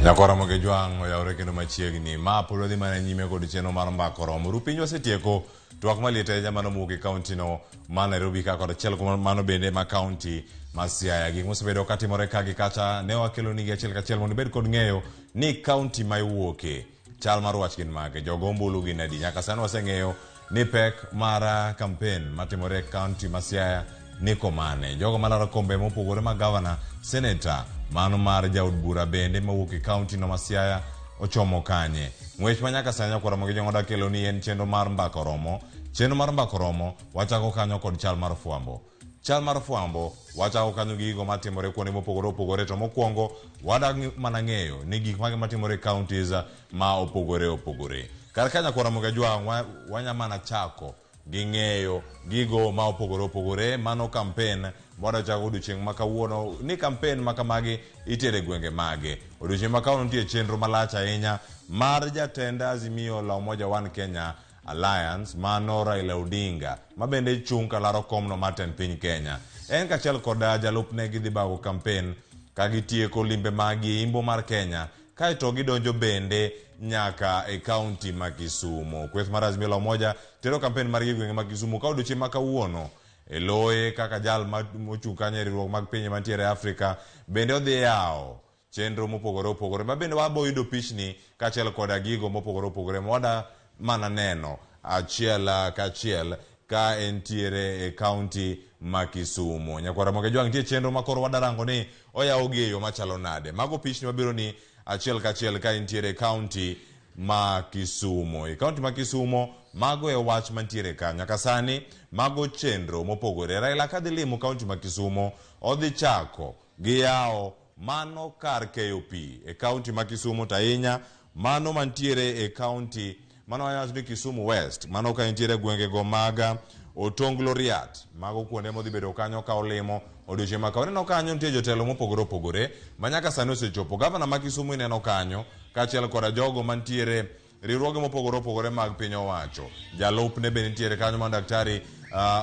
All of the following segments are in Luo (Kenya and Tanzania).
Nyakora Ramogi Jwang' oyawre kendo machiegni. Ma pod wadhi mana nyime kod chenro mar mbako romo. Ru piny wasetieko twak maliet ahinya mano mowuok e kaunti no ma Nairobi ka kod achiel kuom mano bende ma kaunti ma Siaya. Gik mosebedo katimore ka gi kacha ne wakelo nigi achiel kachiel mondo ibed kod ng'eyo ni kaunti ma iwuoke chal mar wach gin mage, jogo ombulu gin adi. Nyaka sani waseng'eyo ni pek mar kampen matimore e kaunti ma Siaya ni komane. Jogo malaro kombe mopogore mag gavana, seneta, mano mar jaod bura bende mawuok e kaunti no ma Siaya ochomo kanye. Ng'wech ma nyaka sani nyakwar Ramogi Jong'oda oda kelo ni en chenro mar mbaka oromo. Chenro mar mbaka oromo wachako kanyo kod chal mar fwambo. Chal mar fwambo wachako kanyo gi gigo matimore kuonde mopogore opogore to mokwongo wadak mana ng'eyo ni gik mage matimore e counties ma opogore opogore. Kar ka nyakwar Ramogi Ajwang' wanya mana chako gi ng'eyo gigo ma opogore opogore mano kampen mwadwa chako odiochieng' ma kawuono ni kampen ma kamagi itere gwenge mage. Odiochieng' ma kawuono nitie chenro malach ahinya mar jatend Azimio la Umoja One Kenya Alliance mano Raila Odinga ma bende chung' kalaro komno mar tend piny Kenya. En kachiel kod jalupne gidhi bago kampen ka gitieko limbe maggi e imbo mar Kenya kaeto gidonjo bende nyaka e kaunti ma Kisumu. Kweth mar Azimio la Umoja tero kampen margi e gwenge ma Kisumu ka odiochieng' ma kawuono e loye kaka jal mochung' kanyo e riwruok mag pinje mantiere e Afrika bende odhi yawo chenro mopogore opogore ma bende wabo yudo pichni kaachiel koda gigo mopogore opogore ma wada mana neno achiel kachiel ka entiere e kaunti ma Kisumu. Nyakwar Ramogi Ajwang' nitie chenro ma koro wadarango ni oyawogi e yo machalo nade. Mago pichni mabiro ni achiel kachiel ka entiere e kaunti ma Kisumu. E kaunti ma Kisumu, mago e wach mantiere ka. Nyaka sani, mago chenro mopogore. Raila kadhi limo kaunti ma Kisumu, odhi chako gi yawo mano kar keyo pi e kaunti ma Kisumu to ahinya mano mantiere e kaunti mano wacho ni Kisumu West, mano ka entiere gwengego mag Otonglo Riat, mago kuonde modhi bedo kanyo ka olimo odiochieng' ma kawuono. Ineno kanyo nitie jotelo mopogore opogore ma nyaka sani osechopo. Gavana ma Kisumu ineno kanyo kaachiel koda jogo mantiere riwruoge mopogore opogore mag piny owacho. Jalupne bende nitiere kanyo ma Daktari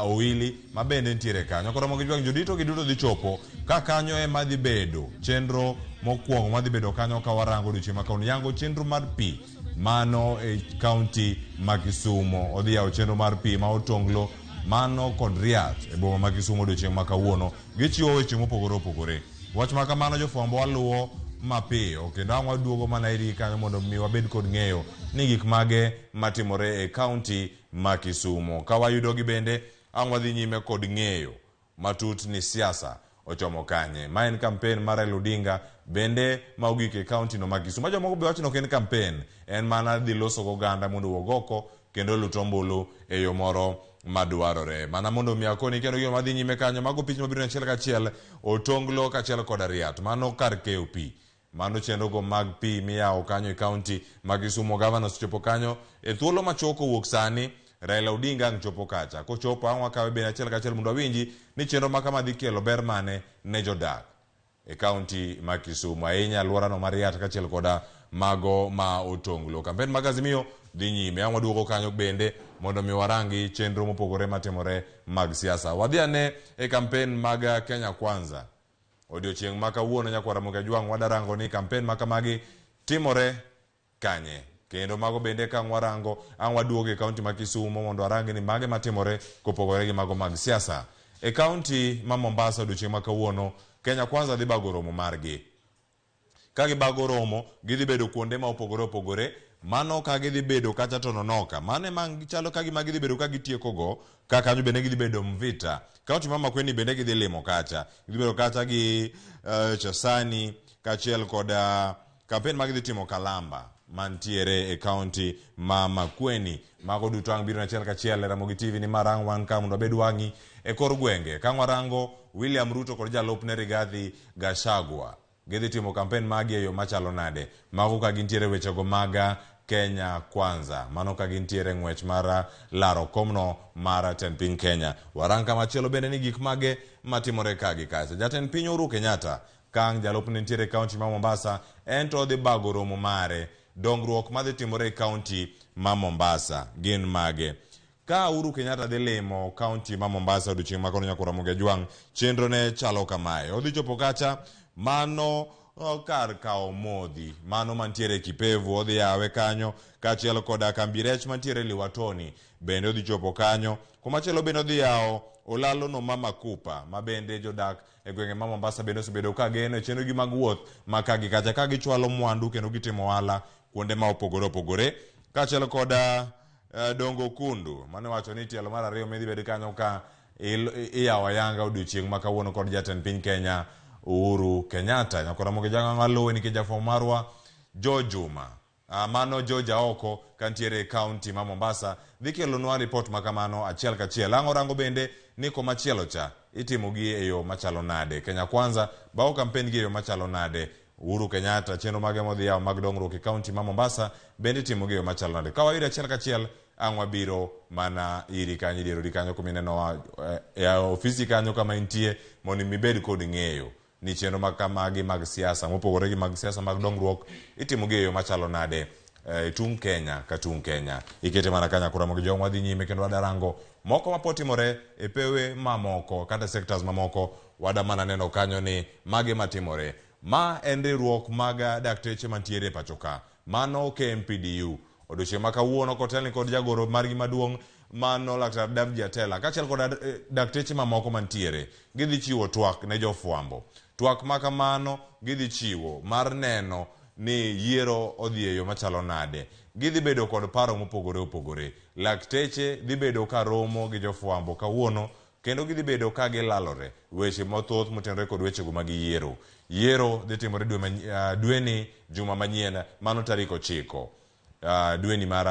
Owili ma bende nitiere kanyo. Koro mogi jwang' jodito gi duto dhi chopo ka kanyo ema dhi bedo chenro mokwongo madhi bedo kanyo ka warango odiochieng' ma kawuono. Yango chenro mar pi mano e kaunti ma Kisumu. Odhi yawo chenro mar pi ma Otonglo mano kod Riat e boma ma Kisumu odiochieng' ma kawuono. Gichiwo weche mopogore opogore. Wach ma kamano jofwambo waluwo mapiyo kendo ang' waduogo mana iri kanyo mondo mi wabed kod ng'eyo ni gik mage matimore e kaunti ma Kisumu. Ka wayudogi bende ang' wadhi nyime kod ng'eyo matut ni siasa ochomo kanye. Ma en kampen mar Raila Odinga bende ma ogik e kaunti no ma Kisumu. Ma jomoko be wacho ni ok en kampen, en mana dhi loso goganda mondo owuog oko kendo olut ombulu e yo moro madwarore. Mana mondo mi akoni kendo gima madhi nyime kanyo, mago pichni mabiro achiel kachiel, Otonglo kachiel koda Riat. Mano kar keyo pi. Mano chenro go mag pi miyawo kanyo e kaunti ma Kisumu. Gavana osechopo kanyo e thuolo machuok kowuok sani. Raila Odinga ang' chopo kacha. Kochopo ang' wakawe bende achiel kachiel mondo wawinji ni chenro ma kama dhi kelo ber mane ne jodak e kaunti ma Kisumu, ahinya alworano mar Riat kaachiel koda mago ma Otonglo. Kampen mag Azimio dhi nyime. Ang' waduogo kanyo bende mondo mi warangi chenro mopogore matimore mag siasa. Wadhi ane e kampen mag Kenya Kwanza. Odiochieng' ma kawuono nyakwar Ramogi Ajwang' wadarango ni kampen ma kamagi timore kanye. Kendo mago bende ka ang' warango, ang' waduogo e kaunti ma Kisumu mondo warang ni mage matimore kopogore gi mago mag siasa. E kaunti ma Mombasa odiochieng' ma kawuono, Kenya Kwanza dhi bago romo margi. Ka gibago romo, gidhi bedo kuonde ma opogore opogore. Mano ka gidhi bedo kacha Tononoka. Mano ema chalo ka gima gidhi bedo ka gitieko go. Ka kanyo bende gidhi bedo Mvita. Kaunti ma Makueni bende gidhi limo kacha. Gidhi bedo kacha gi Chasani kaachiel kod kampen ma gidhi timo Kalamba mantiere e kaunti ma Makueni. Mago duto ang' biro achiel kachiel e Ramogi TV nimar ang' wan ka mondo wabed wang'i e kor gwenge. Ka warango William Ruto kod jalupne Rigathi Gachagua gidhi timo kampen magi e yo machalo nade? Mago ka gintiere wechego mag Kenya Kwanza. Mano ka gintiere ng'wech mar laro komno mar tend piny Kenya. Warang kamachielo bende ni gik mage matimore ka gi kacha. Jatend piny Uhuru Kenyatta ka ang' jalupne nitiere e kaunti ma Mombasa, en to odhi bago romo mare. Dongruok madhi timore e kaunti ma Mombasa gin mage? Ka Uhuru Kenyatta dhi limo kaunti ma Mombasa odiochieng' ma kono nyakwar Ramogi Ajwang', chenro ne chalo kamae. Odhi chopo kacha mano kar kawo modhi mano mantiere Kipevu odhi yawe kanyo, kaachiel koda kambi rech mantiere Liwatoni bende odhi chopo kanyo. Kumachielo bende odhi yawo olalo no ma Makupa ma bende jodak e gwenge ma Mombasa bende osebedo ka geno e chenrogi mag wuoth ma ka gi kacha ka gichwalo mwandu kendo gitimo ohala kuonde ma opogore opogore. Kaachiel koda Dongo Kundu mane wacho ni tielo mar ariyo midhi bed kanyo ka iyawo ayanga odiochieng' ma kawuono kod jatend piny Kenya Uhuru Kenyatta. Nyakora Mogi Jang'ang'o aluwe nikech jafwambo marwa Joe Juma mano Joe Jaoko kantiere e kaunti ma Mombasa dhi kelonwa ripot ma kamano achiel kachiel. Ang' orango bende ni komachielo cha itimo gi e yo machalo nade. Kenya Kwanza bago kampen gi e yo machalo nade. Uhuru Kenyatta chenro mage modhi yawo mag dongruok e kaunti ma Mombasa bende itimo gi e yo machalo nade. Ka wayudo achiel kachiel ang' wabiro mana iri kanyo idierori kanyo kuminenowa e ofisi kanyo kama intie mondo mibed kod ng'eyo ni chenro mag kamagi mag siasa mopogore gi mag siasa mag dongruok itimo gi e yo machalo nade e tung' Kenya ka tung' Kenya. Ikete mana ka nyakura mag jong wadhi nyime kendo wadarango moko mapod timore e pewe mamoko kata sectors mamoko wada mana neno kanyo ni mage matimore. Ma en riwruok mag dakteche mantiere e pacho ka. Mano KMPDU. Odiochieng' ma kawuono kotelni kod jagoro margi maduong' mano Laktar Davji Atela kaachiel kod dakteche mamoko mantiere gidhi chiwo twak ne jofwambo. Twak ma kamano gidhi chiwo mar neno ni yiero odhi e yo machalo nade. Gidhi bedo kod paro mopogore opogore. Lakteche dhi bedo ka romo gi jofwambo kawuono kendo gidhi bedo ka gilalore weche mathoth motenore kod wechego mag yiero. Yiero dhi timore dweni juma manyien mano tarik 9 dweni mar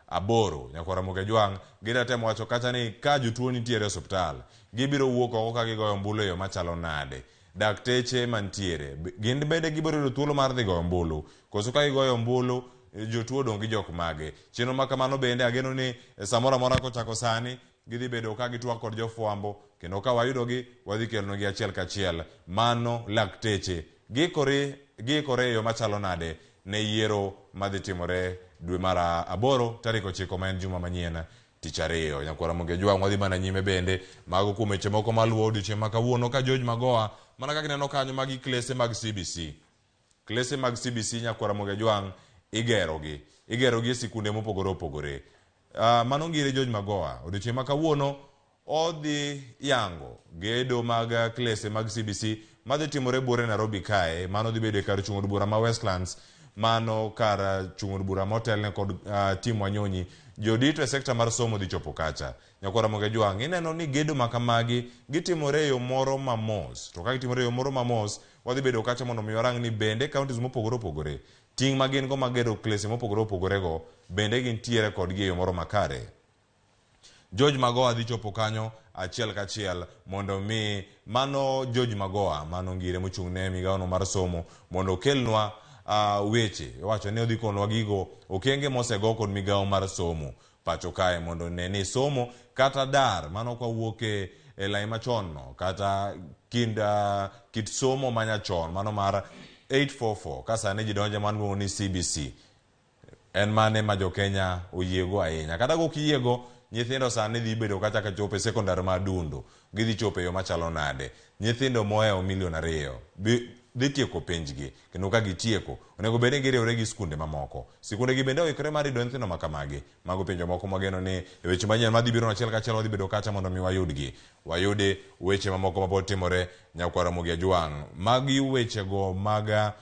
8. Nyakwar Ramogi Ajwang' gida temo wacho kacha ni ka jotuo nitiere e osiptal gibiro wuok oko ka gigoyo ombulu e yo machalo nade. Dakteche mantiere gin bende gibiro yudo thuolo mar dhi goyo ombulu koso ka gigoyo ombulu jotuo odong' gi jok mage. Chenro ma kamano bende ageno ni samoro amora kochako sani gidhi bedo ka gitwak kod jofwambo kendo ka wayudogi wadhi kelonegi achiel kachiel. Mano lakteche giikore e yo machalo nade ne yiero madhi timore dwe mar 8 tarik 9 ma en juma manyien tich ariyo. Nyakwar Ramogi Ajwang' wadhi mana nyime bende mago kuom weche moko maluwo odiochieng' ma kawuono ka George Magoha mana kaka ineno kanyo magi klese mag CBC. Klese mag CBC Nyakwar Ramogi Ajwang' igerogi. Igerogi e sikunde mopogore opogore. Mano ngire George Magoha. Odiochieng' ma kawuono odhi yango gedo mag klese mag CBC madhi timore buore Nairobi kae. Mano dhi bedo e kar chung' od bura ma Westlands. Mano kar chung' od bura motelne kod Tim Wanyonyi. Jodito e sekta mar somo dhi chopo kacha. Nyakwar Ramogi Ajwang' ineno ni gedo ma kamagi gitimore e yo moro mamos. To ka gitimore e yo moro mamos, wadhi bedo kacha mondo mi warang ni bende counties mopogore opogore ting' ma gin go mag gero klese mopogore opogore go bende gintiere kodgi e yo moro makare. George Magoha dhi chopo kanyo achiel kachiel mondo mi mano George Magoha mano ngire mochung' ne migawono mar somo mondo okelnwa weche. Iwacho ni odhi konwa gigo okenge mosego kod migawo mar somo pacho kae mondo ne ni somo kata dar mano kwa wuok e lai machon no kata kind kit somo manyachon mano mar 844 ka sani ji donje mano luongo ni CBC. En mane ma jo-Kenya oyiego ahinya. Kata kok iyiego, nyithindo sani dhi bedo kata ka chopo e sekondar ma Adundo, gidhi chopo e yo machalo nade. Nyithindo mohewo milion 2 dhi tieko penjgi, kendo ka gitieko, onego bed ni giriwore gi skunde mamoko. Sikunde gi bende oikore mar yudo nyithindo ma kamagi. Mago penjo moko mwageno ni e weche manyien madhi biro achiel kachiel wadhi bedo kacha mondo mi wayudgi. Wayudi weche mamoko mapod timore Nyakwar Ramogi Ajwang'. Magi wechego mag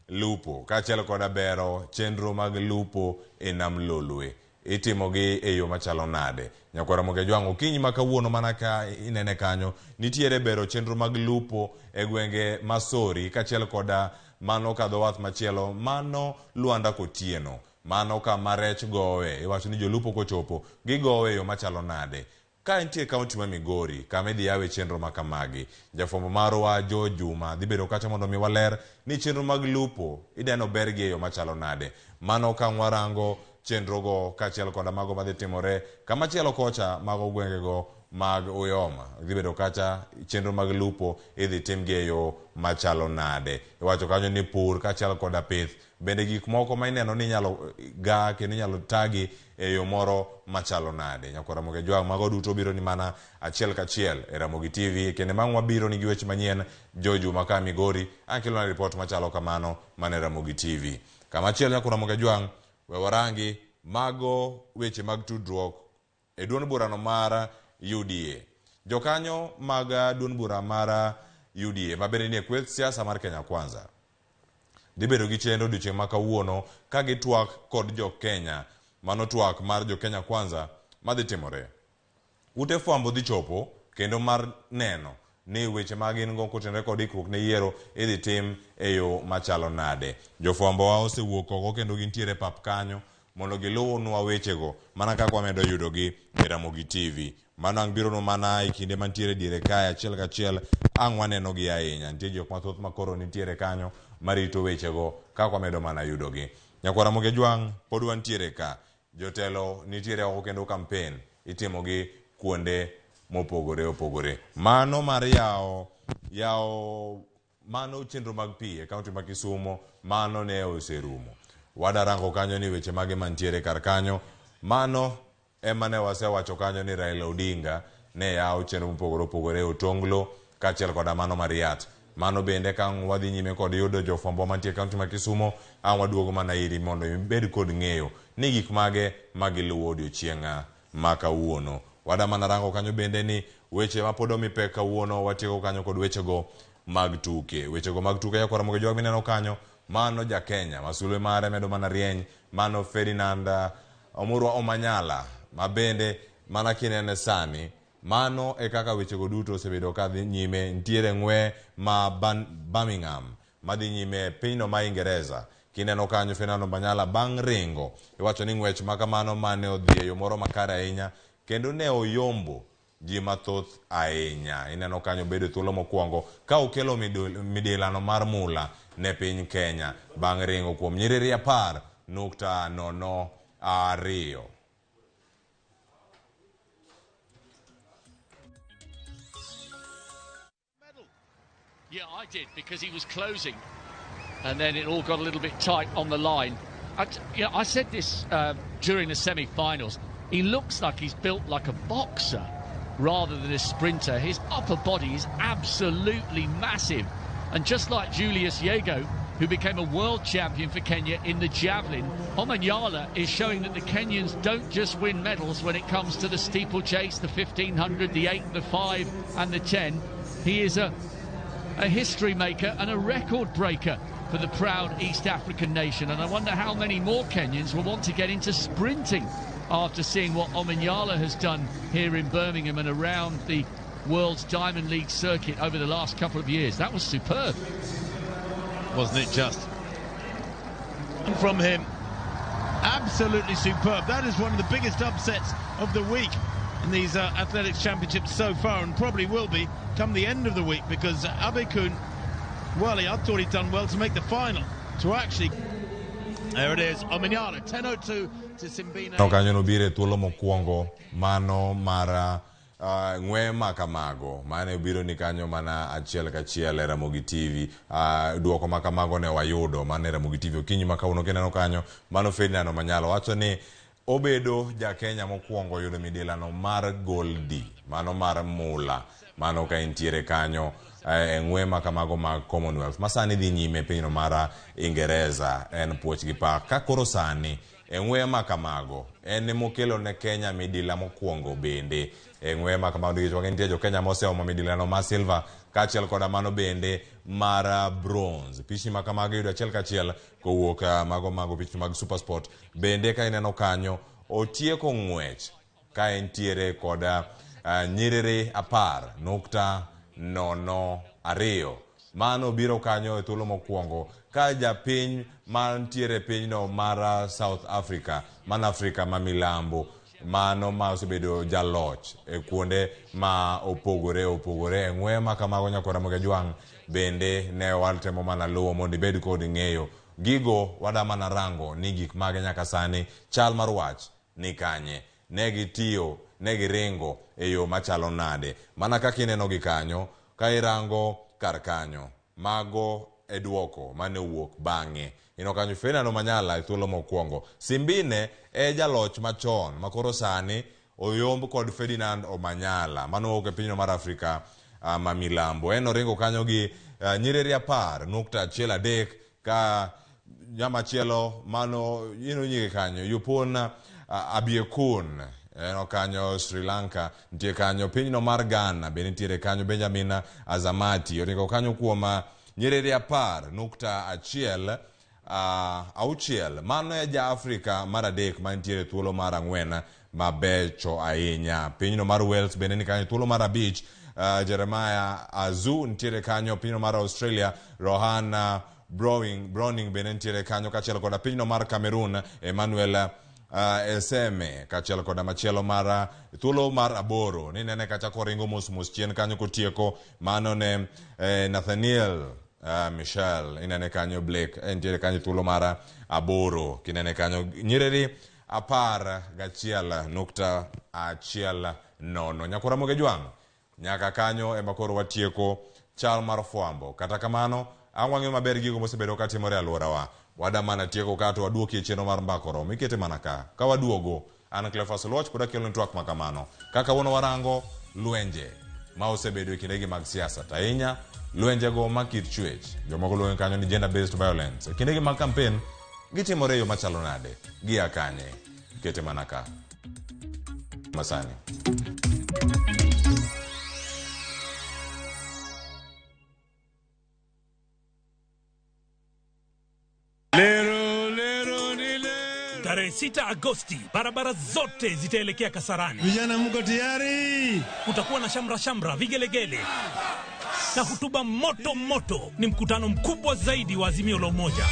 lupo kaachiel koda bero chenro mag lupo e nam Lolwe itimogi e yo machalo nade? Nyakwar Ramogi Ajwang' okinyi ma kawuono mana ka inene kanyo nitiere bero chenro mag lupo e gwenge ma Sori kaachiel koda mano kadho wath machielo mano Luanda Kotieno mano kama rech gowe iwacho ni jolupo kochopo gigowe e yo machalo nade? Ka entie kaunti ma Migori kama idhi yawe chenro ma kamagi, jafwambo marwa Joe Juma dhi bedo kacha mondo mi waler ni chenro mag lupo ideno bergi e yo machalo nade. Mano ka warango chenrogo kaachiel koda mago madhi timore kamachielo kocha mago gwengego mag Uyoma dhi bedo kacha, chenro mag lupo idhi timgi e yo machalo nade. Iwacho kanyo ni pur kaachiel koda pith bende gik moko ma ineno ni inyalo ga kendo inyalo tagi e yo moro machalo nade. Nyakwar Ramogi Ajwang' mago duto biro ni mana achiel kachiel e Ramogi TV. E kinde mang' wabiro nigi weche manyien Joe Juma ka Migori ang' kelona ripot machalo kamano mana e Ramogi TV. Kama chielo Nyakwar Ramogi Ajwang' we warangi mago weche mag tudruok e duond burano mar UDA. Jokanyo mag duond bura mar UDA ma bende nie kweth siasa mar Kenya Kwanza dhi bedo gi chenro odiochieng' ma kawuono ka gitwak kod jo Kenya. Mano twak mar jo Kenya Kwanza madhi timore. Ute fwambo dhi chopo kendo mar neno ni weche ma gin go kotenore kod ikruok ne yiero idhi tim e yo machalo nade. Jofwambo wa osewuok oko kendo gintiere e pap kanyo mondo giluwnwa wechego mana kaka wamedo yudogi e Ramogi TV. Mano ang' bironwa mana e kinde mantiere diere kae achiel kachiel ang' wanenogi ahinya. Nitie jok mathoth ma koro nitiere kanyo marito wechego kaka wamedo mana yudogi. Nyakwar Ramogi Ajwang' pod wantiere ka. Jotelo nitiere oko kendo kampen itimogi kuonde mopogore opogore. Mano mar yawo yawo mano chenro mag pi e kaunti ma Kisumo mano ne oserumo. Wadarango kanyo ni weche mage mantiere kar kanyo. Mano ema ne wasewacho kanyo ni Raila Odinga ne yawo chenro mopogore opogore e Otonglo kaachiel koda mano mar yath. Mano bende ka ang' wadhi nyime kod yudo jofwambo mantie e kaunti ma Kisumo, ang' waduogo mana iri mondo ibed kod ng'eyo ni gik mage ma giluwo odiochieng' ma kawuono. Wada mana rango kanyo bende ni weche ma pod omi pek kawuono watieko kanyo kod wechego mag tuke. Wechego mag tuke nyakwar Ramogi Ojwang' mineno kanyo, mano ja Kenya ma sulwe mare medo mana rieny, mano Ferdinand Omurwa Omanyala ma bende mana kinene sani mano e kaka wechego duto osebedo ka dhi nyime. Nitiere ng'we ma Birmingham madhi nyime e pinyno ma Ingereza. Kineno kanyo Ferdinand Omanyala bang' ringo, iwacho ni ng'wech ma kamano mane odhi e yo moro makare ahinya kendo ne oyombo ji mathoth ahinya. Ineno kanyo obedo e thuolo mokwongo ka okelo midilano mar mula ne piny Kenya bang' ringo kuom nyiriri 10.02. Yeah, I did, because he was closing, and then it all got a little bit tight on the line. I said this during the semi-finals. He looks like he's built like a boxer rather than a sprinter. His upper body is absolutely massive. And just like Julius Yego, who became a world champion for Kenya in the javelin, Omanyala is showing that the Kenyans don't just win medals when it comes to the steeplechase, the 1500, the 8, the 5 and the 10. He is a history maker and a record breaker for the proud East African nation. And I wonder how many more Kenyans will want to get into sprinting after seeing what Omanyala has done here in Birmingham and around the World's Diamond League circuit over the last couple of years. That was superb. Wasn't it just? From him, absolutely superb. That is one of the biggest upsets of the week in these athletics championships so far, and probably will be come the end of the week, because Abeykoon, well, I thought he'd done well to make the final, to actually... There it is, Omanyala, 10:02 to Simbine. No kanyo nobiro e thuolo mokwongo mano mar ng'we ma kamago mane obiro ni kanyo mana achiel kachiel e Ramogi TV. Duoko ma kamago ne wayudo mana e Ramogi TV okinyi ma kawuono. Kineno kanyo mano Ferdinand Omanyala wacho ni obedo ja Kenya mokwongo yudo midilano mar goldi, mano mar mula, mano ka entiere kanyo e ng'we ma kamago mag Commonwealth ma sani dhi nyime e pinyno mar Ingereza. En puoch gi pak ka koro sani e ng'we ma kamago en mokelo ne Kenya midila mokwongo bende e ng'we ma kamago, nikech wang'e nitie jo Kenya moseomo midilano mar silver kaachiel koda mano bende mar bronze. Pichni ma kamago iyudo achiel kachiel kowuok mago pichni mag Supersport. Bende ka ineno kanyo otieko ng'wech ka entiere kod nyiriri 10.02. Mano biro kanyo e thuolo mokwongo ka japiny mantiere pinyno mar South Africa, man Afrika ma milambo, mano ma osebedo jaloch e kuonde ma opogore opogore e ng'we ma kamago. Nyakwar Ramogi Ajwang' bende ne watemo mana luwo mondo ibed kod ng'eyo gigo, wada mana rango ni gik mage nyaka sani chal mar wach ni kanye. Ne gitiyo, ne giringo e yo machalo nade. Mana kaka ineno gi kanyo, ka irango kar kanyo, mago e duoko mane owuok bang'e. Ineno kanyo Ferdinand Omanyala e thuolo mokwongo. Simbine e jaloch machon ma koro sani oyomb kod Ferdinand Omanyala mano owuok e pinyno mar Afrika ma milambo. En oringo kanyo gi nyiriri 10.13 ka nyamachielo mano ino nyige kanyo Yupun Abiekun en kanyo Sri Lanka nitie kanyo pinyno mar Ghana be nitiere kanyo Benjamin Azamati oringo kanyo kuom nyiriri 10.1 6. Mano e ja Afrika mar adek mantiere thuolo mar 4 mabecho ahinya. Pinyno mar Wales bende ni kanyo thuolo mar 5. Jeremiah Azu nitiere kanyo pinyno mar Australia. Rohan Browning bende nitiere kanyo kaachiel koda pinyno mar Cameroon Emmanuel Eseme kaachiel koda machielo mar thuolo mar 8. Ninene kacha koringo mos mos chien kanyo kotieko mano ne Nathaniel Michelle inene kanyo Blake nitiere kanyo thuolo mar 8. Kinene kanyo nyiriri 11.10. Nyakora Moge Jwang' nyaka kanyo ema koro watieko chal mar fwambo. Kata kamano ang' wang'eyo maber gigo mosebedo katimore e alworawa. Wada mana tieko ka to waduoki e chenro mar Mbaka Oromo. Ikete mana ka. Ka waduogo, an Cleophas Oluoch pod akeloni twak ma kamano. Ka kawuono warango lwenje ma osebedo e kindegi mag siasa. To ahinya lwenjego ma kit chwech. Jomoko luonge kanyo ni gender based violence. E kindegi mag kampen gitimore e yo machalo nade? Gia kanye? Kete mana ka. Masani. Tarehe 6 Agosti, barabara zote zitaelekea Kasarani. Vijana mko tayari? Kutakuwa na shamra shamra, vigelegele na hutuba moto moto. Ni mkutano mkubwa zaidi wa Azimio la Umoja.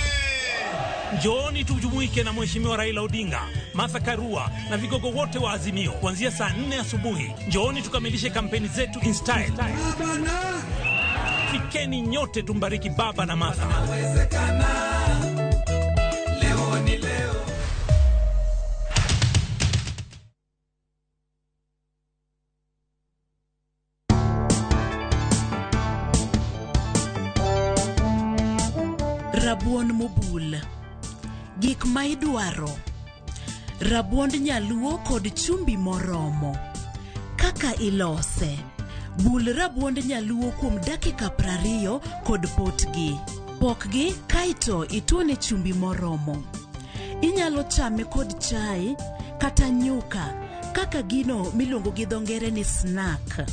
Njooni tujumuike na Mheshimiwa Raila Odinga, Martha Karua na vigogo wote wa Azimio kuanzia saa 4 asubuhi. Njooni tukamilishe kampeni zetu in style. Fikeni nyote tumbariki baba na Martha. Rabuon mobul. Gik ma idwaro: rabuond nyaluo kod chumbi moromo. Kaka ilose: bul rabuond nyaluo kuom dakika 20 kod potgi. Pokgi kaeto ituone chumbi moromo. Inyalo chame kod chai kata nyuka kaka gino miluongo gi dho ngere ni snack.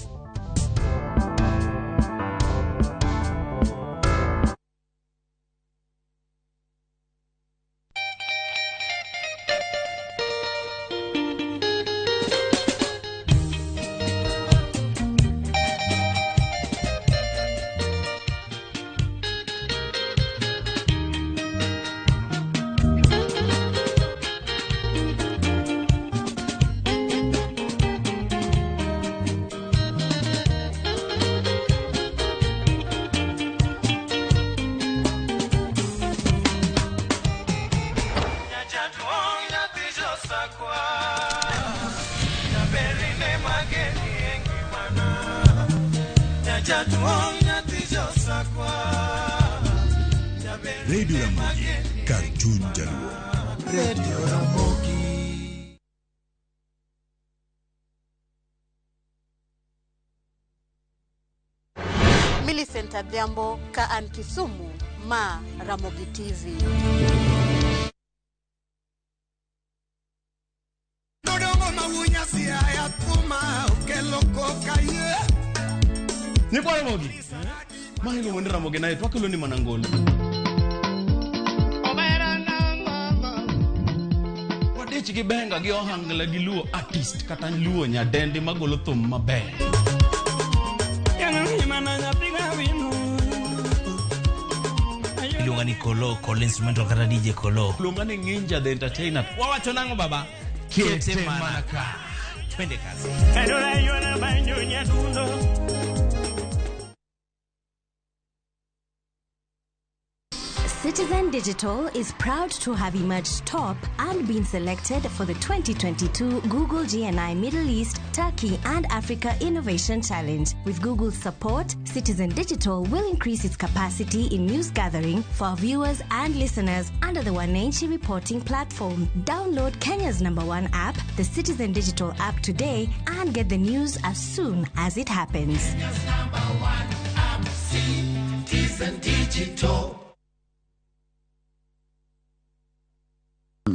Radio Ramogi, Cartoon Jaluo. Radio Ramogi. Millicent Adhiambo ka an Kisumu, ma Ramogi TV. Nyikwa Ramogi. Ma iluongo ni Ramogi nae to akelo ni mana ngolo. Wadich gi benga gi ohangla gi luo artist kata luo nyadendi magolo thum maber. Iluonga ni Kolo, Kolo instrumental kata DJ Kolo. Iluonga ni Nginja the entertainer. Wawacho nang'o baba? Kete mana ka. Twende kazi. Citizen Digital is proud to have emerged top and been selected for the 2022 Google GNI Middle East, Turkey and Africa Innovation Challenge. With Google's support, Citizen Digital will increase its capacity in news gathering for our viewers and listeners under the Wananchi reporting platform. Download Kenya's number one app, the Citizen Digital app today and get the news as soon as it happens. Kenya's number one app, Citizen Digital.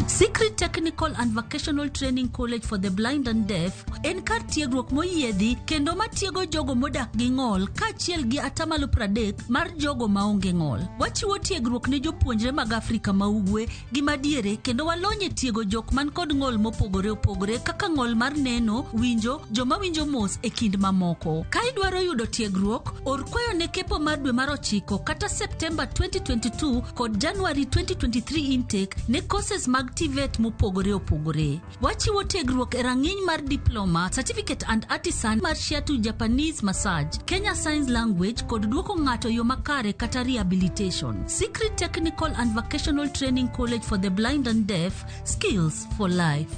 Secret Technical and Vocational Training College for the Blind and Deaf en kar tiegruok moyiedhi kendo matiego jogo modak gi ng'ol kaachiel gi atamalo 30 mar jogo maonge ng'ol. Wachiwo tiegruok ne jopuonjre mag Afrika ma Ugwe gi madiere kendo walony e tiego jok man kod ng'ol mopogore opogore kaka ng'ol mar neno, winjo, joma winjo mos e kind mamoko. Ka idwaro yudo tiegruok, or kwayo ne kepo mar dwe mar 9 kata Septemba 2022 kod January 2023 intake ne courses mag TVET mopogore opogore. Wachiwo tiegruok e rang'iny mar diploma, certificate and artisan mar Shiatsu Japanese massage, Kenya Signs Language kod duoko ng'ato yo makare kata rehabilitation. Secret Technical and Vocational Training College for the Blind and Deaf, skills for life.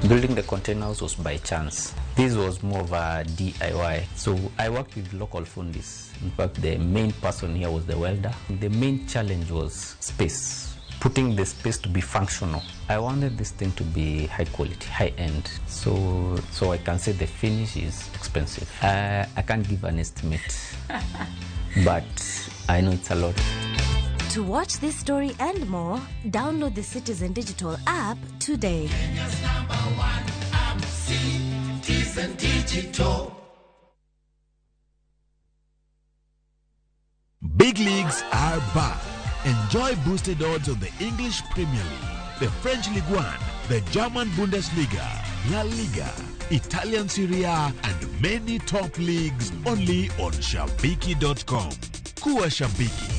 Building the containers was by chance. This was more of a DIY. So I worked with local fundis. In fact, the main person here was the welder. The main challenge was space, putting the space to be functional. I wanted this thing to be high quality, high end. So I can say the finish is expensive. I can't give an estimate, but I know it's a lot. To watch this story and more, download the Citizen Digital app today. Kenya's number one app, Citizen Digital. Big leagues are back. Enjoy boosted odds on the English Premier League, the French Ligue 1, the German Bundesliga, La Liga, Italian Serie A, and many top leagues only on Shabiki.com. Kuwa Shabiki.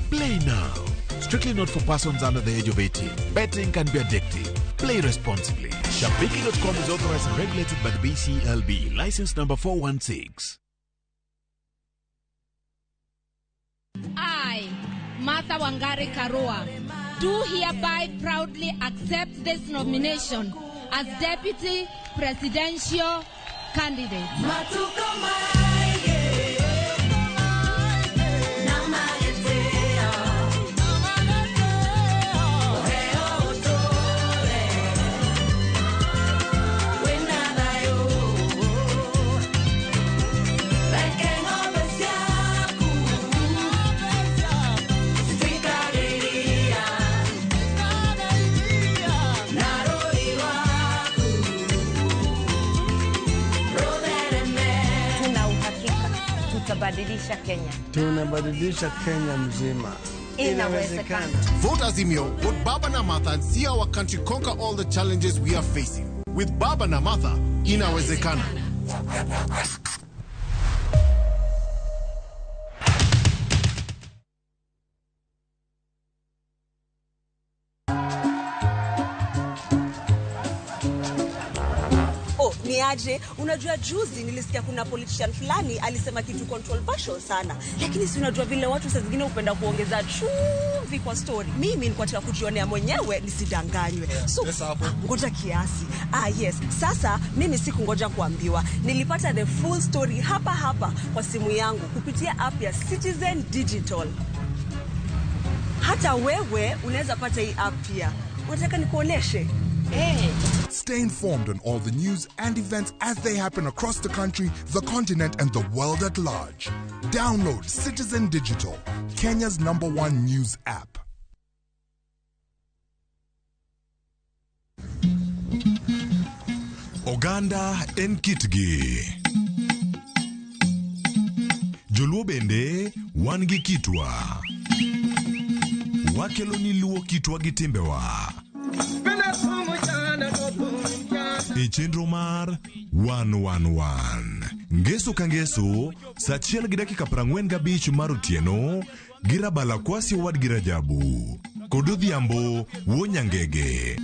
Play now. Strictly not for persons under the age of 18. Betting can be addictive. Play responsibly. Shabiki.com is authorized and regulated by the BCLB. License number 416. I, Martha Wangari Karua, do hereby proudly accept this nomination as Deputy Presidential Candidate. Tutabadilisha Kenya. Tunabadilisha Kenya mzima. Inawezekana. Vote Azimio, vote Baba na Martha and see our country conquer all the challenges we are facing. With Baba na Martha, inawezekana. Aje, unajua juzi nilisikia kuna politician fulani alisema kitu controversial sana. Lakini si unajua vile watu saa zingine hupenda kuongeza chumvi kwa story. Mimi nilikuwa nataka kujionea mwenyewe nisidanganywe. So ngoja kiasi. Yes. Sasa mimi sikungoja kuambiwa. Nilipata the full story hapa hapa kwa simu yangu kupitia app ya Citizen Digital. Hata wewe unaweza pata hii app pia. Unataka nikuoneshe? Hey. Stay informed on all the news and events as they happen across the country, the continent, and the world at large. Download Citizen Digital, Kenya's #1 news app. Oganda en kitgi. Joluo bende wan gi kitwa. Wakelo ni luo kitwa gi timbewa. E chenro mar 111 Ngeso ka ngeso saa 1:45 mar otieno gi Rabala Kwasi owadgi Rajabu kod Odhiambo wuo Nyangege.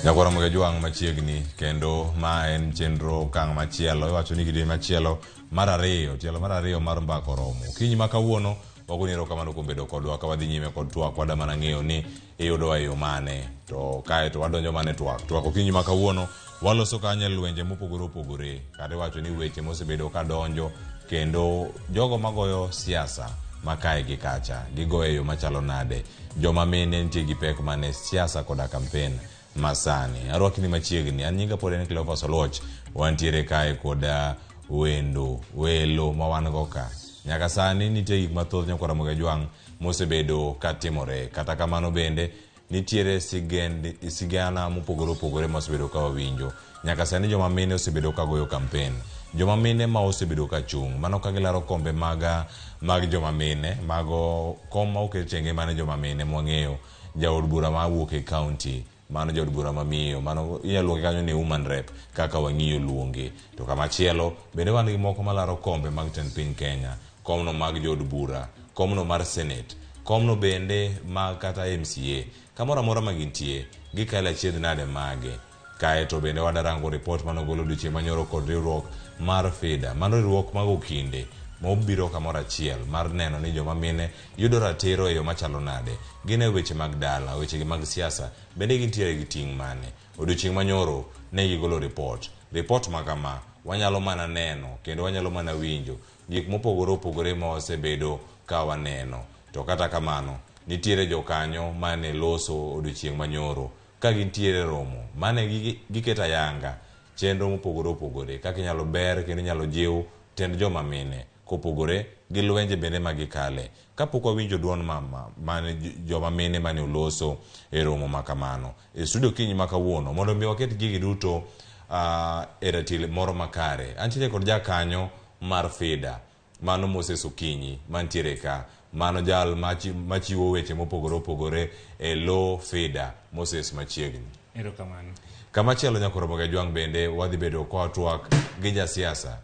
Nyakwara Mugejwang' machiegni kendo ma en chenro okang' machielo iwacho ni kidieny machielo mar ariyo tielo mar ariyo mar mbaka oromo okinyi ma kawuono wagoni erokamano kuom bedo kodwa ka wadhi nyime kod twak wada mana ng'eyo ni iyudowa e yo mane to kae to wadonjo mana e twak twak okinyi ma kawuono waloso kanyo e lwenje mopogore opogore kata iwacho ni weche mosebedo ka donjo kendo jogo magoyo siasa ma kae gi kacha gigoyo e yo machalo nade joma mine nitie gi pek mane siasa koda kampen masani arwakni machiegni an nyinga pod en Cleophas Oluoch wantiere kae koda wendo welo ma wan go ka nyaka sani nitie gik mathoth nyakwara Mogajwang' mosebedo ka timore kata kamano bende nitiere sigend, sigana mopogore opogore mosebedo ka wawinjo nyaka sani joma mine osebedo ka goyo kampen joma mine ma osebedo ka chung' mano ka gilaro kombe maga mag joma mine mago kom ma oket tenge mane joma mine mwang'eyo jaod bura mawuok e kaunti mano jaod bura mamiyo mano inyalo luonge kanyo ni woman rep kaka wang'iyo luonge to kamachielo bende wan gi moko malaro kombe mag tend piny Kenya komno mag jood bura komno mar senate komno bende mag kata MCA kamoro amora ma gintie gikalo achiedh nade mage kae to bende wadarango ripot manogol odiochieng' manyoro kod riwruok mar FIDA mano riwruok mag okinde mobiro kamoro achiel mar neno ni joma mine yudo ratiro e yo machalo nade gin e weche mag dala wechegi mag siasa bende gintiere gi ting' mane odiochieng' manyoro ne gigolo ripot ripot ma kama wanyalo mana neno kendo wanyalo mana winjo gik mopogore opogore ma wasebedo ka waneno to kata kamano nitiere jokanyo mane loso odiochieng' manyoro ka gintiere romo mane giketo ayanga chenro mopogore opogore kaka inyalo ber kendo inyalo jiw tend joma mine kopogore gi lwenje bende ma gikale kapok wawinjo duond mama mane joma mine mane oloso e romo ma kamano e studio kinyi ma kawuono mondo mi waket gigi duto e ratil moro makare antiere kod jakanyo mar FIDA mano Moses Okinyi mantiere ka mano jal machiwo weche mopogore opogore e lo FIDA Moses machiegni Erokamano. Kamachielo nyakoro Mogajwang' bende wadhi bedo kwa twak gi jasiasa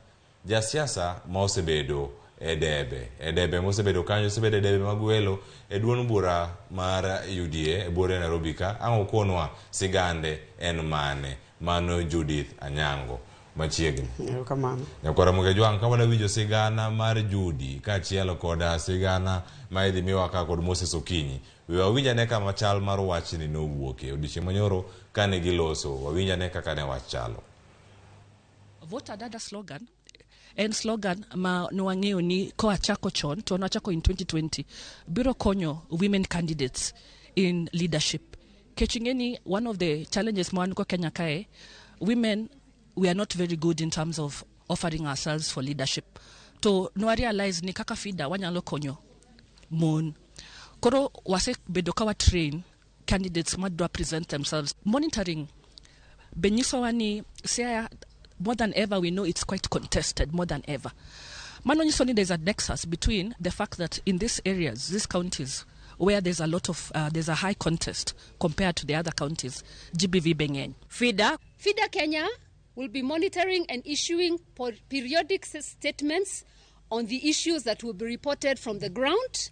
jasiasa ma osebedo e debe e debe mosebedo kanyo osebedo e debe mag welo e duond bura mar UDA e buore Nairobi ka ang' okonwa sigande en mane mano Judith Anyango machiegni Erokamano. Nyakwara Mogajwang' ka wadawinjo sigana mar Judy kaachiel koda sigana ma idhi miwa ka kod Moses Okinyi we wawinj ane kama chal mar wachni nowuoke odiochieng' manyoro kane giloso wawinj ane kaka ne wach chalo Vote Adada slogan en slogan ma nwang'eyo ni koa chako chon to nwachako in 2020 biro konyo women candidates in leadership kech ing'e ni one of the challenges ma wan go Kenya kae women we are not very good in terms of offering ourselves for leadership to nwa realize ni kaka FIDA wanyalo konyo mon koro wasebedo ka wa train candidates madwa present themselves monitoring be nyisowa ni Siaya more than ever we know it's quite contested more than ever mano nyiso ni there's a nexus between the fact that in these areas these counties where there's a lot of there's a high contest compared to the other counties GBV be ng'eny FIDA FIDA Kenya will be monitoring and issuing periodic statements on the issues that will be reported from the ground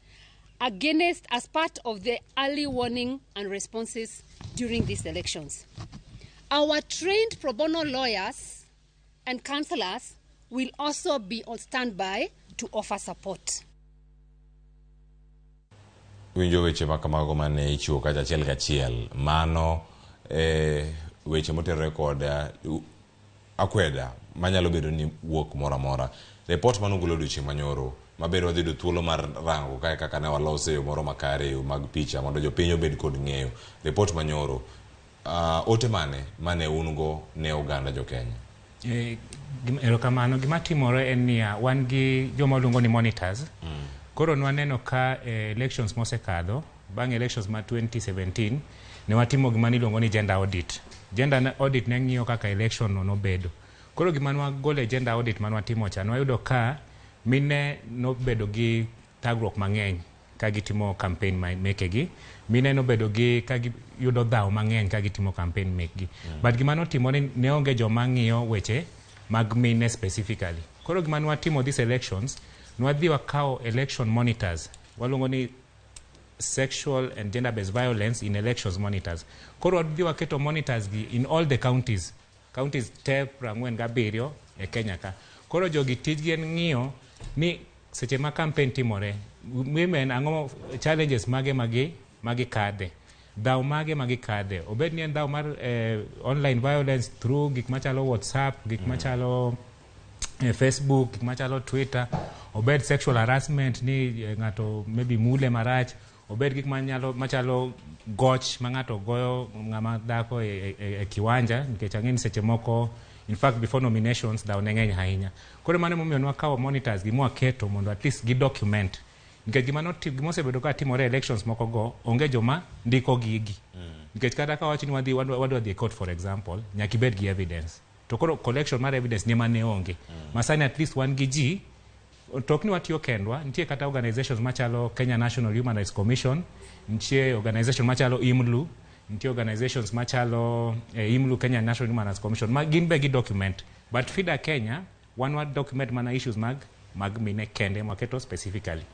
against as part of the early warning and responses during these elections. Our trained pro bono lawyers and counselors will also be on standby to offer support. Winjo weche ma kamago mane ichiwo kacha achiel kachiel mano weche motenore kod akweda manyalo bedo ni wuok moro amora report manogolo odiochieng' manyoro maber wadhi yudo thuolo mar rango kae kaka ne walose e yo moro makare e yo mag picha mondo jopiny obed kod ng'eyo report manyoro ote mane mane un go ne oganda jo Kenya Erokamano. Gima timore en niya, wan gi joma waluongo ni monitors. Koro nwaneno ka elections mosekadho, bang' elections ma 2017, ne watimo gima niluongo ni gender audit. Gender audit ne ng'iyo kaka election no nobedo. Koro gima nwagolo e gender audit manwatimo cha, nwayudo ka mine nobedo gi thagruok mang'eny ka gitimo campaign mekegi. Mine nobedo gi ka giyudo dhaw mang'eny ka gitimo campaign mekgi. But gima notimore ni ne onge joma ng'iyo weche mag mine specifically. Koro gima nwatimo these elections, nwadhi wakawo election monitors, waluongo ni Sexual and Gender Based Violence in Elections Monitors. Koro wadhi waketo monitors gi in all the counties, counties te 47 e Kenya ka. Koro jogi tijgi en ng'iyo ni seche ma campaign timore, women ang'o challenges mage magi magikadhe, dhaw mage magikadhe, obed ni en dhaw mar online violence through gik machalo WhatsApp, gik machalo Facebook, gik machalo Twitter, obed sexual harassment ni ng'ato maybe mule marach, obed gik manyalo machalo goch ma ng'ato goyo ng'ama dhako e kiwanja, nikech ang'e ni seche moko, in fact before nominations dhaw ne ng'eny ahinya. Koro mano emomiyo nwakawo monitors gi mwaketo mondo at least gi document, nikech gima gimosebedo ka timore e elections moko go, onge joma ndiko gigi. Nikech kata ka wach ni wadhi wadwa dhi e court, for example, nyaka ibed gi evidence. To koro collection mar evidence ni ema ne onge. Masani at least wan gi ji, to ok ni watiyo kendwa, nitie kata organizations machalo Kenya National Human Rights Commission, nitie organization machalo IMLU, nitie organizations machalo IMLU, Kenya National Human Rights Commission, ma gin be gi document. But FIDA Kenya, wan wa document mana issues mag mine kende mwaketo specifically.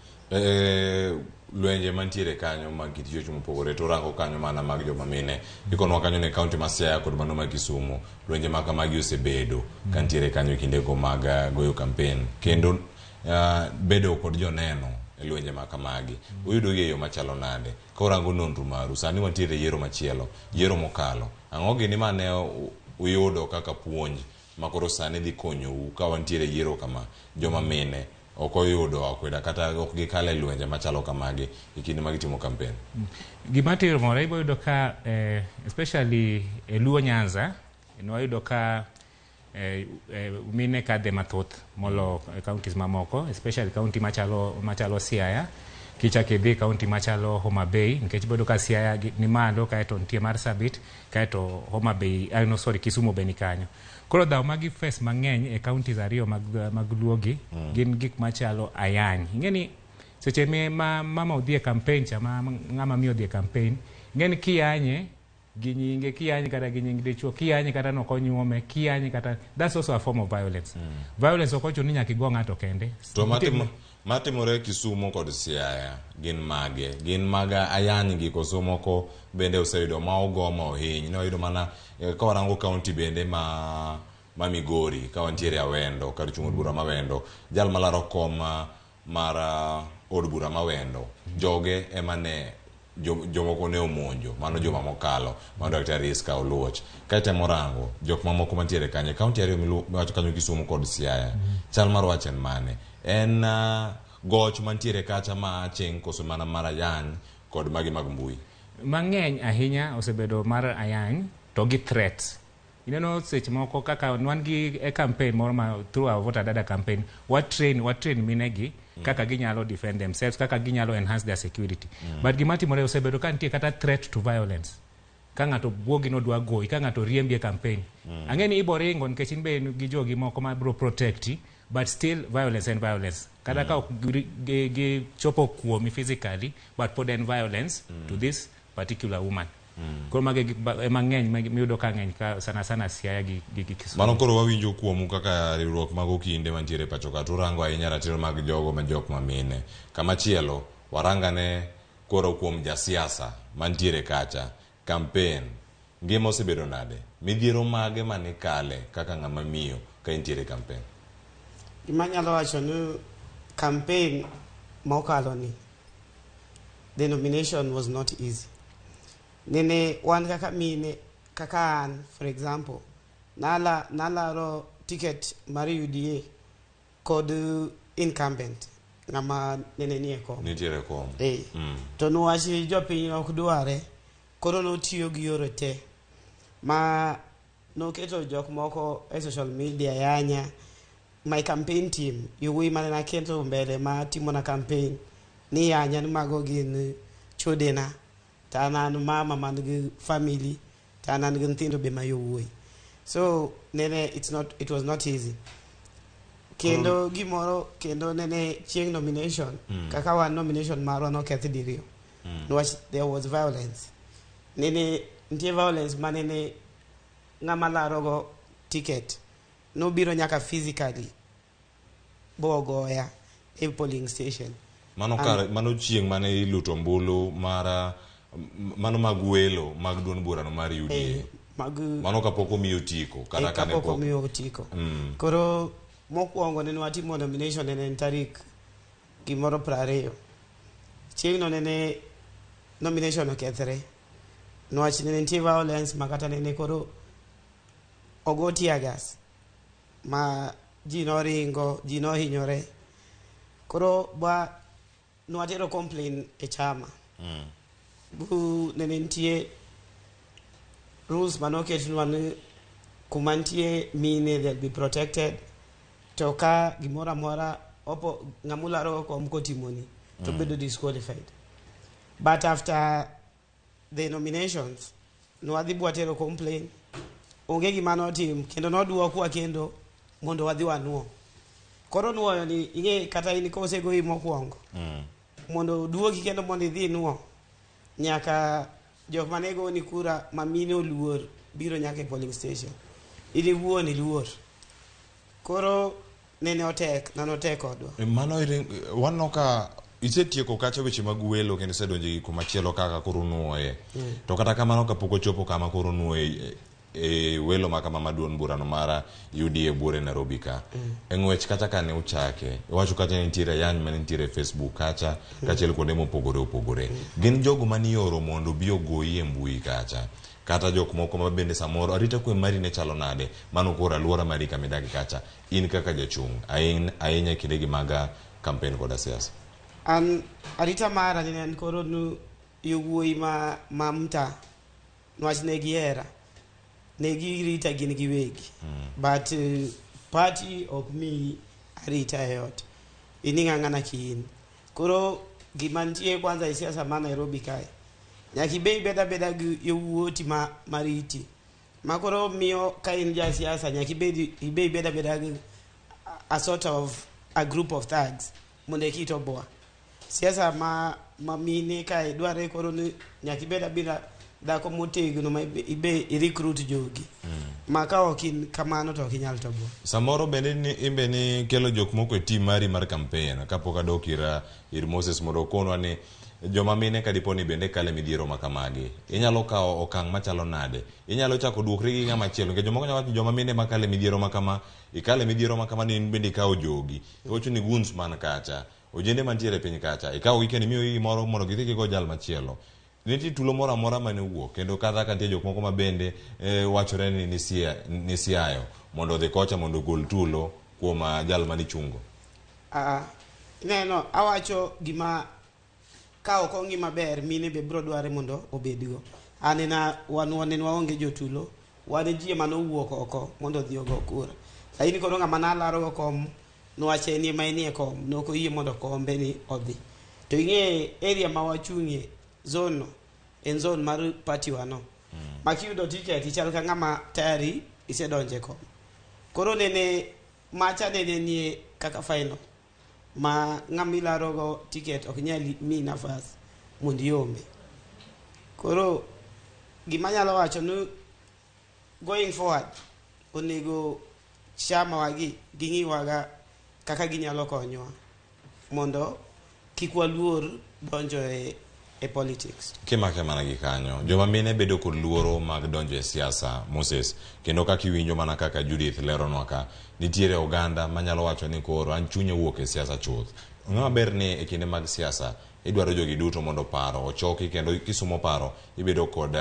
Lwenje mantiere kanyo mag kit chuech mopogore to rango kanyo mana mag joma mine ikonwa kanyo ne kaunti ma Siaya kod mano ma Kisumu, lwenje ma kamagi osebedo kantiere kanyo e kindego mag goyo campaign kendo bedo kod joneno e lwenje ma kamagi uyudo gi e yo machalo nade ka urango nonro maru sani wantiere yiero machielo, yiero mokalo, ang'o gini mane uyudo kaka puonj ma koro sani dhi konyou ka wantiere yiero kama joma mine ok oyudo akweda kata ok gikal e lwenje machalo kamagi e kinde ma gitimo campaign? Gima timore ibo yudo ka especially e Luo Nyanza nwayudo ka mine kadhe mathoth molo counties mamoko, especially county machalo Siaya, kichak idhi county machalo Homa Bay, nikech iboyudo ka Siaya ni malo, kaeto nitie Marsabit, kaeto Homa Bay, no sorry, Kisumu be ni kanyo. Koro dhaw magi face mang'eny e counties ariyo mag Luogi gin gik machalo ayany. Ing'e ni seche ma mama odhi e campaign cha, ma ng'ama miyo odhi e campaign, ing'e ni kiyanye gi nyinge, kiyanye kata gi nying dichuo, kiyanye kata nok onyuome, kiyanye kata, that's also a form of violence. Violence ok ochuno ni nyaka igo ng'ato kende. To matimore Kisumu kod Siaya gin mage? Gin mag ayany gi koso moko bende oseyudo ma ogo ma ohiny? Ne wayudo mana ka warango county bende ma Migori, ka wantiere Awendo, kar chung' od bura ma Awendo, jal malaro kom mar od bura ma Awendo, joge ema ne jomoko ne omonjo, mano juma mokalo, mano Daktari Iska Oluoch. Ka itemo rango jok mamoko mantiere kanyo, county ariyo miwacho kanyo Kisumu kod Siaya, chal mar wach en mane? En goch mantiere kacha ma aching' koso mana mar ayany kod magi mag mbui? Mang'eny ahinya osebedo mar ayany to gi threats. Ineno seche moko kaka wan gi e campaign moro ma through our Voter Dada campaign, wa train mine gi kaka ginyalo defend themselves, kaka ginyalo enhance their security. But gima timore osebedo ka nitie kata threat to violence. Ka ng'ato buogi nodwa goyi, ka ng'ato riembi e campaign. Ang'e ni ibo ringo nikech in be gi jogi moko ma biro protecti, but still violence and violence. Kata ka ok gi chopo kuomi physically, but pod en violence to this particular woman. Koro mage ema ng'eny miyudo ka ng'eny ka sana sana Siaya gi Kisumu. Mano koro wawinjo kuomu kaka riwruok mag okinde mantiere pacho ka to urango ahinya ratiro mag jogo ma jok mamine. Kamachielo warangane koro kuom jasiasa mantiere kacha, campaign ngima osebedo nade? Midhiero mage mane kale kaka ng'ama miyo ka intiere campaign? Gima anyalo wacho ni campaign mokalo ni, the nomination was not easy. Nene wan kaka mine, kaka an, for example, nalaro ticket mar UDA kod incumbent ng'ama nene nie kom. Nitiere kom. To niwach jopiny ok dware, koro notiyo gi yore te ma noketo jok moko e social media yanya. My campaign team, yowuoyi mane naketo mbele ma timona campaign ni yanya ni mago gin chodena, to an an mama man gi family, to an an gi nyithindo be ma yowuoyi. So nene it was not easy. Kendo gimoro kendo nene chieng' nomination, kaka wan nomination marwa nokethi diriyo. Niwach there was violence. Nene nitie violence ma nene ng'ama laro go ticket nobiro nyaka physically bogoya e polling station. Mano kar, mano chieng' mane iluto ombulu mar mano mag welo mag duond burano mar UDA. Mag Mano kapok omiyo otiko kata kane kapok pok. omiyo otiko. Koro mokwongo nene watimo nomination nene en tarik gimoro 20. Chieng'no nene nomination okethre. Niwach nene nitie violence ma kata nene koro ogo tear gas ma ji noringo, ji nohinyore. Koro ba nwatero complain e chama. Bu nene nitie rules manoketnwa ni kuma nitie mine they'll be protected to ka gimoro amora opo ng'ama ularo kom kotimoni to bedo disqualified. But after the nominations nwadhi bwatero complain, onge gima notim kendo noduokwa kendo mondo wadhi wanuo. Koro nuoyo ni ing'e kata in kosegoyi mokwongo mondo oduoki kendo mondo idhi inuo nyaka jok mane goni kura ma mine oluor biro nyaka e polling station, in iwuon iluor. Koro nene otek, nano otek kodwa. Mano waneno ka isetieko kacha weche mag welo kendo isedonjo e kumachielo kaka koro nuoye. To kata kamano kapok ochopo kama koro nuoye e welo ma kama ma duond burano mar UDA buore Nairobi ka. E ng'wech kacha kane uchake, iwacho kacha ni nitiere ayany mane nitiere e Facebook kacha, kaachiel kuonde mopogore opogore. Gin jogo manioro mondo obi ogoyi e mbui kacha. Kata jok moko ma bende samoro arita kwe mari ne chalo nade, mano koro aluora mari kama idake kacha, in kaka jachung' ahinya e kindegi mag campaign koda siasa. An arita mara nene en koro nu yowuoyi ma mta niwach ne gihera, ne girita gin giwegi. But party ok miyi arita e ot, in ing'ang'ana kiin. Koro gima nitie kwanza e siasa ma Nairobi kae, nyaka ibe ibed abeda gi yowuoti ma mariti. Ma koro miyo ka in ja siasa nyaka ibed ibe ibed abeda gi a sort of a group of thugs mondo eki itoboa. Siasa ma mine kae dwarre koro ni nyaka ibed abeda dhako motegno ma ibe i recruit jogi. Ma ka ok in kamano to ok inyal toboa. Samoro bende ni imbe ni kelo jok moko e team mari mar campaign kapok adok ir Moses mondo okonwa ni joma mine ka dipo ni bende kale midhiero ma kamagi inyalo kawo okang' machalo nade, inyalo chako duokri gi ng'ama chielo nikech jomoko nyalo wacho ni joma mine makale midhiero ma kama ikale midhiero ma kama ni in bende ikawo jogi iwacho ni goons man kacha ojende mantiere e piny kacha ikawo gi kendo imiyogi gimoro mondo gidhi gigo jal machielo. Nitie tulo moro amora mane owuok kendo kata ka nitie jok moko ma bende wachore ni nisiayo mondo odhi kocha mondo ogol tulo kuom jal manichungo. Ineno awacho gima ka ok ong'i maber mine be biro dware mondo obedgo. An wan wan waonge jotulo, wan ji ema nowuok oko mondo odhi ogo kura. Lakini koro ng'ama nalaro go kom niwach en ema enie kom, nok oyie mondo kombe ni odhi. To ing'e area ma wachung'ie, zone no, en zone mar party wa no. Ma kiyudo ticket ichal ka ng'ama tayari isedonje kom. Koro nene macha nene nie kaka final ma ng'ama ilaro go ticket ok nyal miyi nafas mondo iombe. Koro gima anyalo wacho ni going forward onego chama wagi ging'iwaga kaka ginyalo konyowa mondo kik waluor donjo e politics. Kimake mana gi kanyo, joma mine bedo kod luoro mag donjo e siasa, Moses, kendo kaka iwinjo mana kaka Judith leronwa ka, nitiere oganda manyalo wacho ni koro an chunya wuok e siasa chuth. Ng'ama ber ni e kinde mag siasa idwaro jogi duto mondo paro ochoki kendo kisumo paro ibedo kod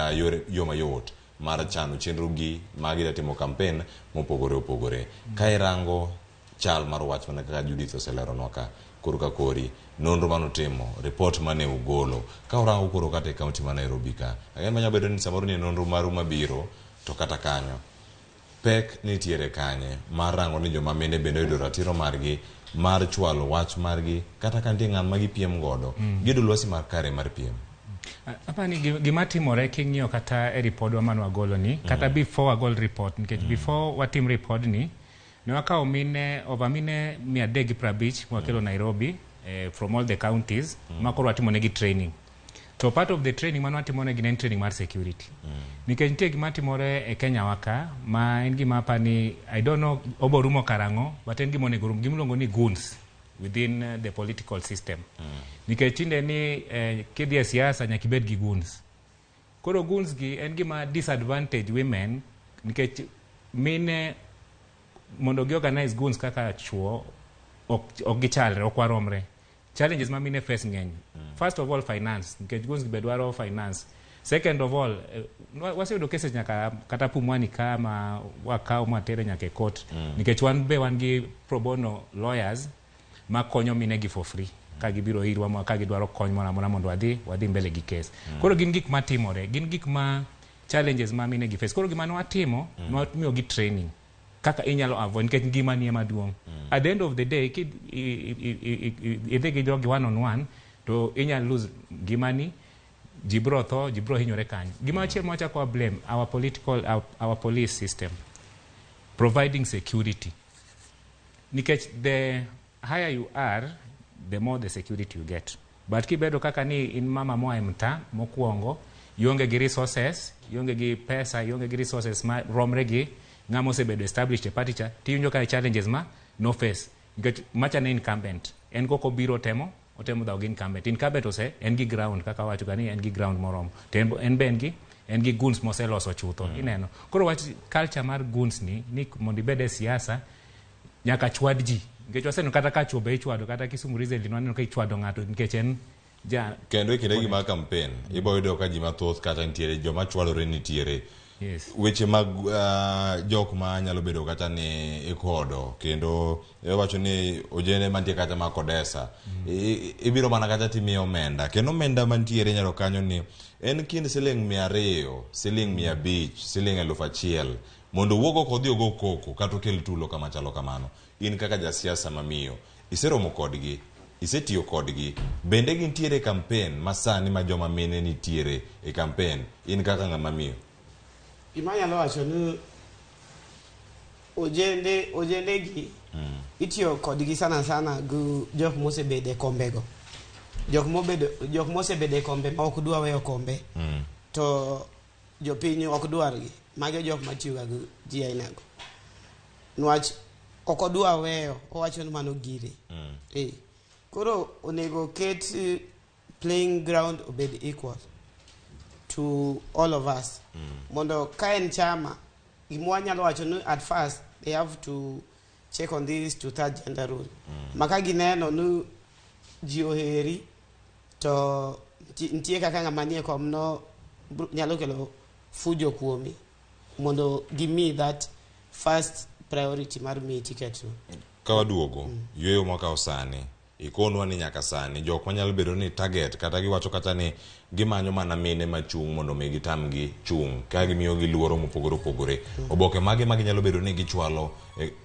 yo mayot mar chano chenro gi mag idwa timo campaign mopogore opogore. Ka irango chal mar wach mana kaka Judith oseleronwa ka, koro ka kori, nonro manotimo, report mane ugolo, ka urango koro kata e kaunti ma Nairobi ka, ang'e manyalo bedo ni samoro ni nonro maru mabiro, to kata kanyo, pek nitiere kanye mar rango ni joma mine bende oyudo ratiro margi mar chwalo wach margi kata ka nitie ng'ama gipiem godo, giyudo lwasi mar kare mar piem. Apani gima timore king'iyo kata e ripodwa mane wagolo ni, kata before wagol report, nikech before watim report ni, ne wakawo mine, over mine 350 mwakelo Nairobi, from all the counties, ma koro watimo negi training. To part of the training mane watimo negi ne en training mar security. Nikech nitie gima timore e Kenya wa ka, ma en gima apani, I don't know obo rumo karang'o, but en gima onego rum, gima iluongo ni goons. within the political system. Nikech tinde ni kidhi e siasa nyaka ibed gi goons. Koro goons gi en gima disadvantage women nikech mine mondo gi organize goons kaka chuo ok gichalre, ok waromre. Challenges ma mine face ng'eny. First of all, finance, nikech goons gi be dwaro finance. Second of all, waseyudo cases nyaka kata Pumwani ka ma wakawo mwatere nyaka e court. Nikech wan be wan gi pro bono lawyers makonyo mine gi for free ka gibiro irwa ma ka gidwaro kony moro amora mondo wadhi mbele gi case. Koro gin gik matimore, gin gik ma challenges ma mine gi face. Koro gima nwatimo, nwamiyo gi training kaka inyalo avoid nikech ngima ni ema duong'. At the end of the day, ki idhi gi jogi one on one to inyalo lose ngimani, ji bro tho, ji bro hinyore kanyo. Gima chielo mwachako wa blame our political our police system providing security. Nikech the higher you are, the more the security you get. But kibedo kaka ni in mama moa e mtaa mokwongo, ionge gi resources, ionge gi pesa, ionge gi resources ma romre gi ng'ama osebedo established e party cha, tiwinjo ka challenges ma no face. Nikech macha ne incumbent, en koko biro temo, otemo dhawo gi incumbent. Incumbent ose, en gi ground, kaka wacho ga ni en gi ground moromo. To en be en gi goons moseloso chutho, ineno. Koro wach culture mar goons ni mondo ibed e siasa, nyaka chwad ji. Nikech waseneno kata ka chuo be ichwado, kata Kisumu recently nwaneno ka ichwado ng'ato nikech en ja... Kendo e kindegi mag campaign, ibo yudo ka ji mathoth kata nitiere, joma chwadore nitiere. Yes. Weche mag jok ma nyalo bedo kata ni ikodo, kendo iwacho ni ojende mantie kata ma Kodesa, ibiro mana kata timiyo omenda, kendo omenda mantiere nyalo kanyo ni en kind siling 200, siling 500, siling 1000, mondo owuog oko odhi ogo koko kata okel tulo kama chalo kamano. In kaka jasiasa mamiyo, iseromo kodgi, isetiyo kodgi, bende gintiere e campaign ma sani ma joma mine nitiere e campaign, in kaka ng'ama miyo? Gima anyalo wacho ni ojende gi itiyo kodgi sana sana gi jok mosebedo e kombego. Jok mosebedo e kombe ma ok dwa weyo kombe, to jopiny ok dwargi. Mago jok matiyoga gi ji ainago. Niwach ok odwa weyo, owacho ni mano gire. Koro onego ket playing ground obed equal to all of us. Mondo ka en chama, gima wanyalo wacho ni at first they have to check on this to third gender rule. Maka gineno ni ji oheri to nitie kaka ng'ama nie kom no nyalo kelo fujo kuomi mondo gimi that first priority mar miyi ticket no. Ka waduogo, yueyo mwakawo sani, ikonwa ni nyaka sani jok manyalo bedo ni target kata giwacho kata ni gimanyo mana mine machung' mondo mi gitamgi chung' ka gimiyogi luoro mopogore opogore. Oboke mage ma ginyalo bedo ni gichwalo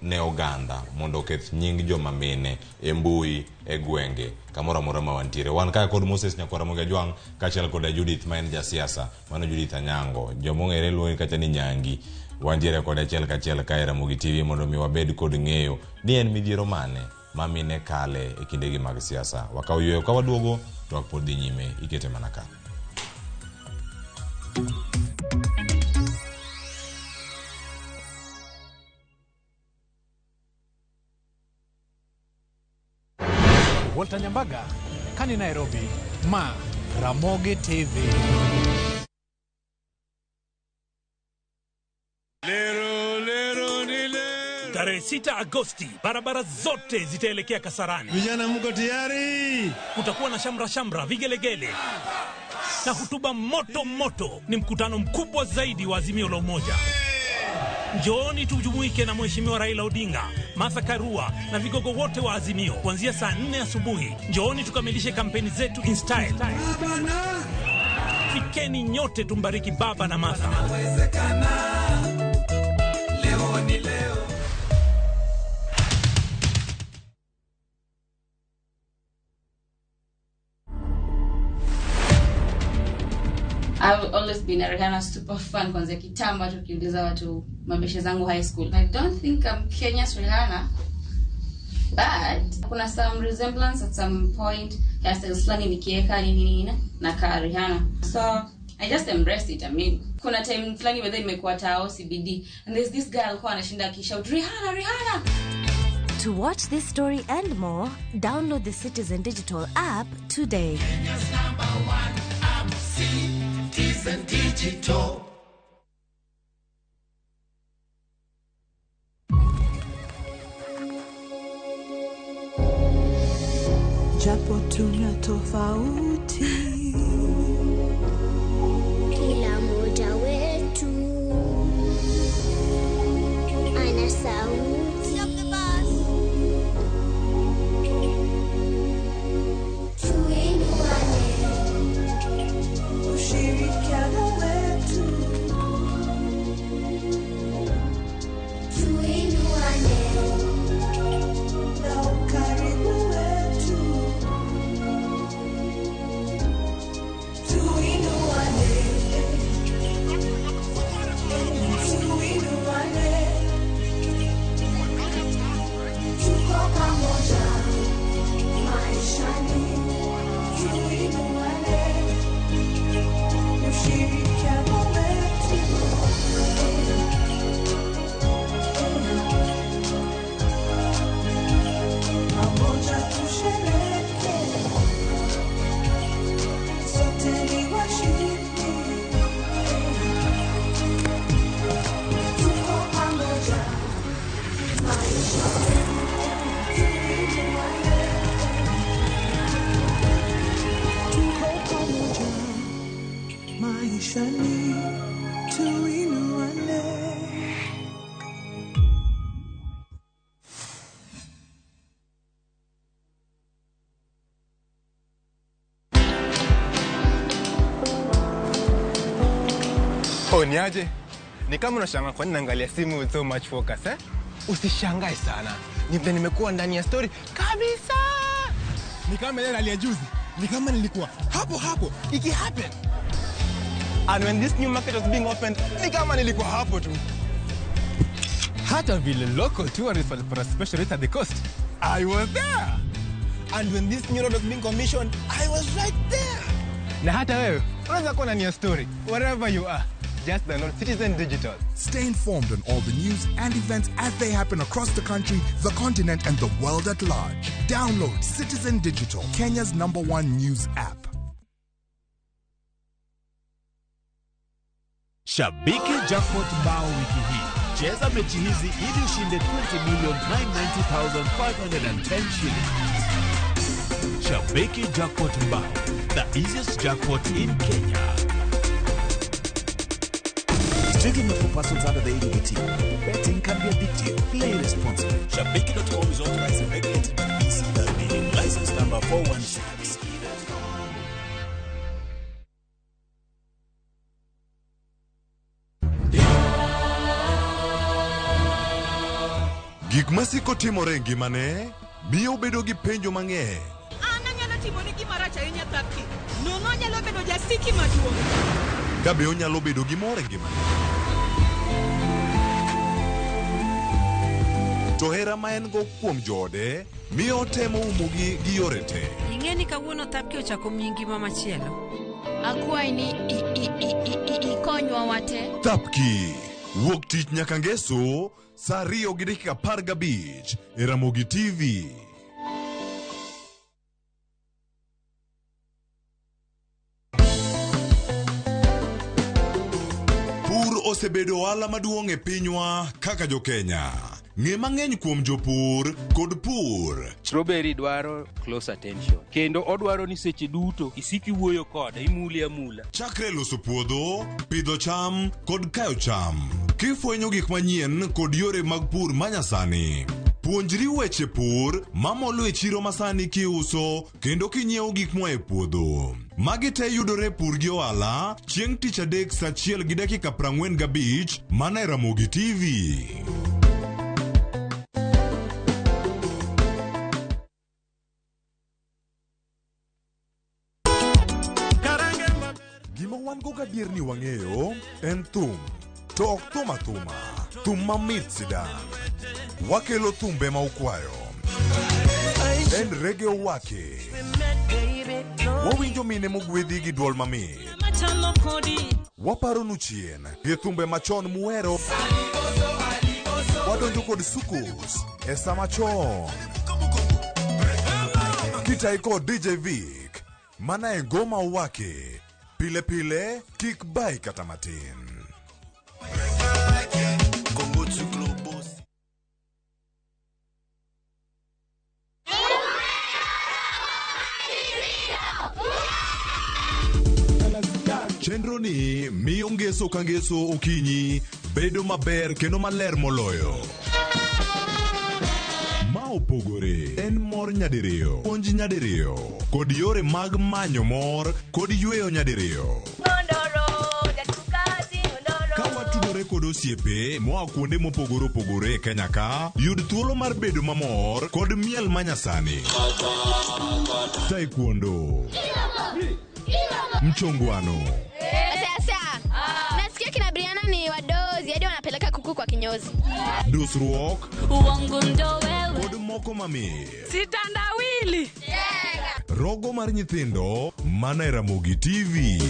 ne oganda mondo oketh nying joma mine e mbui, e gwenge, kamoro amora ma wantiere. Wan kaka kod Moses Nyakwar Ramogi Ajwang' kaachiel koda Judith ma en jasiasa, mano Judith Anyango, jomong'ere luonge kata ni Nyangi. Wantiere kode achiel kachiel ka e Ramogi TV mondo mi wabed kod ng'eyo ni en midhiero mane ma mine kale e kindegi mag siasa. Wakaw yueyo ka waduogo to pod dhi nyime, ikete mana ka. Walter Nyambaga, kani Nairobi, ma Ramogi TV. Tarehe 6 Agosti, barabara zote zitaelekea Kasarani. Vijana mko tayari? Kutakuwa na shamra shamra, vigelegele na hutuba moto moto. Ni mkutano mkubwa zaidi wa Azimio la Umoja. Njooni tujumuike na Mheshimiwa Raila Odinga, Martha Karua na vigogo wote wa Azimio kuanzia saa 4 asubuhi. Njooni tukamilishe kampeni zetu in style. Fikeni nyote tumbariki baba na Martha. Leo ni leo. I've always been a Rihanna super fan kwanzia kitambo, hata ukiuliza watu mabeshe zangu high school. I don't think I'm Kenya's Rihanna, but kuna some resemblance at some point. Hairstyles fulani nikieka nini nini na ka Rihanna. So I just embraced it. I mean, kuna time fulani whether imekuwa tao CBD and there's this girl alikuwa anashinda akishout Rihanna, Rihanna. To watch this story and more, download the Citizen Digital app today. Kenya's number one app, Citizen Digital. Japo tuna tofauti, kila mmoja wetu ana sauti. Stop the bus. Tuinuane, ushirikiano wetu, tuinuane na ukarimu wetu, tuinuane, tuinuane, tuko pamoja maishani, tuinuane, ushirikiano wetu. Pamoja tushereke, sote ni washindi. Tuko pamoja maishani, tuinuane. Tuko pamoja maishani, tuinuane. Oh, niaje? Ni kama unashangaa kwa nini naangalia simu with so much focus, eh? Usishangae sana. Ni vile nimekuwa ndani ya story kabisa. Ni kama ile rally ya juzi. Ni kama nilikuwa hapo hapo iki happen. And when this new market was being opened, ni kama nilikuwa hapo tu. Hata vile local tourists walipata special rate at the coast. I was there. And when this new road was being commissioned, I was right there. Na hata wewe unaweza kuwa ndani ya story wherever you are. Just download Citizen Digital. Stay informed on all the news and events as they happen across the country, the continent, and the world at large. Download Citizen Digital, Kenya's number one news app. Shabiki Jackpot Mbao wiki hii. Cheza mechi hizi ili ushinde 20,990,510 shillings. Shabiki Jackpot Mbao, the easiest jackpot in Kenya. Strictly not for persons under the age of 18. Betting can be addictive. Play responsibly. Shabiki.com is authorized and regulated by the BCLB. License number 416. Gik masiko timore e ngimane miyo obedo gi penjo mang'eny. An anyalo timoni gima rach ahinya Thapki. Nono anyalo bedo jasiki maduong'. Ka be onyalo bedo gi mor e ngimane. To hera ma en go kuom joode miyo otemo umogi gi yore te. Ing'e ni kawuono Thapki ochako miyi ngima machielo. Akwayi ni ikonywa wate. Thapki wuok tich nyaka ngeso saa 2:15 e Ramogi TV. Pur osebedo ohala maduong' e pinywa kaka jo-Kenya. Ng'e mang'eny kuom jopur kod pur. Strawberry dwaro close attention. Kendo odwaro ni seche duto isik iwuoyo kode, imule amula. Chakre loso puodho, pidho cham kod kayo cham. Kifwenyo gik manyien kod yore mag pur manyasani. Puonjri weche pur mamolo e chiro masani kiuso kendo kinyiewo gik moa e puodho. Magi te yudore Pur gi Ohala chieng' tich adek saa 1:45 mana e Ramogi TV. Gima wan go gadier ni wang'eyo en thum. To ok thum athuma, thum mamit sidang'. Wakelo thumbe ma ukwayo. En reggae owake. Wawinjo mine mogwedhi gi duol mamit. Waparonu chien gi thumbe machon muhero. Wadonjo kod sukus e sama chon. Kitai kod DJ Vic, mana e ngoma wake. Pile pile, kik bai kata matin. Chenro ni miyo ngeso ka ngeso okinyi bedo maber kendo maler moloyo. Ma opogore en mor nyadiriyo, puonj nyadiriyo, kod yore mag manyo mor kod yweyo nyadiriyo. Ka watudore kod osiepe moa kuonde mopogore opogore e Kenya ka, yud thuolo mar bedo mamor kod miel manyasani. Taekwondo, mchongwano, Sasa nasikia kina Briana ni wadozi hadi wanapeleka kuku kwa kinyozi. dusruok Uongo ndo wewe. kod moko mamit. Sitandawili. Rogo mar nyithindo mana e Ramogi TV.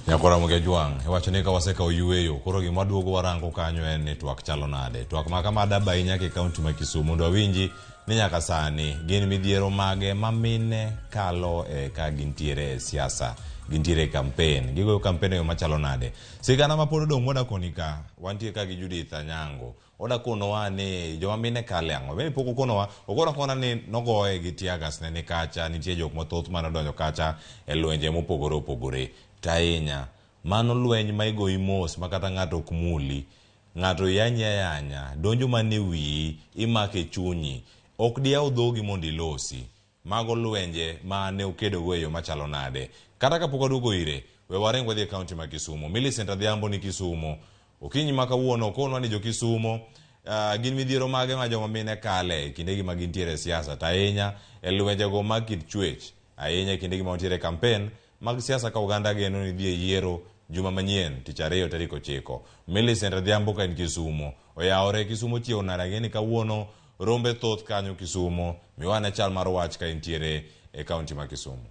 Nyakora Ramogi Ajwang', iwacho ni ka wasekawo yueyo, koro gima duogo warango kanyo en ni twak chalo nade. Twak ma kama daba ahinya e kaunti ma Kisumu mondo awinji ni nyaka sani gin midhiero mage ma mine kalo e ka gintiere e siasa, gintiere e kampen, gigoyo kampen e yo machalo nade. Sigana ma pod odong' modak koni ka, wantie ka gi Judith Anyango. Odak konowa ni joma mine kale ang'o. Bende pok okonowa, okono akona ni nogoye gi tear gas ne ni kacha, nitie jok mathoth mane odonjo kacha e lwenje mopogore opogore. To ahinya, mano lweny ma igoyi mos ma kata ng'ato ok muli. Ng'ato yanyi ayanya, donjo mana e wiyi, imako e chunyi. Ok diyaw dhogi mondo ilosi. Mago lwenje ma ne okedogo e yo machalo nade. Kata kapok waduogo ire, we waring wadhi e kaunti ma Kisumu. Millicent Adhiambo ni Kisumu. Okinyi ma kawuono okonwa ni jo Kisumu gin midhiero mage ma joma mine kale e kindegi ma gintiere e siasa to ahinya e lwenjego mag kit chwech ahinya e kindegi ma wantiere e kampen mag siasa ka oganda geno ni dhi e yiero juma manyien tich ariyo tarik 9. Millicent Adhiambo ka en Kisumu oyawore Kisumu ochiewo nade ang'e ni kawuono rombe thoth kanyo Kisumu miwane chal mar wach ka intiere e kaunti ma Kisumu.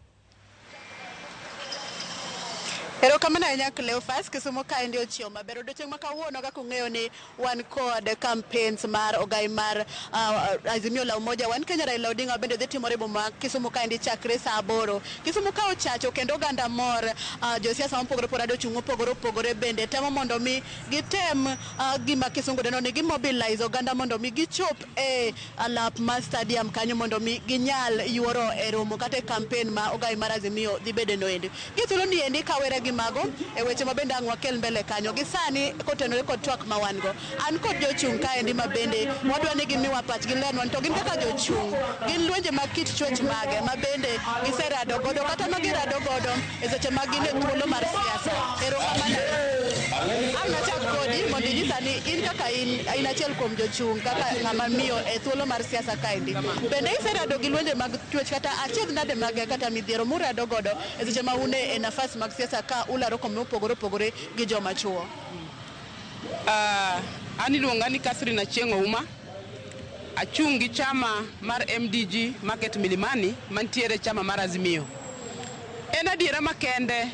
Erokamano ahinya Cleophas, Kisumu kaendi ochiewo maber. Odiochieng' ma kawuono kaka ung'eyo ni wan kod campaigns mar ogai mar Azimio la Umoja One Kenya Raila Odinga bende dhi timore e boma ma Kisumu kaendi chakre saa 8. Kisumu ka ochacho kendo oganda mor, josiasa mopogore opogore ochung' mopogore opogore bende temo mondo mi gitem gima kisungu dendo ni gimobilize oganda mondo mi gichop e alap mar stadium kanyo mondo mi ginyal yuoro e romo kata e campaign ma ogai mar Azimio dhi bede no endi. Gi thuolo ni endi kawere gi mago e weche ma bende ang' wakel mbele kanyo gi sani kotenore kod twak ma wan go. An kod jochung' kaendi ma bende wadwa ni gimiwa pachgi lernwa to gin kaka jochung' gin lwenje mag kit chwech mage ma bende giserado godo kata ma girado godo e seche ma gin e thuolo mar siasa. Erokamano. Ang' achak kodi mondo inyisa ni in kaka in achiel kuom jochung' kaka ng'ama miyo e thuolo mar siasa kaendi. Bende iserado gi lwenje mag chwech kata achiedh nade mage kata midhiero murado godo e seche ma un e nafas mag siasa ka ularo kombe mopogore opogore gi joma chuo? An iluonga ni Catherine Achieng' Ouma. Achung' gi chama mar MDG Market Milimani mantiere chama mar Azimio. En adiera makende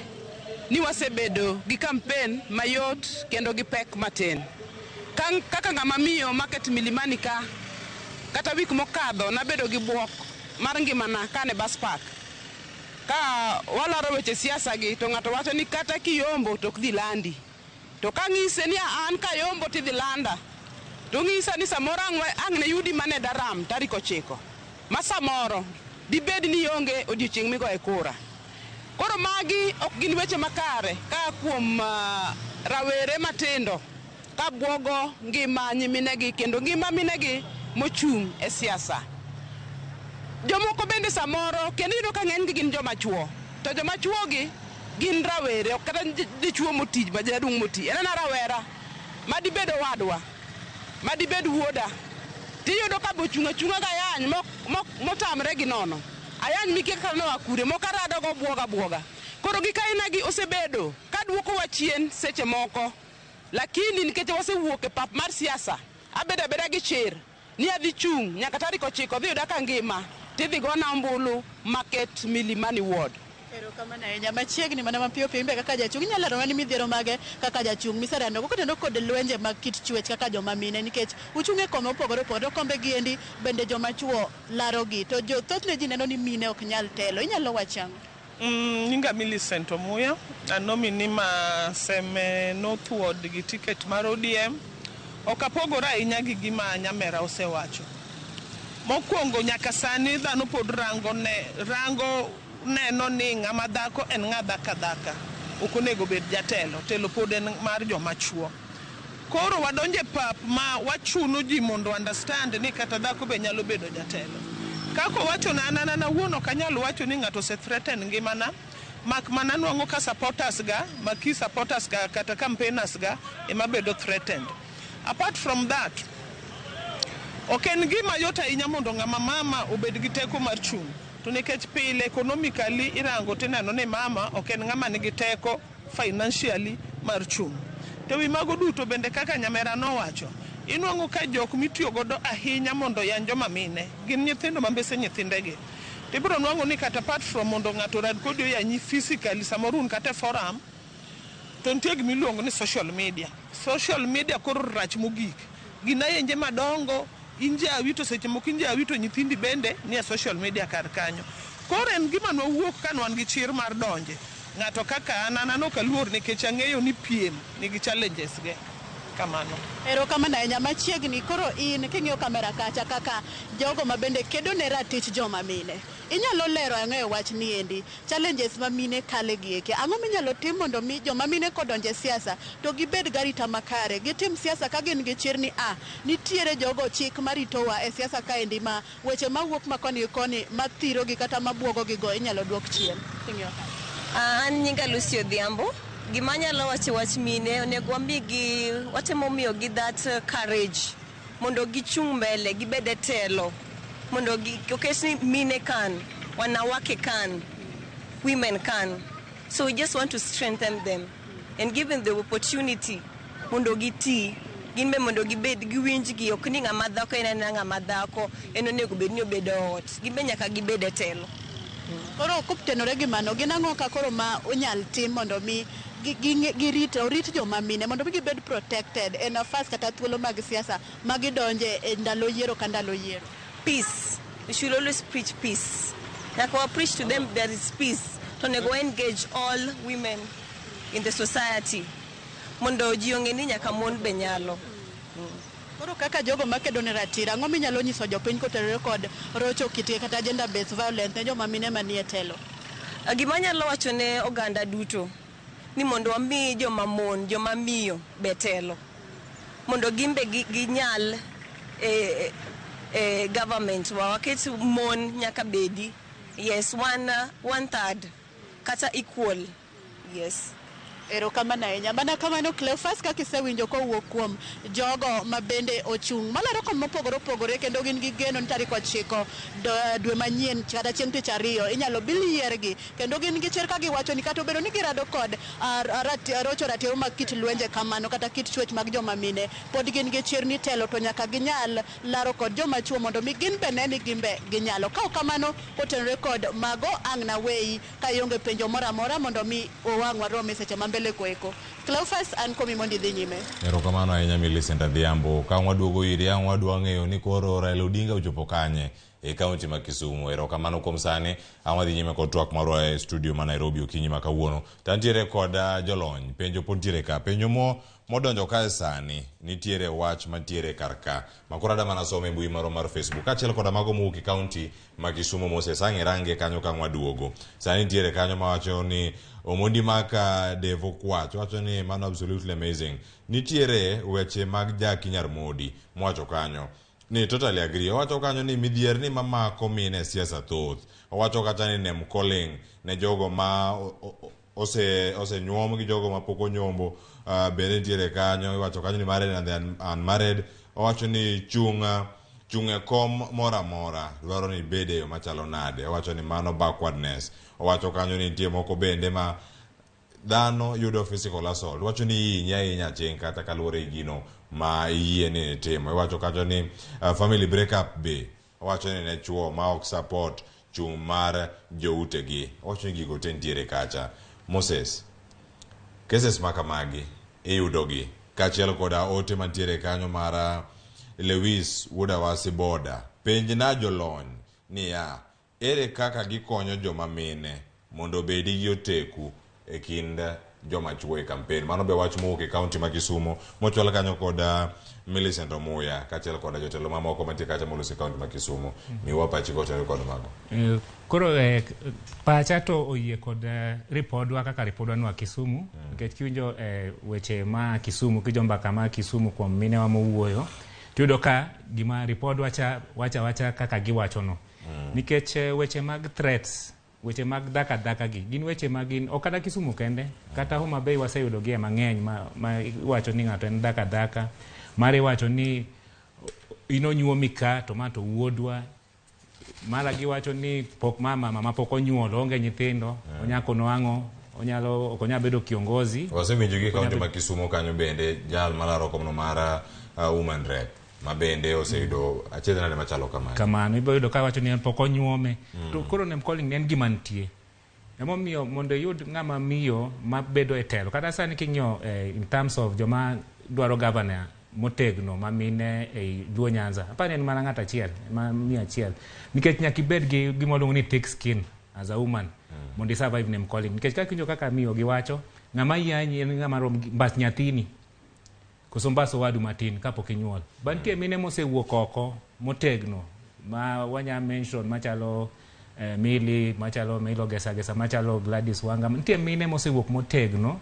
ni wasebedo gi kampen mayot kendo gi pek matin. Kaka ng'ama miyo Market Milimani ka, kata wik mokadho nabedo gi buok mar ngimana kane bus park. Ka walaro weche siasa gi to ng'ato wacho ni kata kiyombo to ok dhi landi. To kang'ise ni an kayombo tidhi landa, to ng'isa ni samoro ang' ne yudi mane daram tarik 9. Ma samoro dibed ni ionge odiochieng' migoye kura. Koro magi ok gin weche makare ka kuom rawere matindo ka buogo ngima nyiminegi kendo ngima minegi mochung' e siasa. Jomoko bende samoro kendo iyudo ka ng'enygi gin joma chuo. To joma chuo gi gin rawere, ok kata dichuo moti, ma jaduong' moti. En ana rawera ma dibed owadwa, ma dibed wuoda. Tiyudo ka bochung' achung'a ga ayany motamre gi nono. Ayany mikia kaka noa kure, moko arado go buoga buoga. Koro gik aina gi osebedo ka duokowa chien seche moko. Lakini nikech wasewuok e pap mar siasa, abedo abeda gi chir Ni adhi chung' nyaka tarik 9 dhi yuda ka ngima tidhi gona ombulu Market Milimani Ward. Erokamano ahinya. Machiegni mana mapiyo piyo imbe kaka jachung' inyalo leronwa ni midhiero mage kaka jachung' miserado go koteno kod lwenje mag kit chwech kaka joma mine nikech uchung' e kombe mopogore opogore to kombe giendi bende joma chuo larogi to jo thothne ji neno ni mine ok nyal telo. Inyalo wacho ang'o? Nyinga Millicent Omuya, an nominee ma Seme North Ward gi ticket mar ODM. Ok apogora ahinya gi gima nyamera osewacho. Mokwongo nyaka sani dhano pod rango ne rango neno ni ng'ama dhako en ng'a dhaka dhaka. Ok onego bed jatelo, telo pod en mar joma chuo. Koro wadonjo e pap ma wachuno ji mondo understand ni kata dhako be nyalo bedo jatelo. Kaka owacho na an an awuon ok anyal wacho ni ng'ato ose threaten ngimana mak mana nwang'o ka supporters ga ma key supporters ga kata campaigners ga ema bedo threatened. Apart from that, ok en gima yot ahinya mondo ng'ama mama obed gi teko mar chung'. To nikech pile economically irango tineno ni mama ok en ng'ama nigi teko financially mar chung'. To ewi mago duto bende kaka nyamera nowacho, inwang'o ka jok mitiyo godo ahinya mondo oyany joma mine gin nyithindo ma mbese nyithindegi. Tibiro nwang'o ni kata apart from mondo ng'ato orad kodi oyanyi physically samoro un kata e forum, to nitie gima iluongo ni social media. Social media koro rach mogik. Gin ayenje madongo, in jawi to seche moko in jawi to nyithindi bende nie social media kar kanyo. Koro en gima nwawuok ka nwan gi chir mar donje. Ng'ato kaka an, an ok aluor nikech ang'eyo ni piem nigi challenges ge. Kamano. Erokamano ahinya. Machiegni koro in king'iyo kamera kacha kaka jogo ma bende kedo ne ratich joma mine. Inyalo lero ang'o e wach ni endi? Challenges ma mine kale gi eki. Ang'o minyalo tim mondo mi joma mine kodonje siasa to gibed garita makare. Gitim siasa ka gin gi chir ni a nitiere jogo chik maritowa e siasa kaendi ma weche mawuok ma koni gi koni mathiro gi kata mabuogo gi go inyalo duok chien. King'iyo kacha. An nyinga Lucy Odhiambo. Gima anyalo wacho wach mine, onego wamigi, watemo miyogi that courage mondo gichung' mbele, gibed e telo. Mondo oket ni mine can, wanawake can, women can. So we just want to strengthen them and give them the opportunity mondo giti. Gin be mondo gibed giwinjgi, ok ni ng'ama dhako en ena ng'ama dhako, en onego bed ni obedo e ot. Gin be nyaka gibed e telo. Koro kotenore gi mano, gin ang'o ka koro ma onyal tim mondo mi girit orit joma mine mondo mi gibed protected e nafas kata thuolo mag siasa ma gidonje e ndalo yiero ka ndalo yiero? Peace. We should always preach peace. Nyaka wa preach to them there is peace. To onego wa engage all women in the society mondo ji ong'e ni nyaka mon be nyalo. Koro kaka jogo makedo ne ratiro, ang'o minyalo nyiso jopiny kotenore kod rocho kitgi kata gender based violence ne joma mine manie telo? Gima anyalo wacho ne oganda duto ni mondo wami joma mon, joma miyo be telo. Mondo gin be ginyal e government wa waket mon nyaka bedi. Yes, one third kata equal. Yes. Erokamano ahinya. Mana kamano Cleophas, kaka isewinjo kowuok kuom jogo ma bende ochung' malaro kom mopogore opogore kendo gin gi geno ni tarik 9 dwe manyien kata chieng' tich ariyo inyalo bil yiergi kendo gin gi chir ka giwacho ni kata obedo ni girado kod rocho ratiro mag kit lwenje kamano kata kit chwech mag joma mine, pod gin gi chir ni telo to nyaka ginyal laro kod joma chuo mondo mi gin be ne ni gin be ginyalo. Ka ok kamano kotenore kod mago ang' naweyi ka ionge penjo moro amora mondo mi owang' warom e seche ma mbele koeko. Cleophas, an komi mondo idhi nyime. Erokamano ahinya Millicent Adhiambo. Ka waduogo iri, ang' wadwa ng'eyo ni koro Raila Odinga ochopo kanye e kaunti ma Kisumu. Erokamano kuom sani, ang' wadhi nyime kod twak marwa e studio ma Nairobi okinyi ma kawuono. To antiere kod jolony, penjo pod nitiere ka. Penjo modonjo kae sani, nitiere wach mantiere kar ka. Ma koro adwa mana somo e mbui marwa mar Facebook. Kaachiel koda mago mowuok e kaunti ma Kisumu Moses, ang' irange kanyo ka ang' waduogo. Sani nitiere kanyo mawacho ni Omondi Maka Devo Kwach wacho ni mano absolutely amazing. Nitiere weche mag Jaki Nyar Modi mowacho kanyo ni totally agree. Owacho kanyo ni midhierni mamako mine e siasa thoth. Owacho kata ni name calling ne jogo ma osenyuom gi jogo mapok onyombo bende nitiere kanyo. Iwacho kanyo ni married and the unmarried. Owacho ni chung' e kom moro amora dwaro ni ibed e yo machalo nade. Owacho ni mano backwardness. Owacho kanyo ni nitie moko bende ma dhano yudo physical assault wacho ni ihinyi ahinya aching' kata kaluwore gi gino ma iyie ni itimo iwacho kacha ni family break up be owacho ni ne chuo ma ok support chung' mar joutegi owacho ni gigo te nitiere kacha Moses cases ma kamagi iyudogi kaachiel koda ote mantiere kanyo mar Lewis wuod Awasi Boda penjna jolony niya ere kaka gikonyo joma mine mondo obedi gi oteku e kind joma chuo e kampen mano be wach mowuok e kaunti ma Kisumo mochwal kanyo kod Millicent Omuya kaachiel koda jotelo mamoko mantie kacha moloso e kaunti ma Kisumo miwa pachi kotenore kod mago Koro pacha to oyie kod ripodwa kaka ripodwa no Kisumu nikech kiwinjo weche ma Kisumu kiwinjo mbaka ma Kisumu kuom minewa mowuoyo tiyudo ka gima ripodwa cha wacha wacha kaka giwacho no nikech weche mag threats weche mag dhaka dhaka gi gin weche ma gin ok kata Kisumu kende kata Homa Bay waseyudo gie mang'eny ma iwacho ni ng'ato en dhaka dhaka mara iwacho ni in onyuomi ka to ma to wuodwa mara giwacho ni pok mama pok onyuolo onge nyithindo onyako nwang'o onyalo ok onyal bedo kiongozi wasewinjo gi e kaunti ma Kisumo kanyo bende jal malaro komno mar woman rep ma bende oseyudo achiedh nade machalo kamano kamano ibiro yudo ka wacho ni en pok onyuome to koro name calling en gima nitie emomiyo mondo iyud ng'ama miyo mabedo e telo kata sani king'iyo in terms of joma dwaro governor motegno ma mine ei Luo Nyanza apani en mana ng'ato achiel ma miyo achiel nikech nyaka ibed gi gima waluongo ni thick skin as a woman mondo i survive name calling nikech kaka iwinjo kaka miyo giwacho ng'ama yanyi en ng'ama rom gi mbas nyathini koso mbas owadu matin kapok inyuol ba nitie mine mosewuok oko motegno ma wanya mention machalo Milly machalo Milo Gesa Gesa machalo Gladys Wanga nitie mine mosewuok motegno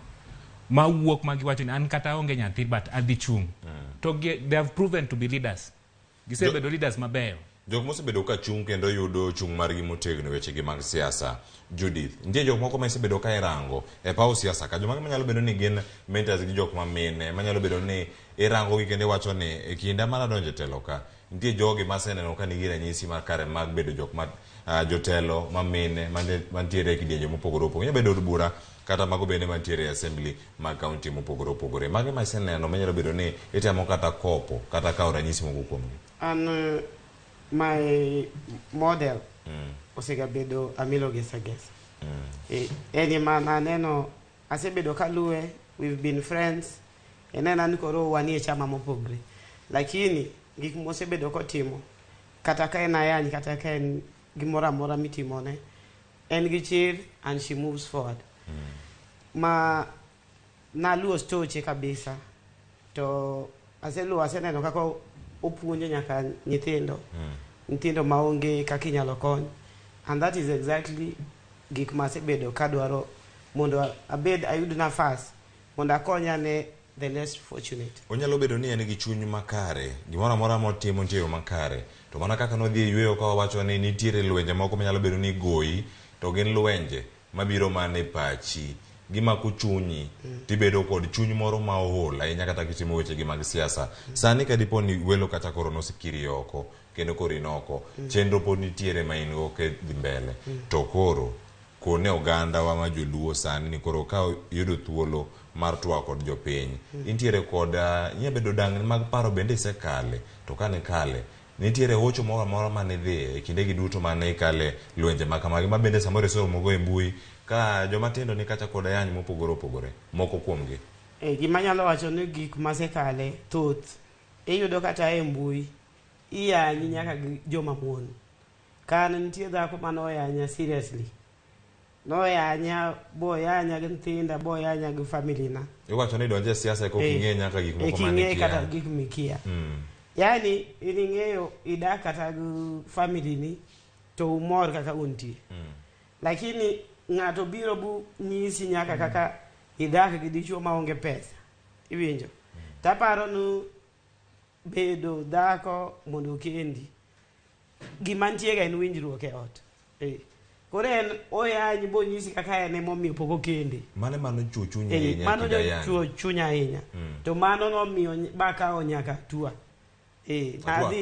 mawuok ma giwacho ni an kata aonge nyathi but adhi chung to they have proven to be leaders gisebedo leaders mabeyo Jok mosebedo ka chung' kendo yudo chung' margi motegno e wechegi mag siasa Judith nitie jok moko ma isebedo ka irango e paw siasa ka jomage manyalo bedo ni gin mentors gi jok ma mine manyalo bedo ni irango gi kendo iwacho ni e kinda mar adonjo e telo ka nitie jogi maseneno ka nigi ranyisi makare mag bedo jok ma jotelo ma mine mantiere e kidienje mopogore opogore nyalo bedo od bura kata mago bende mantiere e assembly mag kaunti mopogore opogore mage ma iseneno manyalo bedo ni itemo kata kopo kata kawo ranyisi moko kuomgi An my model osegabedo Amilo Gesa Gesa. En ema naneno asebedo kaluwe, we've been friends. Enena ni koro wanie chama mopogre. Lakini gik mosebedo kotimo kata ka en ayany kata ka en gimoro amora mitimone en gi chir and she moves forward. Ma naluwo stoche kabisa to aseluwo aseneno kaka opuonjo nyaka nyithindo nyithindo maonge kaka inyalo kony and that is exactly gik masebedo kadwaro mondo abed ayud nafas mondo akonya ne the less fortunate. Onyalo bedo ni en gi chuny makare gimoro amora motimo nitie yo makare to mana kaka nodhi e yweyo ka wawacho ni nitiere lwenje moko manyalo bedo ni goyi to gin lwenje mabiro mana e pachi gimako chunyi tibedo kod chuny moro ma ool ahinya kata kitimo wechegi mag siasa sani ka dipo ni welo kata koro nosekiri oko kendo koro in oko chenro pod nitiere ma in go dhi mbele to koro kone oganda wa ma joluo sani ni koro ka yudo thuolo mar twak kod jopiny intiere kod inya bedo dang'ni mag paro bende isekale to kane kale nitiere hocho moro amora mane idhiye e kindegi duto mane ikale lwenje ma kamagi ma bende samoro iseromogo e mbui ka joma tindo ni kacha kod ayany mopogore opogore moko kuomgi Gima anyalo wacho ni gik masekale thoth iyudo kata e mbui iyanyi nyaka gi joma mon. Kan nitie dhako mane oyanya seriously. Noyanya boyanya gi nyithinda boyanya gi family na. Iwacho ni donje e siasa eka ok ing'e nyaka gik moko mane ing'e ikia. kata gik mikia. Yani in ing'eyo idak kata gi family ni to umor kaka untie. Lakini ng'ato biro bu nyisi nyaka kaka idak gi dichuo maonge pesa. Iwinjo? Taparo ni bedo dhako mondo okendi. Gima nitie ga en winjruok e ot. Koro en oyanyi bonyisi kaka en emomiyo pok okende. Mano ema nochuo chunyi ahinya Mano kinde ayany. nochuo chunya ahinya. To mano nomiyo bakawo nyaka hatua.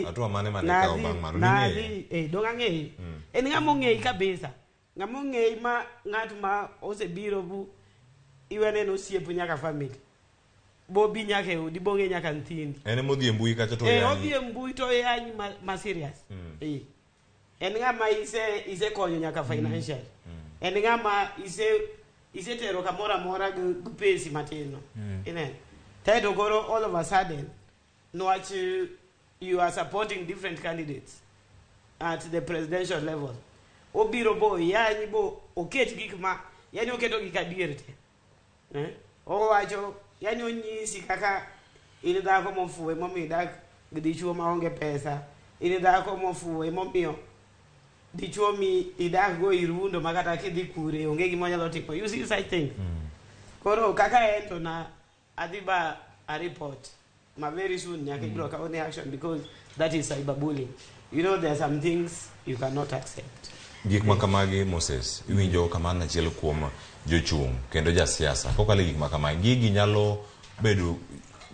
Hatua mane mane ikawo bang' mano? Ning'eye? Dong' ang'eye. En ng'ama ong'eyi kabisa. Ng'ama ong'eyi ma ng'at ma osebiro bu Iwene en osiep nyaka family. Bobi nyaka e odi, bong'e nyaka nyithindi. En ema odhi e mbui kacha to Eh, oyanyi. odhi e mbui to oyany ma serious. Eh. En ng'ama isekonyo nyaka financial. En ng'ama isetero kamoro amora gi pesi matin no. Ineno. Kaeto koro all of a sudden, nwach you are supporting different candidates at the presidential level. Obiro bo yanyi bo oket gik ma yani oketo gik adier te. Eh? Owacho yani onyisi kaka in dhako mofuwo emomiyo idak gi dichuo maonge pesa. In dhako mofuwo emomiyo dichuo mi idak go irundo ma kata kidhi kure onge gima onyalo timo. You see such things. Koro kaka en to na adhi ba a report ma very soon nyaka ibiro kaw ne action because that is cyberbullying. You know there are some things you cannot accept. Gik ma kamagi Moses, iwinjo kamano achiel kuom jochung' kendo jasiasa. Kokalo e gik ma kamagi, gigi nyalo bedo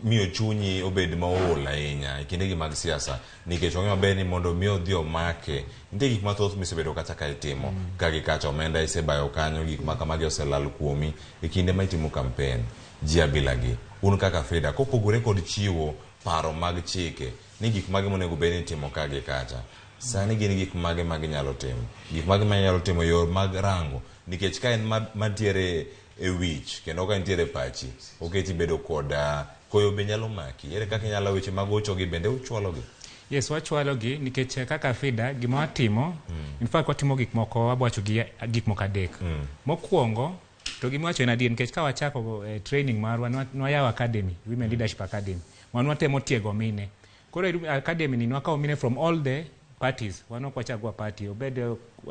miyo chunyi obed maol ahinya e kindegi mag siasa nikech wang'eyo maber ni mondo mi odhi omake nitie gik mathoth misebedo kacha ka itimo ka gi kacha omenda isebayo kanyo gik ma kamagi oselal kuomi e kinde ma itimo kampen ji abilagi un kaka FIDA kopogore kod chiwo paro mag chike ni gik mage monego bed ni itimo ka gi kacha sani gin gik mage ma ginyalo timo gik mage ma ginyalo timo e yor mag rango nikech ka en mantiere e wich kendo ka nitiere e pachi oketi bedo kod koyo be nyalo maki ere kaka inyalo weche mag gochogi bende uchwalogi Yes, wachwalogi nikech kaka FIDA gima watimo in fact watimo gik moko wawacho gi gik moko adek. Mokwongo to gima wacho en adier nikech ka wachako training marwa nwayawo academy, Women Leadership Academy. Wan watemo tiego mine. Koro e academy ni nwakawo mine from all the parties. Wan ok wachagua party, obed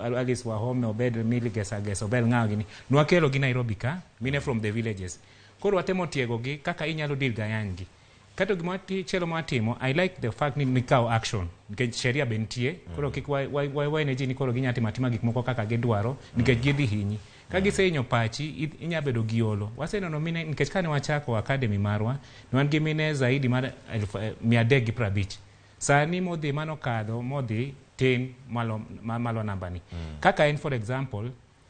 Alice Wahome, obed Millie Gesa Gesa, obed ng'awa gini. Nwakelo gi Nairobi ka, mine from the villages. Koro watemo tiego gi kaka inyalo deal gi ayany gi. Kato gima chielo ma watimo, I like the fact ni nikawo action nikech sheria be nitie. Koro kik wawene ji ni koro ginya timo atima gik moko kaka gidwaro nikech gidhi hinyi. Ka gisehinyo pachi, inya bedo gi olo. Waseneno mine nikech kane wachako academy marwa, ne wan gi mine zaidi mar 350. Sani modhi manokadho modhi tin malo, malo namba ni. Kaka en for example,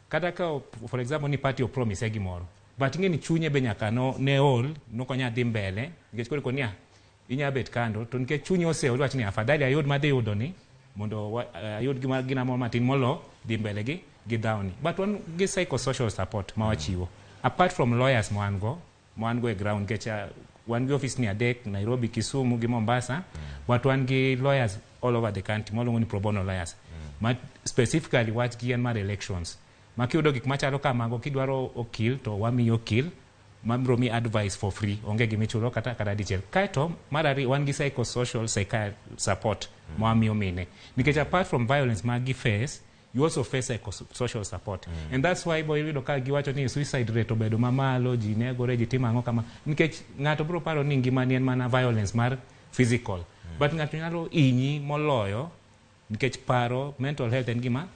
kata ka for example ni party opromise gimoro, but ing'e ni chunye be nyaka no, ne ol, nokonya dhi mbele, nikech koro konia inya bet kando, to nikech chunye oseol wach ni afadhali ayud madhi yudo ni, mondo ayud gima gina moro matin molo dhi mbele gi dhawni. But wan gi psychosocial support ma wachiwo. Apart from lawyers ma wan go e ground, nikech wan gi office ni adek, Nairobi, Kisumu gi Mombasa, but wan gi lawyers all over the country, mwaluongo ni pro bono lawyers. Ma specifically wach gi en mar elections. Ma kiyudo gik machalo kamago, kidwaro okil to wamiyi okil mabiro miyi advice for free, onge gimichulo kata dichiel. Kaeto mar ariyo wan gi psychosocial support ma wamiyo mine. Nikech apart from violence ma gi face, you also face psychosocial support. And that's why boy yudo ka giwacho ni suicide rate obedo mamalo, ji negore, ji timo ang'o kama. Nikech ng'ato biro paro ni ngimani en mana violence mar physical. But ng'ato nyalo hinyi moloyo nikech paro, mental health en gima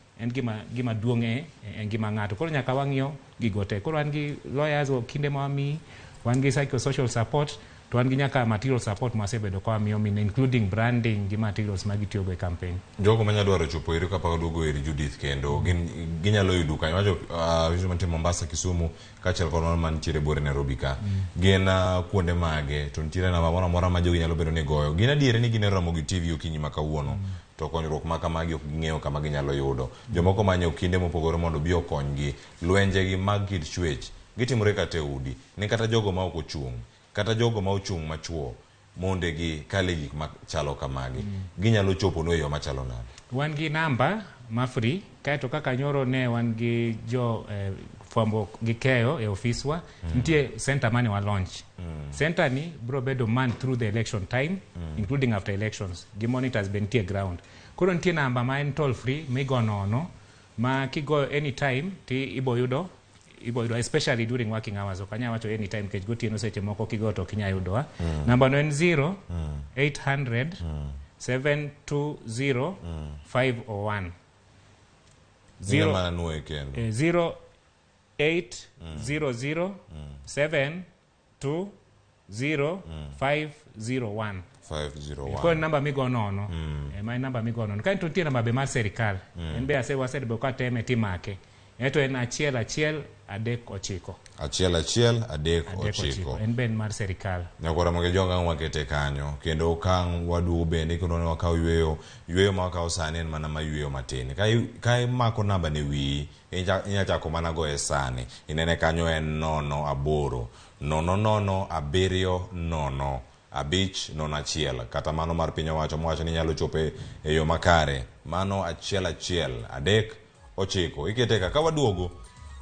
duong' e ngima ng'ato. Koro nyaka wang'iyo gigo te. Koro wan gi lawyers kinde ma wamiyi, wan gi psychosocial support, to wan gi nyaka material support ma wasebedo ka wamiyo mine, including branding gi materials ma gitiyogo e campaign. Jogo manyalo dwaro chopo iri kapok oduogo ir Judith kendo, ginyalo yudo kanyo. Wacho, mantie Mombasa, Kisumu, kaachiel kod mano mantiere buore Nairobi ka. Gin kuonde mage, to nitiere namba moro amora ma jogi nyalo bedo ni goyo. Gin adieri ni gineno Ramogi TV okinyi ma kawuono, to konyruok ma kamagi ok ging'eyo kama ginyalo yudo. Jomoko manyo kinde mopogore mondo obi okonygi. Lwenjegi mag kit chwech, gitimore kata e udi, ni kata jogo ma ok ochung', kata jogo ma ochung' machuo, mondegi kale gik machalo kamagi. Ginyalo chopo no e yo machalo nade? Wan gi namba ma free, kaeto kaka nyoro ne wan gi jo fwambo gi keyo e ofiswa, nitie center mane wa launch. Center ni biro bedo man through the election time, including after elections, gi monitors be nitie ground. Koro nitie namba ma en toll free migo nono, ma kigoyo anytime ti ibo yudo, especially during working hours. Ok anyal wacho anytime nikech gotieno seche moko kigoyo to ok inyal yudowa. Namba no en 0 800 720 501. Zero mana nuoye kendo. 0 8 0 0 7 2 0 5 0 1. 501. Koro namba migo nono. Ma en namba migo nono. Kaeto nitie namba be mar serikal. En be wasebedo ka teme timake. Eto en 1 1 3 9. 1 1 3 9. En ben mar serikal. Nyakora moge jonga wakete kanyo kendo kang waduogo bende kendo ne wakaw yweyo yweyo ma wakawo sani en mana ma yweyo matin. Ka imako namba ne wiyi inya chako mana goye sani. Inene kanyo en 0 8 0 0 7 0 5 0 1 kata mano mar piny owacho mowacho ni nyalo chope e yo makare mano 1 1 3 9 ikete ka waduogo.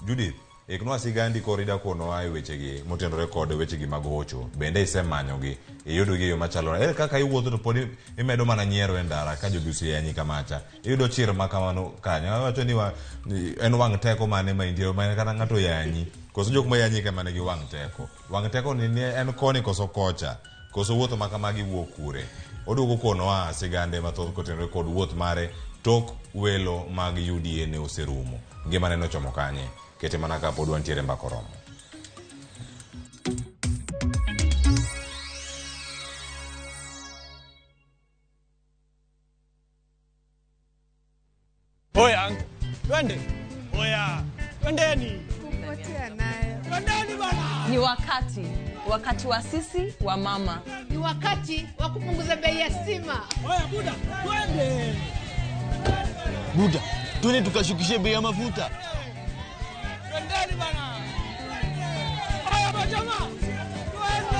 Judith, iknwa sigandi korida konowa e wechegi motenore kod wechegi mag hocho bende isemanyogi iyudogi e yo machalo ere kaka iwuotho to pod imedo mana nyiero e ndara ka jogi oseyanyi kamacha iyudo chir ma kamano kanyo awacho ni en wang' teko mane ma intie ma kata ng'ato yanyi koso jok ma yanyi kama nigi wang' teko wang' teko ni en koni koso kocha koso wuotho ma kamagi wuok kure. Oduogo konowa sigande mathoth kotenore kod wuoth mare tok welo mag UDA ne oserumo ngimane nochomo kanye. Kete mana ka pod wantiere mbaka oromo. Oya, twende. Oya, twendeni. Twendeni bana. Ni wakati wa sisi wa mama. Ni wakati wa kupunguza bei ya stima. Oya buda, twende. Buda, twende tukashukishe bei ya mafuta. Twendeni bana. Oya majamaa. Twende.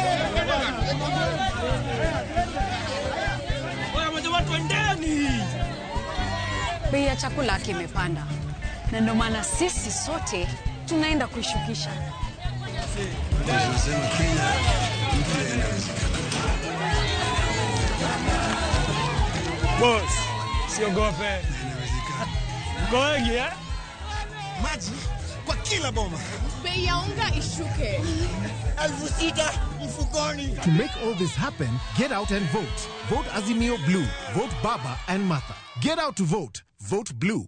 Oya majamaa twendeni. Bei ya chakula kimepanda. Na ndio maana sisi sote tunaenda kuishukisha. Boss, siogope. Mko wengi eh? Maji kwa kila boma. Bei ya unga ishuke. 6,000 mfukoni. To make all this happen, get out and vote. Vote Azimio Blue. Vote Baba and Martha. Get out to vote. Vote Blue.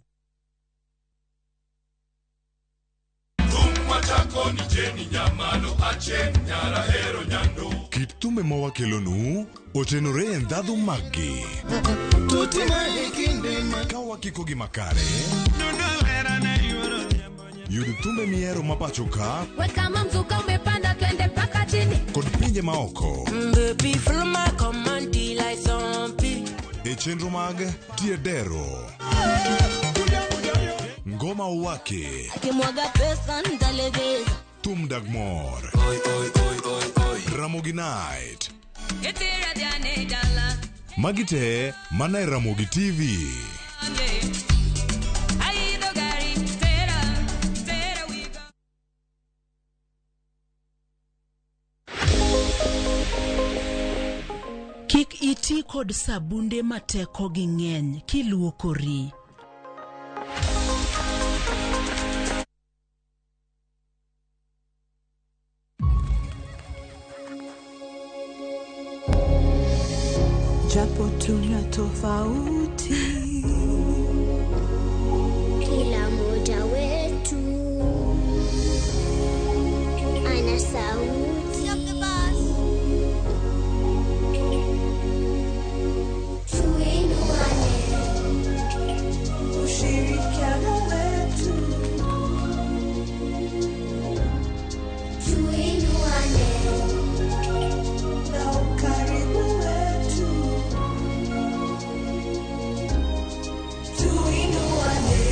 Kit thumbe ma wakelonu otenore e ndhadhu maggi. Ka wakiko gi makare, yud thumbe mihero ma pacho ka Weka mzuka umepanda twende mpaka chini. kod pinje maoko e chenro mag Tiedero, Ngoma Uwake, Akimwaga pesa nitalegeza. Thum Dag Mor, Ramogi Night. Magi te mana e Ramogi TV. Kik iti kod sabunde ma tekogi ng'eny kiluokori. Japo tuna tofauti, kila mmoja wetu ana sauti. Tuinuane, ushirikiano wetu. Tuinuane na ukaribu wetu. Tuinuane,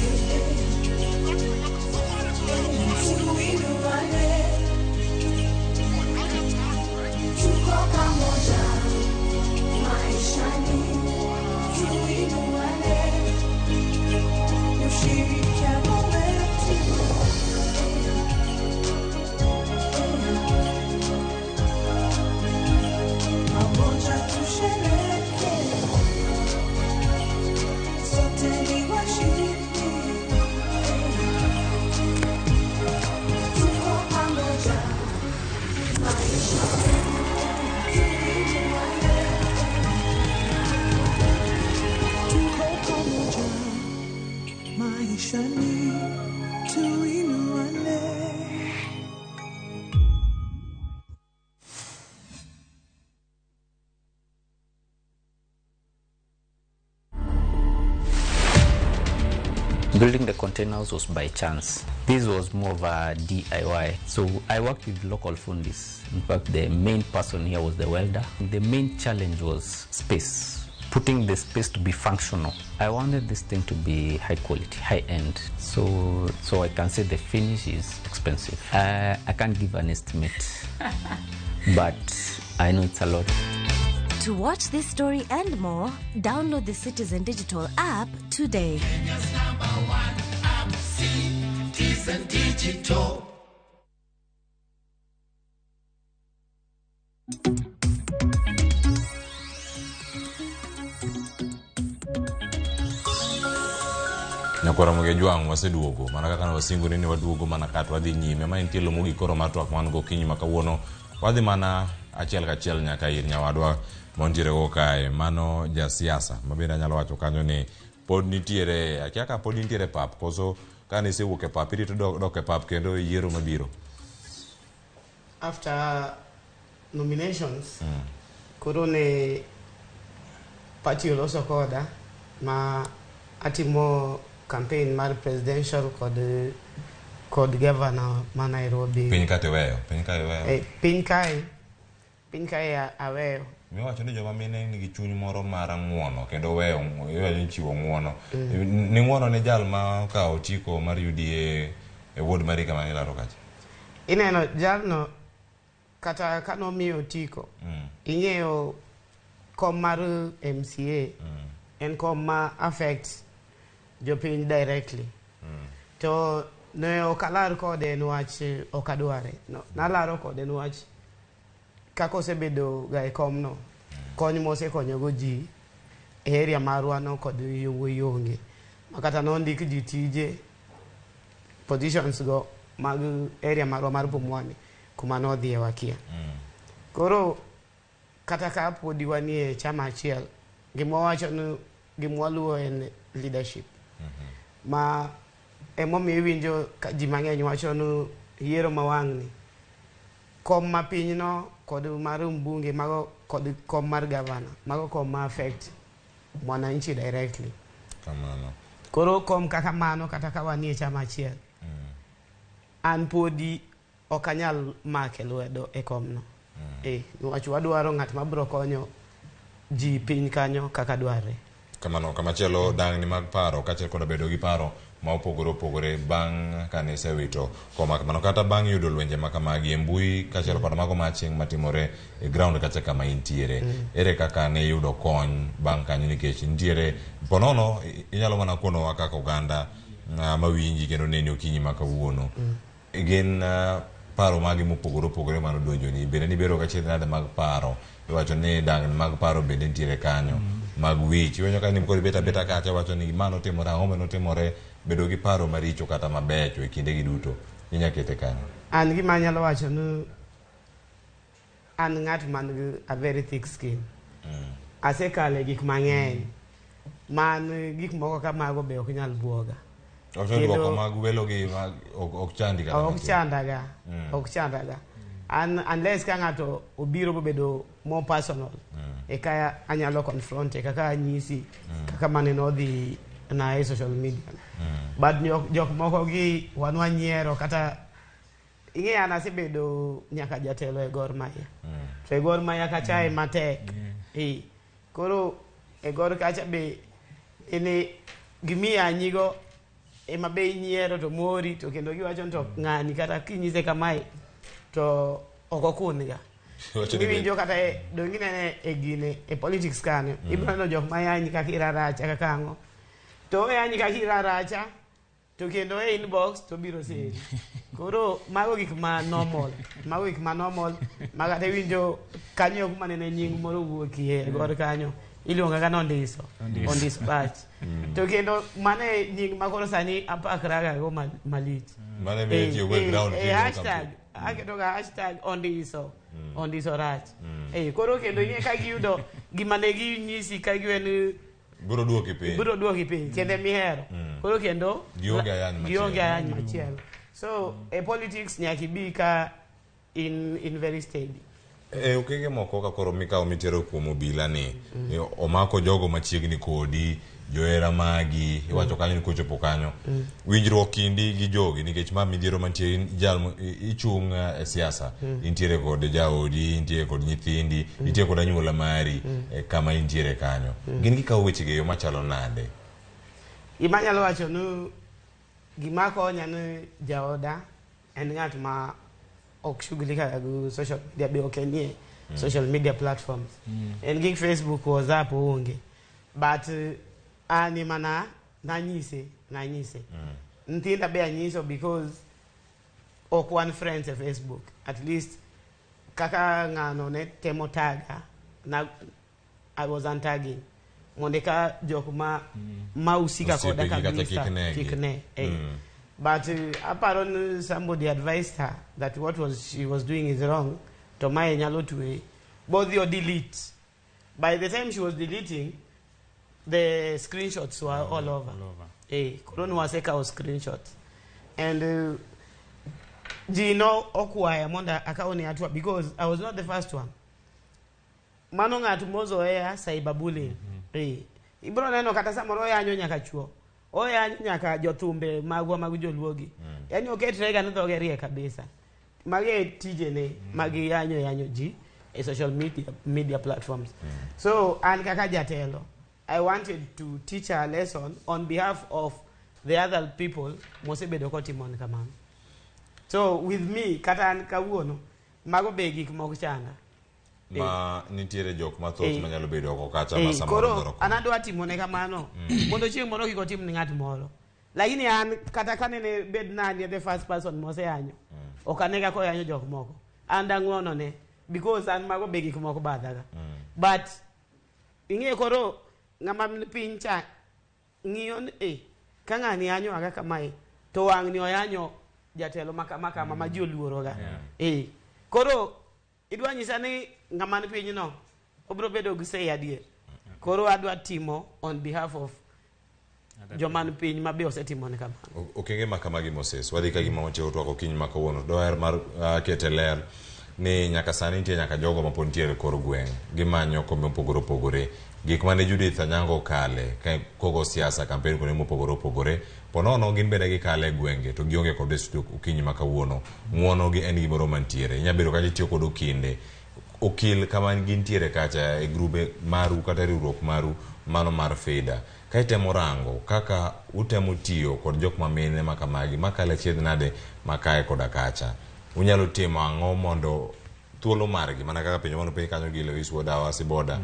tuinuane, tuko pamoja maishani. Tuinuane, ushirikiano wetu. Pamoja tusherehekee, sote ni washindi. Tuko pamoja maishani. Tuinuane, tuko pamoja maishani. Tuinuane. Building the containers was by chance. This was more of a DIY. So I worked with local fundis. In fact, the main person here was the welder. The main challenge was space, putting the space to be functional. I wanted this thing to be high quality, high end. So I can say the finish is expensive. I can't give an estimate, but I know it's a lot. To watch this story and more, download the Citizen Digital app today. Kenya's number one app, Citizen Digital. Nyakwara Mogejwang' waseduogo mana kaka ne wasingo ni waduogo mana ka to wadhi nyime. Ma en tielo mogik koro mar twak man gokinyi ma kawuono. Wadhi mana achiel kachiel nyaka ir nyawadwa mantiere go kae. Mano jasiasa ma bende anyalo wacho kanyo ni pod nitiere, akia ka pod nitiere pap koso kane isewuok e pap irito dok e pap kendo e yiero mabiro. After nominations, koro ne party oloso koda ma atimo campaign mar presidential kod governor ma Nairobi. Piny ka tiweyo, piny ka iweyo. Piny kae aweyo. Miwacho ni joma mine nigi chuny moro mar ng'uono kendo weyo, iwacho ni chiwo ng'uono. Ni ng'uono ne jal ma okawo otiko mar UDA e ward mari kama nilaro kacha. Ineno jalno kata kanomiyo otiko, ing'eyo kom mar MCA en kom ma affect jopiny directly. To ne ok alar kode en wach ok adware. No, nalaro kode en wach kaka osebedo ga e komno, kony mosekonyogo ji e area marwa no kod yowuoyi onge. Ma kata nondik ji tije positions go mag area marwa mar Pumwani kuma nodhiye wakia. Koro kata ka podi wanie chama achiel, gima wawacho ni gima waluwo en leadership. Ma emomiyo iwinjo ka ji mang'eny wacho ni yiero ma wang'ni kom ma pinyno kod mar mbunge mago kod kom mar gavana mago kom ma affect mwananchi directly. Kamano. Koro kom kaka mano kata ka wanie chama achiel, an podi ok anyal make lwedo e komno. Niwach wadwaro ng'at mabiro konyo ji piny kanyo kaka dwarre. Kamano. Kamachielo dang'ni mag paro kaachiel koda bedo gi paro ma opogore opogore bang' kane isewito koma kamano kata bang' yudo lwenje ma kamagi e mbui kaachiel kod mago ma chieng' matimore e ground kacha kama intiere. Ere kaka ne iyudo kony bang' kanyo nikech nitiere ponono inyalo mana konowa kaka oganda mawinji kendo neni okinyi ma kawuono. Gin paro mage mopogore opogore manodonjoni bende nibedo gachiedh nade mag paro iwacho ni dang'ni mag paro bende nitiere kanyo mag wich iwenyo ka ni koro ibet abeta kacha iwacho ni ma notimore ang'o manotimore bedo gi paro maricho kata mabecho e kindegi duto inya kete kanyo. An gima anyalo wacho ni an ng'at man gi a very thick skin. Asekale gik mang'eny man gik moko kamago be ok nyal buoga. Duoko mag welo gi ok chandi kata ok chandaga. Ok chandaga. An unless ka ng'ato obiro bobedo more personal, eka anyalo confront kaka anyisi kaka mane nodhi na e social media. But jok moko gi wan wanyiero kata ing'e an asebedo nyaka jatelo e Gor Mahia. To e Gor Mahia kacha e matek. Koro e Gor kacha be ene gimiyanyigo ema be inyiero to mori to kendo giwacho ni to ng'ani kata kinyise kamae to ok okun-ga. Iwinjo kata dong' inene e gine e politics kanyo, ibiro neno jok mayanyi kaka iraracha kaka ang'o. To oyanyi kaka iraracha to kendo e inbox to biro seri. Koro mago gik ma normal, mago gik ma normal ma kata iwinjo kanyo kuma nene nying moro owuokie e Gor kanyo iluonga ga Nondiso, Ondiso Rach. To kendo mano e nying ma koro sani apakraga go malich. Mano emiyo itiyo go e ground hashtag aketo ga hashtag Ondiso, Ondiso Rach. Koro kendo ing'e ka giyudo gima ne ginyisi ka giweni biro duoki piny. Biro duoki piny kendo emihero. Koro kendo gionge ayany machielo. Gionge ayany machielo. So e politics nyaka ibi ka in very steady. E okenge moko ka koro mikawo mitero kuom obila ni omako jogo machiegni kodi Johera magi iwacho kanyo ni kochopo kanyo winjruok kindi gi jogi nikech ma midhiero mantie in jal mo- ichung' e siasa intiere kod jaodi, intiere kod nyithindi, intiere kod anyuola mari kama intiere kanyo. Gin gikawo wechegi e yo machalo nade? Gima anyalo wacho ni gima konya ni jaoda en ng'at ma ok shughulika gi social media be ok enie social media platforms. En gi Facebook, WhatsApp oonge. But an ema na nanyise nanyise. Nyithinda be anyiso because ok wan friends e Facebook. At least kaka ng'ano ne temo taga na I was untagging mondo eka jok ma husika koda Osiepegi kata kabisa kik negi. kik ne eh. But aparo ni somebody advised her that what was she was doing is wrong to mae nyalo twe bodhi o delete. By the time she was deleting, the screenshots were all over. Eh, koro nwasekawo screenshots and ji no okwaya mondo akawne hatua because I was not the first one. Mano ng'at mozoea cyberbullying. Eh, ibro neno kata samoro oyanyo nyaka chuo, oyanyo nyaka jothumbe magwa mag joluogi. Yani oketre ga ni dhoge riek kabisa. Magi e tijene mag yanyo yanyo ji e social media platforms. So an kaka jatelo, I wanted to teach her a lesson on behalf of the other people mosebedo kotimone kamano. So with me kata an kawuono mago be gik mok chanda. Ma nitiere jok mathoth manyalo bedo oko kacha ma samoro Koro dwaro an adwa timone kamano mondo chieng' moro kik otim ne ng'at moro. Lakini an kata kanene bed na an the first person moseyanyo, ok anega koyanyo jok moko. An dang'uono ne because an mago be gik moko badhaga. But ing'e koro ng'ama ni piny cha ng'iyo ni eh, ka ng'ani yanyo aga kamae to wang' ni oyanyo jatelo ma kama kama ma ji oluoroga. Eh, koro idwa nyisa ni ng'ama ni piny no obiro bedo gi say adier. Koro adwa timo on behalf of joma ni piny ma be osetimone kamano. Okenge ma kamagi Moses, wadhi ka gima watieko twak okinyi ma kawuono. Doher mar kete ler ni nyaka sani nitie nyaka jogo mapod nitiere e kor gweng' gimanyo kombe mopogore opogore. Gik mane Judith Anyango okale ka kogo siasa campaign kuonde mopogore opogore ponono gin bende gikale e gwenge to gionge kod e studio okinyi ma kawuono. Ng'uono gi en gimoro mantiere. Inya bedo kacha itiyo kod okinde. Okil kama gintiere kacha e grube maru kata riwruok maru mano mar FIDA. Ka itemo rango kaka utemo tiyo kod jok ma mine ma kamagi makalo achiedh nade makae koda kacha. Unyalo timo ang'o mondo thuolo margi mana kaka penjo mane openj kanyo gi Lois Wuod Awasi Boda.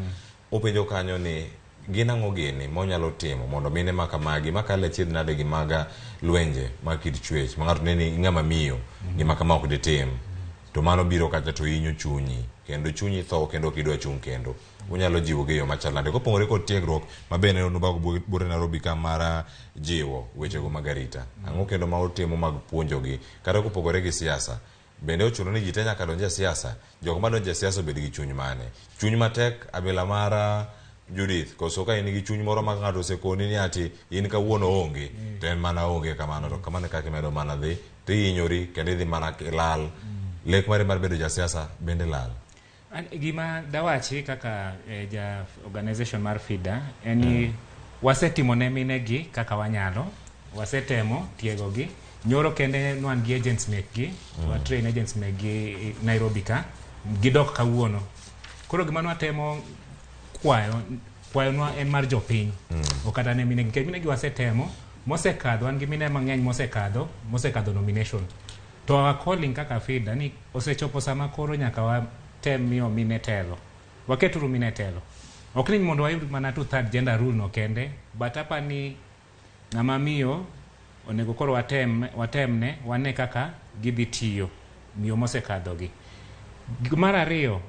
Openjo kanyo ni gin ang'o gini monyalo timo mondo mine ma kamagi makalo achiedh nade gi maga lwenje mag kit chwech ma ng'ato neni ng'ama miyo gima kama ok ditim to mano biro kacha to hinyo chunyi kendo chunyi tho kendo ok idwa chung' kendo unyalo jiwogi e yo machal nade kopogore kod tiegruok ma bende nubago buore Nairobi ka mar jiwo wechego mag arita ang'o kendo ma utimo mag puonjogi kata kopogore gi siasa bende ochuno ni ji te nyaka donj e siasa jok madonjo e siasa obed gi chuny mane chuny matek abila mar Judith koso ka in gi chuny moro ma ng'ato osekoni ni ati in kawuono onge to en mana onge kamano to kamano e kaka imedo mana dhi to ihinyori kendo idhi mana ilal lek mari mar bedo jasiasa bende lal. Gima dawachi kaka ja organization mar FIDA en ni wasetimo ne mine gi kaka wanyalo, wasetemo tiegogi. Nyoro kende nwan gi agents mekgi, wa train agents mekgi Nairobi ka, gidok kawuono. Koro gima nwatemo kwayo, kwayonwa en mar jopiny, ok kata ne mine gi, nikech mine gi wasetemo, mosekadho, wan gi mine mang'eny mosekadho, mosekadho nomination. To our calling kaka FIDA ni osechopo sama koro nyaka watem miyo mine telo. Waketuru mine telo. Ok ni mondo wayud mana two-third gender rule no kende, but apa ni ng'ama miyo onego koro watem, watemne, wane kaka gidhi tiyo, miyo mosekadho gi. Mar ariyo,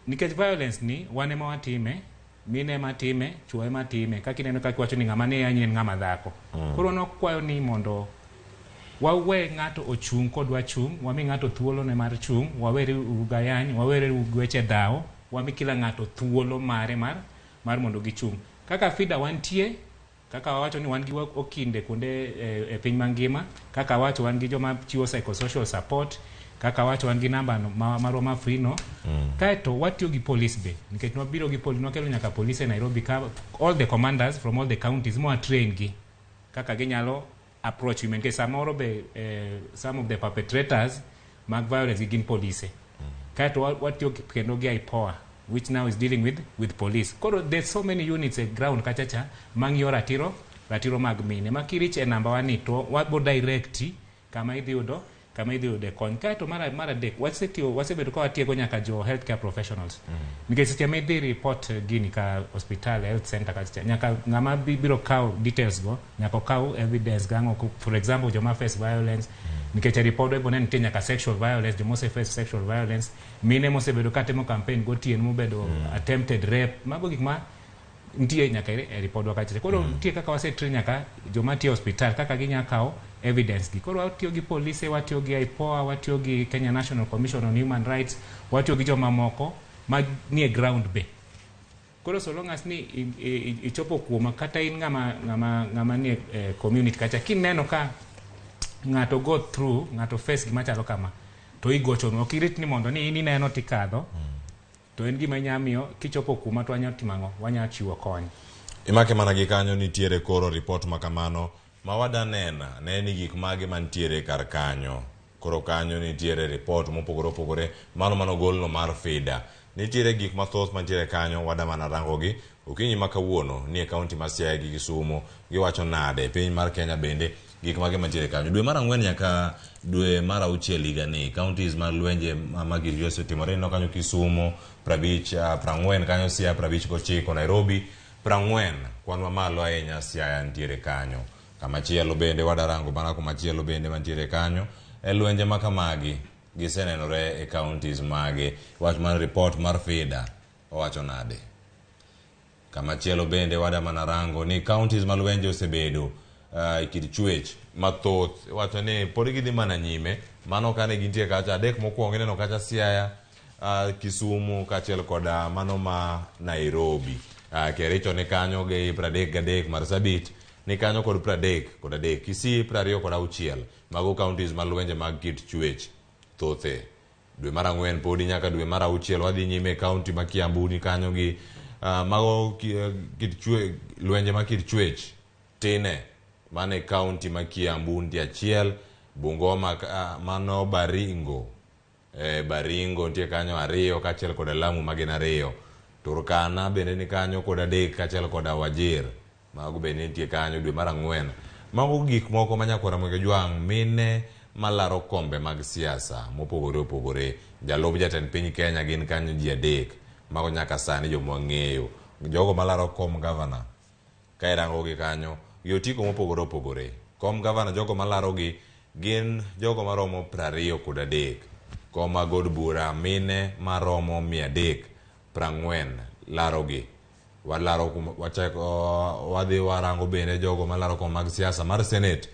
nikech violence ni wan ema watime, mine ema time, chuo ema time, kaka ineno kaka iwacho ni ng'ama ne yanyi en ng'ama dhako. Koro nokwayo ni mondo wawe ng'ato ochung' kodwa chung', wami ng'ato thuolo ne mar chung', wawere uru gayany, wawere uru gi weche dhawo, wami kila ng'ato thuolo mare mar mondo gichung'. Kaka FIDA wantie, kaka wawacho ni wan gi okinde kuonde e piny mangima, kaka wawacho wan gi joma chiwo psychosocial support, Kaka wacho wan gi namba no, ma, marwa ma free no. Kaeto watiyo gi police be nikech nwabiro gi police nwakelo nyaka police e Nairobi ka all the commanders from all the counties mwa train gi kaka ginyalo approach women nikech samoro be some of the perpetrators mag violence gi gin polise. Kaeto watiyo kendo gi IPOA which now is dealing with police. Koro there's so many units e ground kachacha mang'iyo ratiro mag mine ma kirich e namba wa ni to wabo direct kama idhi yudo kony. Kaeto mar adek wasebedo ka watiego nyaka jo healthcare professionals. Nikech seche ma idhi report gini ka hospital health center kachacha nyaka ng'ama biro kawo details go nyaka okaw evidence gang'o for example joma face violence. Nikech e report webo ne nitie nyaka sexual violence, joma ose face sexual violence, mine mosebedo katimo campaign gotieno mobedo attempted rape, mago gik ma nitie nyaka e report wa kachacha. Koro nitie kaka wase train nyaka joma tiyo e hospital kaka ginya kawo evidence gi. Koro watiyo gi polise, watiyo gi IPOA, watiyo gi Kenya National Commission on Human Rights, watiyo gi joma moko ma nie ground be. Koro so long as ni ichopo kuoma kata in ng'ama nie community kacha kineno ka ng'ato go through, ng'ato face gima chalo kama to igochonwa, ok irit ni mondo ni in ineno tikadho. To en gima inya miyo kichopo kuma to wanya timo ang'o? Wanya chiwo kony. Imake mana gi kanyo nitiere koro report ma kamano ma wadanena ne ni gik mage mantiere kar kanyo. Koro kanyo nitiere report mopogore opogore mano golno mar FIDA. Nitiere gik mathoth mantiere kanyo wada mana rango gi okinyi ma kawuono ni e kaunti ma Siaya gi Kisumu giwacho nade piny mar Kenya bende gik mage mantiere kanyo. Dwe mar 4 nyaka dwe mar 6 higani counties mar lwenje mag osetimore ineno kanyo Kisumu 50 40 kanyo Siaya 59 Nairobi 40 kwan mamalo ahinya Siaya nitiere kanyo. Kamachielo bende wadarango mana kumachielo bende mantiere kanyo e lwenje ma kamagi gisenenore e counties mage. Wach mar report mar FIDA owacho nade? Kamachielo bende wada mana rango ni counties ma lwenje osebedo e kit chwech mathoth iwacho ni pod gidhi mana nyime. Mano kane gintie kacha adek mokwongo ineno kacha Siaya, Kisumu kaachiel koda mano ma Nairobi. Kericho ni kanyo gi 33, Marsabit ni kanyo kod 33, Kisii 26. Mago counties ma lwenje mag kit chwech thothe. Dwe mar 4 podi nyaka dwe mar 6 wadhi nyime e county ma Kiambu ni kanyo gi mago kit chwe, lwenje ma kit chwech tine mane county ma Kiambu nitie 1, Bungoma mano Baringo Baringo nitie kanyo 2 kaachiel koda Lamu magin 2. Turkana bende ni kanyo kod 3 kaachiel koda Wajir mago bende nitie kanyo dwe mar 4. Mago gik moko ma nyakwara Mwenge Jwang' mine malaro kombe mag siasa mopogore opogore. Jalup jatend piny Kenya gin kanyo ji 3 mago nyaka sani joma wang'eyo. Jogo malaro kom gavana ka irango gi kanyo gi otiko mopogore opogore. Kom gavana jogo malaro gi gin jogo maromo 23. Kom mag od bura mine maromo 340 laro gi. Walaro wachako wadhi warango bende jogo malaro kom mag siasa mar Senate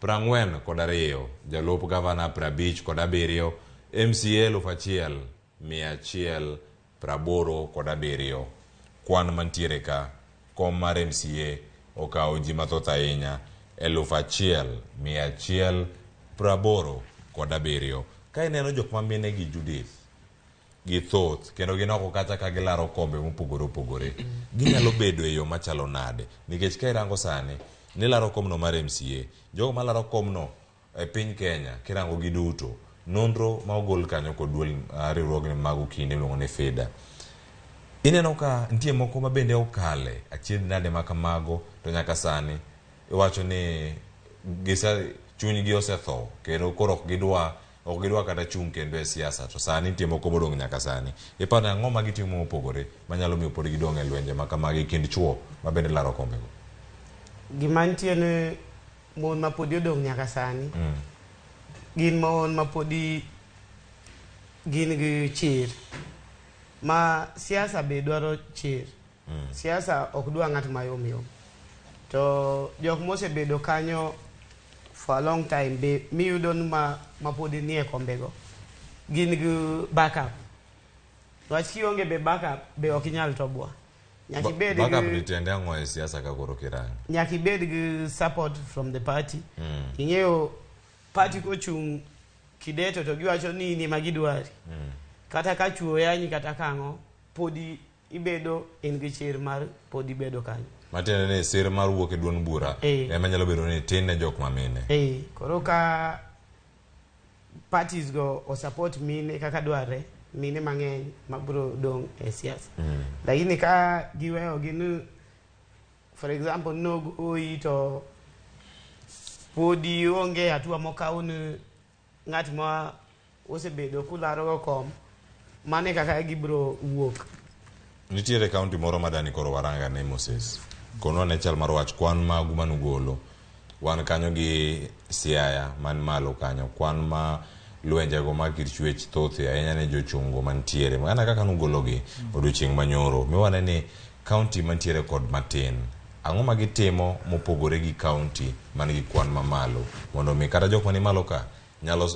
42, jalup gavana 57, MCA 1187. Kwan mantiere ka kom mar MCA okawo ji mathoth ahinya 1187. Ka ineno jok ma mine gi Judith gi thoth kendo ginoko kata ka gilaro kombe mopogore opogore ginyalo bedo e yo machalo nade? Nikech ka irango sani nilaro komno mar MCA, jogo malaro komno e piny Kenya kirango gi duto nonro ma ogol kanyo kod duol riwruogni mag okinde miluongo ni FIDA, ineno ka nitie moko ma bende okale achiedh nade ma kamago to nyaka sani iwacho ni chunygi osetho kendo koro ok gidwa kata chung' kendo e siasa to sani nitie moko modong' nyaka sani. Iparo ni ang'o ma gitimo mopogore manyalo miyo pod gidong' e lwenje ma kamagi kind chuo ma bende laro kombego? Gima nitie ni mon ma podi odong' nyaka sani gin mon ma podi gin gi chir ma siasa be dwaro chir. Siasa ok dwa ng'at mayom yom. To jok mosebedo kanyo for a long time be miyudo ni ma podi nie kombego gin gi backup. Wach kionge be backup be ok inyal toboa. Nyaka ibed backup ni tiende ang'o e siasa ka koro kirango? Nyaka ibed gi support from the party. Ing'eyo party kochung' kideto to giwacho ni in ema gidwari. Kata ka chuo yanyi kata kang'o, podi ibedo in gi chir mar pod ibedo kanyo. Matiende ni sir mar wuok e duond bura ema nyalo bedo ni tin ne jok ma mine. Koro ka parties go o support mine kaka dwarre, mine mang'eny mabiro dong' e siasa. Lakini ka giweyo gi ni, for example, nogoyi to podi onge hatua mokaw ni ng'at ma osebedo kularo go kom, mano e kaka gibiro wuok. Nitiere kaunti moro madani koro waranga ne Moses. Konwa ne chal mar wach kwan magu manugolo. Wan kanyo gi Siaya man malo kanyo. Kwan ma lwenjego mag kit chwech thoth ahinya ne jochungo mantiere. Mana kaka nugologi odiochieng' manyoro. Miwane ni kaunti mantiere kod matin. Ang'o ma gitimo mopogore gi kaunti man gi kwan mamalo mondo mi kata jok mani malo ka nyalo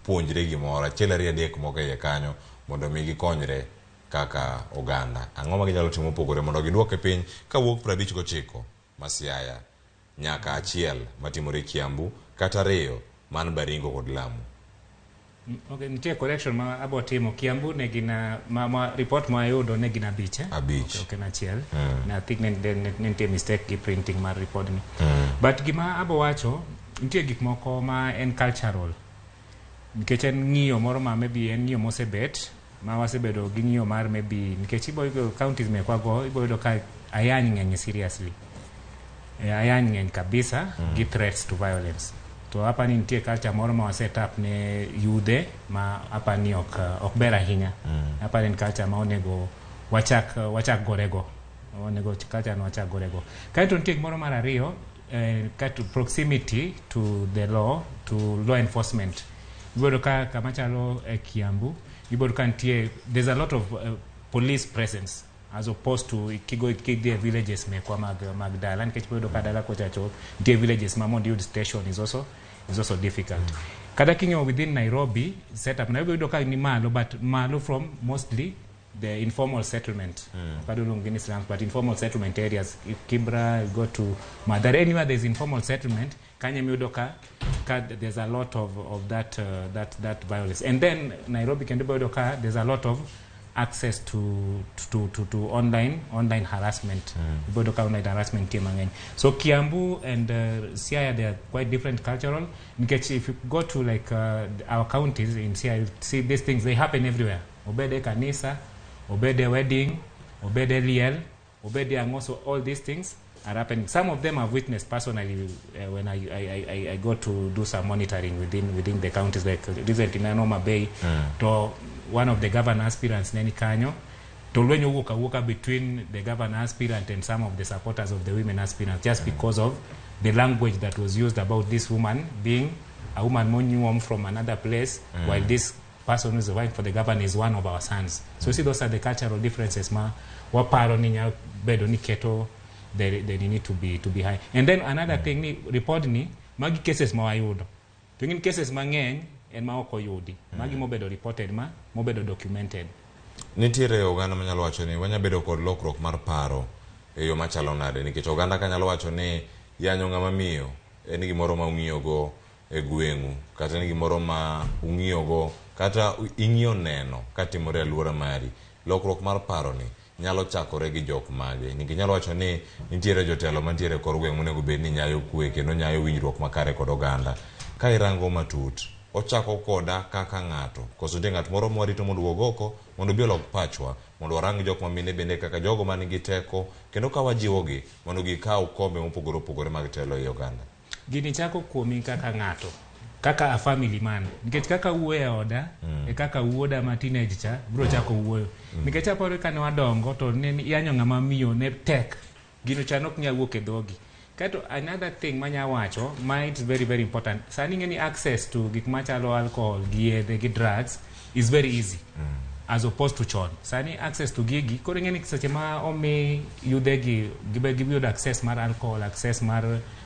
puonjre gimoro achiel ariyo adek moko e iye kanyo mondo mi gikonyre kaka oganda. Ang'o ma ginyalo timo mopogore mondo giduoke piny kawuok 59 ma Siaya nyaka 1 matimore Kiambu kata 2 man Baringo kod Lamu. Okay, nitie correction ma abo timo. Kiambu ne gin ma report ma ayudo ne gin 5. 5. Okay, na 1. Na I think ne nitie mistake gi printing mar report ni. But gima abo wacho, nitie gik moko ma en cultural. Nikech en ng'iyo moro ma maybe en ng'iyo mosebet, ma wasebedo gi ng'iyo mar maybe nikech ibo yudo counties mekwa go, ibo yudo ka ayany ng'eny seriously. Ayany ng'eny kabisa gi threats to violence. To hapa ni nitie culture moro ma waset up ne yudhe ma hapa ni ok ber ahinya. Hapa ni culture ma onego wachak gorego. Onego culture no wachak gorego. Kaeto nitie gimoro mar ariyo, kaeto proximity to the law, to law enforcement. Iboyudo ka kama chalo Kiambu, iboyudo ka nitie, there's a lot of police presence as opposed to kigo kidhi e villages mekwa mag dala, nikech iboyudo ka dala kocha cho nitie villages ma mondo iyud station is also difficult. Kata king'iyo within Nairobi setup, Nairobi iyudo ka ni malo, but malo from mostly the informal settlement. Ok adwa luongo ni slums, but informal settlement areas. If Kibra, you go to Mathare, anywhere there's informal settlement, kanyo ema ka there's a lot of that that violence. And then Nairobi kendo iboyudo ka there's a lot of access to online harassment. Iboyudo ka online harassment nitie mang'eny. So Kiambu and Siaya, they are quite different cultural. Nikech if you go to like our counties in Siaya, you see these things, they happen everywhere. Obede kanisa, obede wedding, obede liel, obede ang'o. So all these things are happening. Some of them I've witnessed personally when I go to do some monitoring within the counties, like recently in Homa Bay, to one of the governor aspirants neni kanyo, to lweny owuok awuoka between the governor aspirant and some of the supporters of the women aspirants, just because of the language that was used about this woman being a woman monyuom from another place, while this person who is vying for the governor is one of our sons. So you see, those are the cultural differences ma waparo ni nyalo bedo ni keto they need to be high. And then another thing ni report ni magi cases ma wayudo. To ngin cases mang'eny en ma ok oyudi. Magi mobedo reported ma mobedo documented. Nitiere oganda manyalo wacho ni wanya bedo kod lokruok mar paro e yo machalo nade, nikech oganda ka nyalo wacho ni yanyo ng'ama miyo en gimoro ma ung'iyogo e gweng'u, kata en gimoro ma ung'iyogo kata ing'iyo neno katimore e alwora mari. Lokruok mar paro ni nyalo chakore gi jok mage, nikech nyalo wacho ni nitiere jotelo mantiere e kor gweng' monego bed ni nyayo kwe kendo nyayo winjruok makare kod oganda. Ka irango matut, ochako koda kaka ng'ato, koso nitie ng'at moro mwarito mondo owuog oko mondo obi olok pachwa, mondo warang jok ma mine bende kaka jogo man gi teko, kendo ka wajiwogi mondo gikaw kombe mopogore opogore mag telo ei oganda. Gini chako kuomi kaka ng'ato, kaka a family man, nikech kaka wuoyo e oda, e kaka wuoda ma teenage cha biro chako wuoyo. Nikech aparo kane wadongo to ne yanyo ng'ama miyo ne tek, gino cha nok nyal wuok e dhogi. Kaeto another thing manya wacho ma it's very very important, sani ing'e ni access to gik machalo alcohol gi yedhe gi drugs is very easy as opposed to chon. Sani access to gigi, koro ing'e ni seche ma omi yudhe gi gibiyudo access mar alcohol, access mar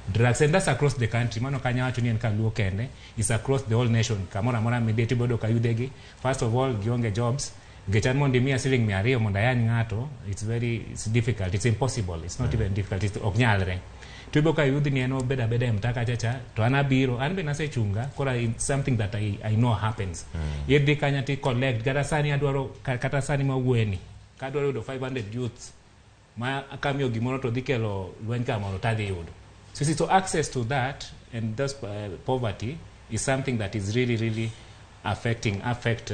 drugs, and that's across the country. Mano kanya wacho ni en kaluo kende, is across the whole nation. Kamoro amora midhi tibiro yudo ka yudhe gi, first of all gionge jobs, Nikech an mondo imiya siling 200 mondo ayany ng'ato, it's very, it's difficult, it's impossible, it's not even difficult, it's, ok nyalre. To iyudo ka yudhni en obedo abeda e mtaa kacha cha, to an abiro, an be nasechunga, koro it's something that I know happens. Idhi kanya ti collect, kata sani adwaro, kata sani mawuoyeni, ka adwaro yudo 500 youths, ma kamiyo gimoro to dhi kelo lweny kamoro tadhi yudo. So, see, so access to that and thus poverty is something that is really, really affecting affect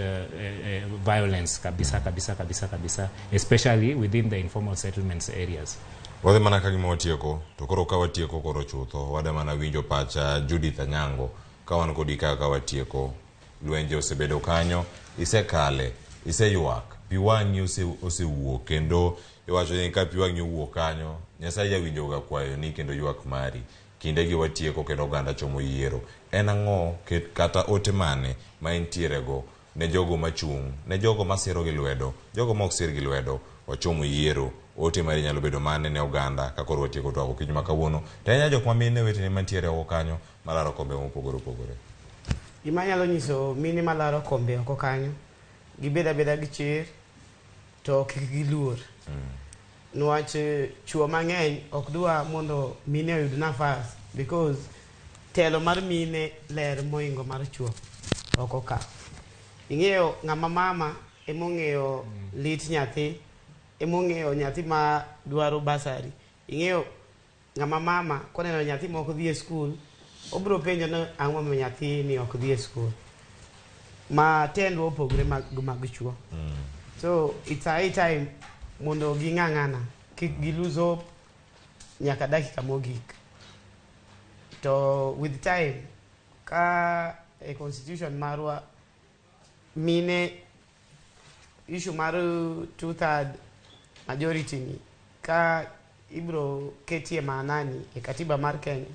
violence kabisa kabisa kabisa kabisa, especially within the informal settlements areas. Wadhi mana ka gima watieko, to koro ka watieko koro chutho, wada mana winjo pacha Judith Anyango, ka wan kodi ka ka watieko, lwenje osebedo kanyo, isekale, iseywak, pi wang'i osewuok, kendo iwacho ni ka pi wang'i owuok kanyo, Nyasaye jawinjo ga kwayoni kendo ywak mari. Kindegi watieko kendo oganda chomo yiero. En ang'o kata ote mane ma intiere go ne jogo machung', ne jogo masiro gi lwedo, jogo ma ok sir gi lwedo, wachomo yiero, ote mari nyalo bedo mane ne oganda ka koro watieko twak okinyi ma kawuono, to ahinya jok ma mine weteni mantiere oko kanyo malaro kombe mopogore opogore. Gima anyalo nyiso mine malaro kombe oko kanyo, gibed abeda gi chir to kik giluor. Niwach chuo mang'eny ok dwa mondo mine oyud nafas because telo mar mine ler moingo mar chuo oko ka. Ing'eyo ng'ama mama emong'eyo lit nyathi, emong'eyo nyathi ma dwaro basari. Ing'eyo ng'ama mama koneno nyathi ma ok dhi e skul, obiro penjo ni ang'o momiyo nyathi ni ok dhi e skul. Ma tendwa opogore mag, mag chuo. So it's high time mondo ging'ang'ana, kik gi lose hope nyaka dakika mogik. To with time, ka e constitution marwa mine issue mar 2/3 majority ni ka ibro ketie maanani e katiba mar Kenya,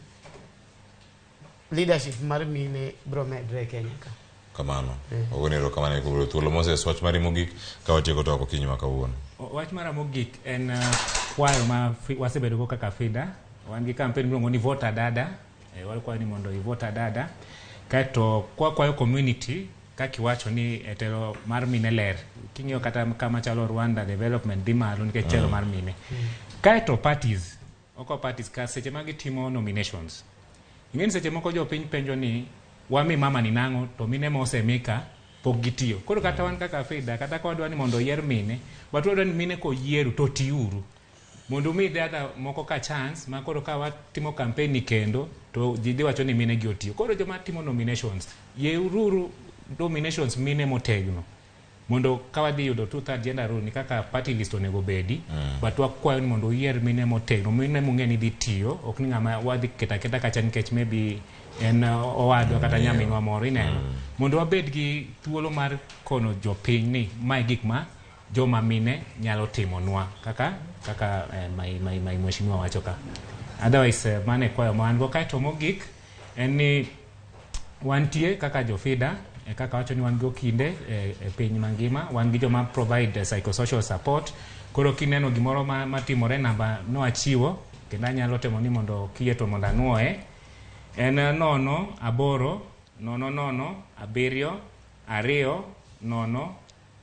leadership mar mine bro medre e Kenya ka. Kamano. Ogoni erokamano kuom yudo thuolo. Moses, wach mari mogik ka watieko twak okinyi ma kawuono. Wach mara mogik en kwayo ma wasebedo go kaka FIDA. Wan gi campaign miluongo ni Vote Adada. Wakwayo ni mondo i vote Adada. Kaeto kwakwayo community kaka iwacho ni e telo mar mine ler. King'iyo kata kama chalo Rwanda development dhi malo nikech telo mar mine. Kaeto parties, oko parties ka seche ma gitimo nominations. Ing'e ni seche moko jopiny penjo ni wami mama ni nang'o to mine ma osemi ka pok gitiyo. Koro kata wan kaka FIDA, kata ka wadwa ni mondo oyier mine, but wadwa ni mine koyieru to tiuru. Mondo umi the other moko ka chance ma koro ka watimo campaign ni kendo to ji dhi wacho ni mine gi otiyo. Koro joma timo nominations, yieruru nominations mine motegno. Mondo ka wadhi yudo 2/3 gender rule ni kaka party list onego bedi, but wakwayo ni mondo uyier mine motegno, mine mung'e ni dhi tiyo, ok ni ng'ama wadhi keto aketa kacha nikech maybe en owadwa kata nyaminwa moro ineno. Mondo wabed gi thuolo mar kono jopiny ni mae gik ma joma mine nyalo timonwa kaka my mheshimiwa wacho ka. Otherwise mano e kwayo ma wan go. Kaeto mogik en ni wantie kaka jo FIDA, kaka wacho ni wan gi okinde e piny mangima, wan gi joma provide psychosocial support. Koro kineno gimoro matimore, namba no achiwo, kendo anyalo temo ni mondo kiyie to mondo anuoye. En 0 8 0 0 7 2 0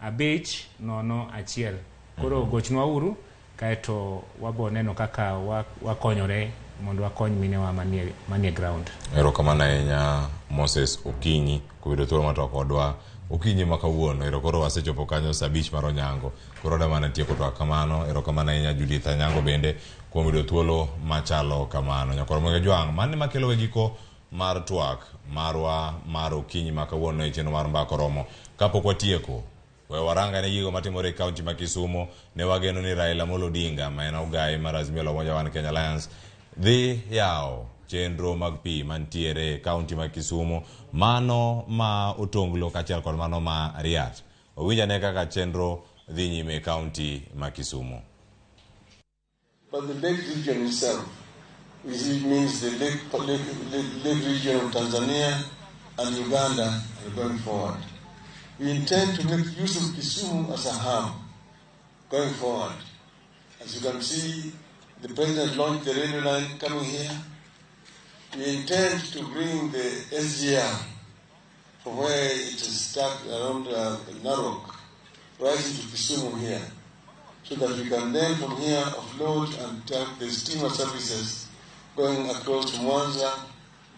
5 0 1. Koro gochnwa uru, kaeto wabo neno kaka wakonyore mondo wakony minewa manie ground. Erokamano ahinya Moses Okinyi kuom yudo thuolo mar twak kodwa okinyi ma kawuono. Ero koro wasechopo kanyo saa 5 mar onyango. Koro adwa mana tieko twak kamano. Erokamano ahinya Judith Anyango bende kuom yudo thuolo machalo kamano. Nyakwar Ramogi Ojwang', mano ema kelo giko mar twak marwa mar okinyi ma kawuono e chenro mar Mbaka Oromo. Kapok watieko, we warang ane gigo matimore e kaunti ma Kisumu. Ne wageno ni Raila Amolo Odinga ma en ogai mar Azimio la Umoja One Kenya Alliance dhi yawo chenro mag pi mantiere e kaunti ma Kisumu, mano ma Otonglo kaachiel kod mano ma Riat. Wawinj ane kaka chenro dhi nyime e kaunti ma Kisumu. But the lake region itself, it means the lake region of Tanzania and Uganda are going forward. We intend to make use of Kisumu as a hub going forward. As you can see, the president launched the railway line coming here. We intend to bring the SGR from where it is stuck around Narok rising to Kisumu here, so that we can then from here offload and take the steamer services going across to Mwanza,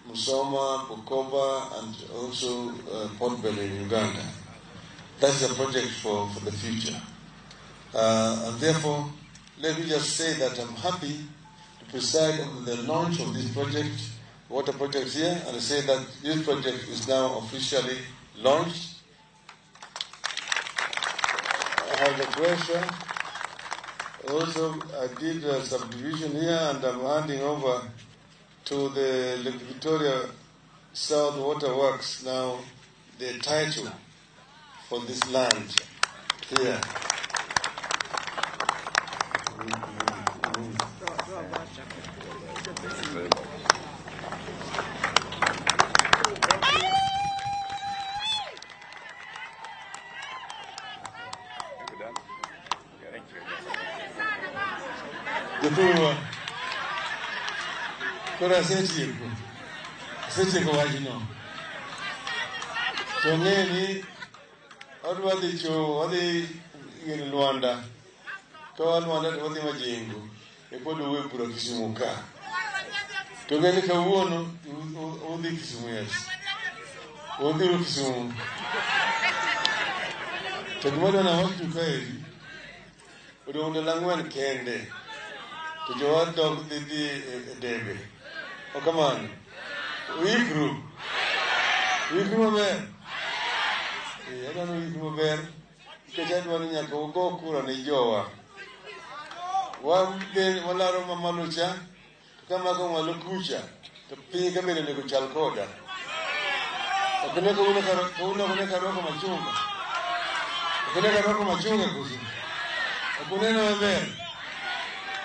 Musoma, Bukoba, and also Port Bell in Uganda. That's a project for the future. And therefore, let me just say that I'm happy to preside over the launch of this project, water project here, and say that this project is now officially launched. I have the pleasure. Also, I did a subdivision here, and I'm handing over to the Lake Victoria South Water Works now the title for this land here. Koro asetieko wachno. To ng'e ni adwa dhi chowo, wadhi ir Lwanda. Ka wa Lwanda to wadhi Majengo. E pod uwe bura Kisumu ka. To ng'e ni kawuono udhi Kisumu, yes. Udhi Kisumu. To gima adwa nawachnu kaeri, odong' ndalo 4 kende. To jowa dok dhi e debe. Okamano. Uikru. Uikru maber. Adwa ni uikru maber. Nikech adwa ni nyaka ugo kura ne jowa. Walaro mamalo cha, to kamako malo kucha, to piny ka bende onego chal koda. Ok ne kawuono ok ne karwako machunga. Ok ne karwako machunga koso. Ok uneno maber.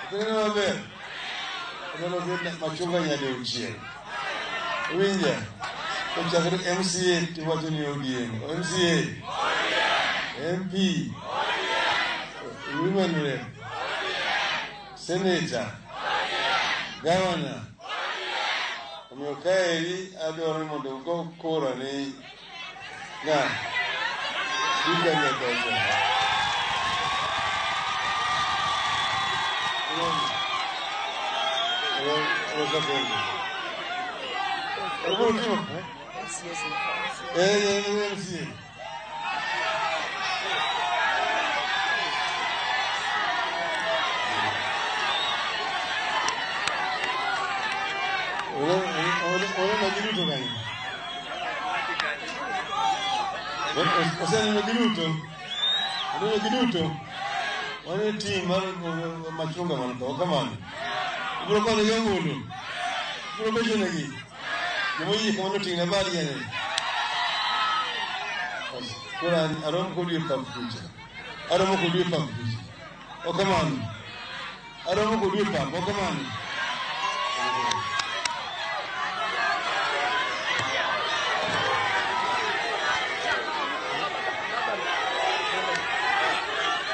Ok uneno maber. Oneno machunga nyadi 6. Winja. Kochakre MCA tiwacho ni ODM. MCA. MP. Women rep. Senator. Governor. Omiyo kaeri adwaro ni mondo ugo kura ni ng'a? Duka Nyakacha. MCA. Oneno giduto kanyo. Oseneno giduto. Oneno giduto. Waneno tim mar machunga man ka, okamano. Ibiro konyo gi ombulu. Ibiro gochonegi. Jomoyie kamano oting'na badi ane. Koro arom kodu e pap kucha. Aromo kodu e pap kucha. Okamano. Aromo kodu e pap, okamano.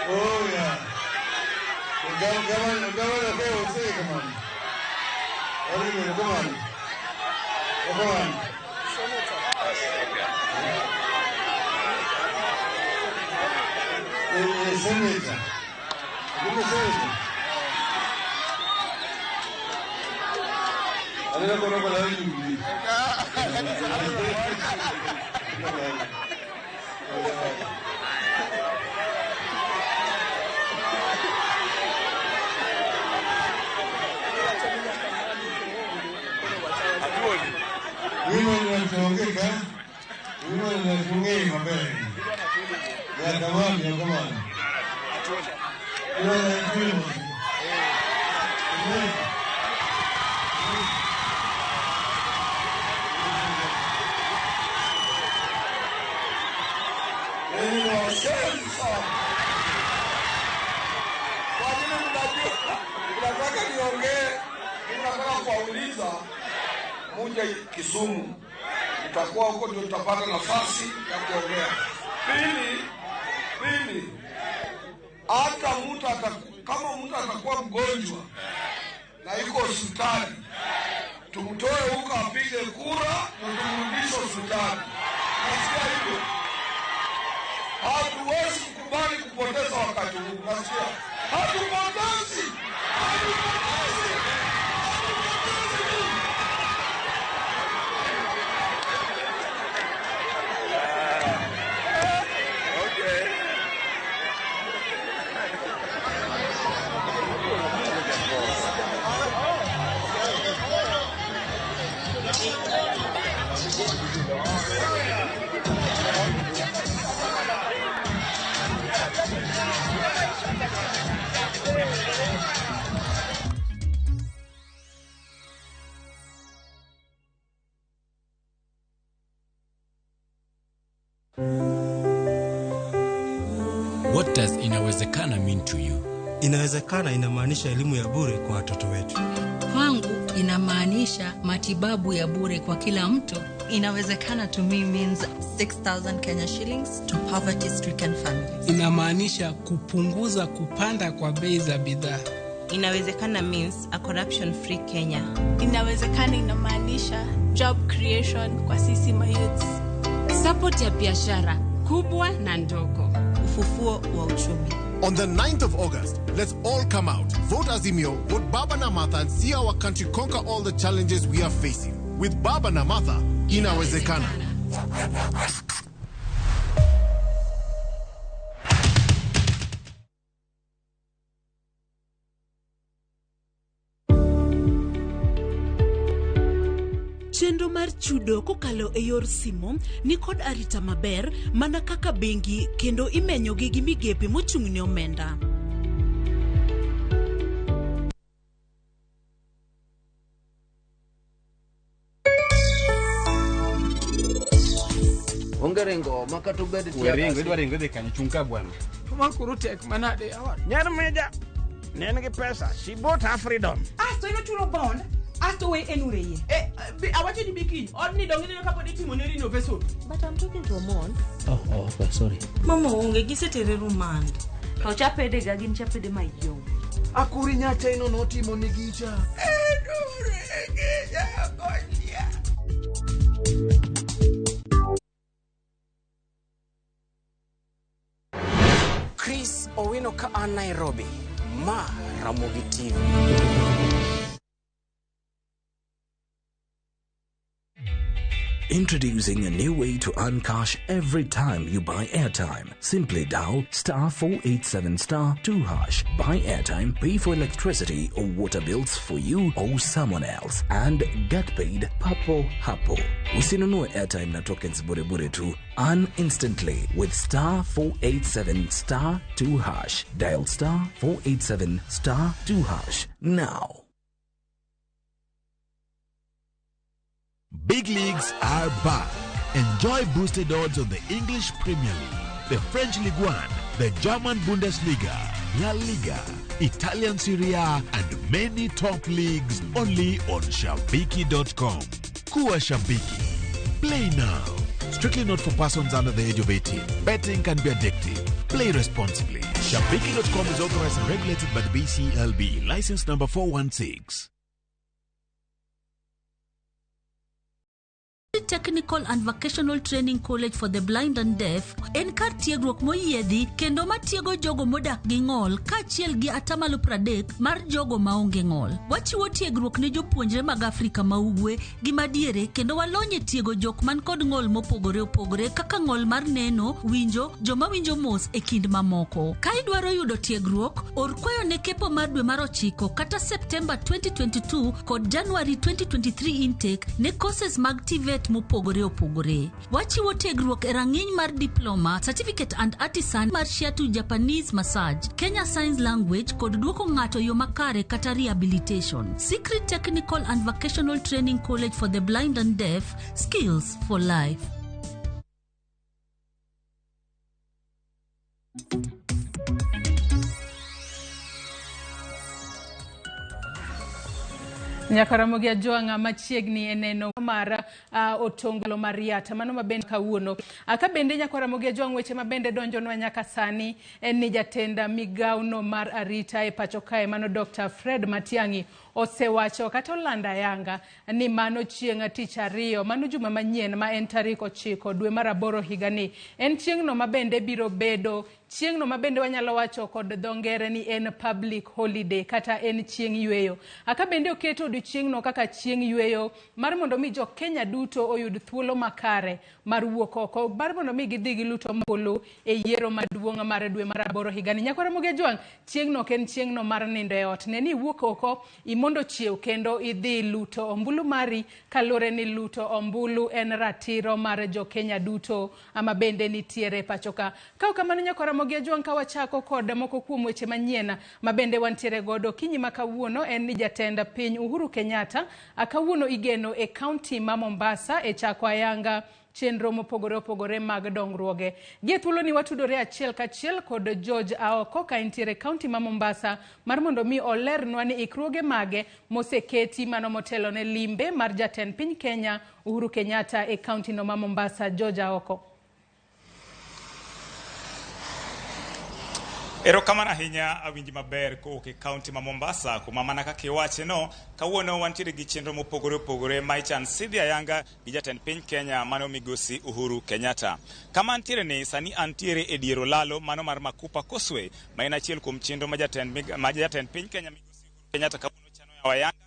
Oh yeah. Gavana okay, say come on. Come on. Come on. Senator. Senator. Aneno kono kola yugi. Women watuongee ka? Women watuongee maber. Ya kamani, ya kamani. Women watuongee. Kwa nini mnajua? Mnataka niongee, mnataka kuwauliza muje Kisumu. Mtakuwa huko ndio tutapata nafasi ya kuongea. Pili, hata mtu kama mtu atakuwa mgonjwa na yuko hospitali, tumtoe huko apige kura na tumrudishe hospitali. Nasikia hivyo. Hatuwezi kukubali What does inawezekana mean to you? Inawezekana inamaanisha elimu ya bure kwa watoto wetu. Kwangu inamaanisha matibabu ya bure kwa kila mtu. Inawezekana to me means 6,000 Kenya shillings to poverty stricken families. Inamaanisha kupunguza kupanda kwa bei za bidhaa. Inawezekana means a corruption free Kenya. Inawezekana inamaanisha job creation kwa sisi mayouths. Support ya biashara kubwa na ndogo. Ufufuo wa uchumi. On the 9th of August, let's all come out, vote Azimio, vote Baba na Martha, and see our country conquer all the challenges we are facing. With Baba na Martha, inawezekana. Chenro mar chudo kokalo e yor simo nikod arita maber mana kaka bengi kendo imenyogi gi migepe mochung' ne omenda. Onge ringo ma kata obed We ringo, idwa ringo idhi kanye? Chung ka bwana. Ma koro tek manade yawa. Nyar meja ne en gi pesa. She bought her freedom. Asto inochulo bond, asto we enureye. Eh, awacho ni bikiny. Odni dong ineno kapod itimo ne renovation. But I'm talking to Amon. Oh, okay, sorry. Mama onge gisetere rumand. To chapede ga gin chapede mayom. Akuri nyacha ino notimo ni gicha. Chris Owino ka an Nairobi, ma Ramogi TV. Introducing a new way to earn cash every time you buy airtime. Simply dial star 487 star 2 hash. Buy airtime, pay for electricity or water bills for you or someone else, and get paid papo hapo. Usinunue airtime na tokens bure bure tu. Earn instantly with star 487 star 2 hash. Dial star 487 star 2 hash now. Big leagues are back. Enjoy boosted odds on the English Premier League, the French Ligue 1, the German Bundesliga, La Liga, Italian Serie A, and many top leagues only on Shabiki.com. Kuwa Shabiki. Play now. Strictly not for persons under the age of 18. Betting can be addictive. Play responsibly. Shabiki.com is authorized and regulated by the BCLB. License number 416. Technical and Vocational Training College for the Blind and Deaf en kar tiegruok moyiedhi kendo matiego jogo modak gi ng'ol kaachiel gi atamalo 30 mar jogo maonge ng'ol. Wachiwo tiegruok ne jopuonjre mag Afrika ma Ugwe gi madiere kendo walony e tiego jok man kod ng'ol mopogore opogore kaka ng'ol mar neno, winjo, joma winjo mos e kind mamoko. Ka idwaro yudo tiegruok, or kwayo ne kepo mar dwe mar ochiko kata Septemba 2022 kod January 2023 intake ne courses mag TVET mopogore opogore. Wachiwo tiegruok e rang'iny mar diploma, certificate and artisan mar Shiatsu Japanese massage, Kenya Signs Language kod duoko ng'ato yo makare kata rehabilitation. Secret Technical and Vocational Training College for the Blind and Deaf, skills for life. Nyaka Ramogi Ajwang'a machiegni e neno mar otonglo mar Riata mano mabende kawuono. Ka bende nyaka Ramogi Ajwang' weche mabende donjonwa nyaka sani en ni jatend migawono mar arita e pacho kae mano Dr. Fred Matiang'i osewacho kata olando ayanga ni mano chieng' tich ariyo mano juma manyien ma en tarik 9 dwe mar 8 higani en chieng'no mabende biro bedo chieng'no mabende wanyalo wacho kod dho ngere ni en public holiday kata en chieng' yweyo. Aka bende oketo odiochieng'no kaka chieng' yweyo mar mondo mi jo Kenya duto oyud thuolo makare mar wuok oko mar mondo mi gidhi gilut ombulu e yiero maduong' mar dwe mar 8 higani. Nyaka Ramogi Ajwang' chieng'no ok en chieng'no mar nindo e ot. Ne ni iwuok oko imondo chiew kendo idhi luto ombulu mari kaluwore ni luto ombulu en ratiro mar jo Kenya duto ama bende nitiere pacho ka. Ka kamano nyaka Ramogi Ajwang' ka wachako kod moko kuom weche manyien ma bende wantiere godo kinyi ma kawuono en ni jatend piny Uhuru Kenyatta kawuono igeno e kaunti ma Mombasa e chako ayanga chenro mopogore opogore mag dongruoge. Gie thuoloni watudore achiel kachiel kod George Aoko ka entiere kaunti ma Mombasa mar mondo mi olernwa ni ikruoge mage moseketi mano motelo ne limbe mar jatend piny Kenya Uhuru Kenyatta e kaunti no ma Mombasa. George Aoko. Erokamano ahinya awinji maber kowuok e kaunti ma Mombasa kuma mana kaka iwache no kawuono wantiere gi chenro mopogore opogore ma ichan sidhi ayanga gi jatend piny Kenya mano migosi Uhuru Kenyatta. Kama antiere ni sani antiere e dier olalo mano mar Makupa Causeway ma en achiel kuom chenro ma jatend piny Kenya migosi Uhuru Kenyatta kawuono chano yawo ayanga.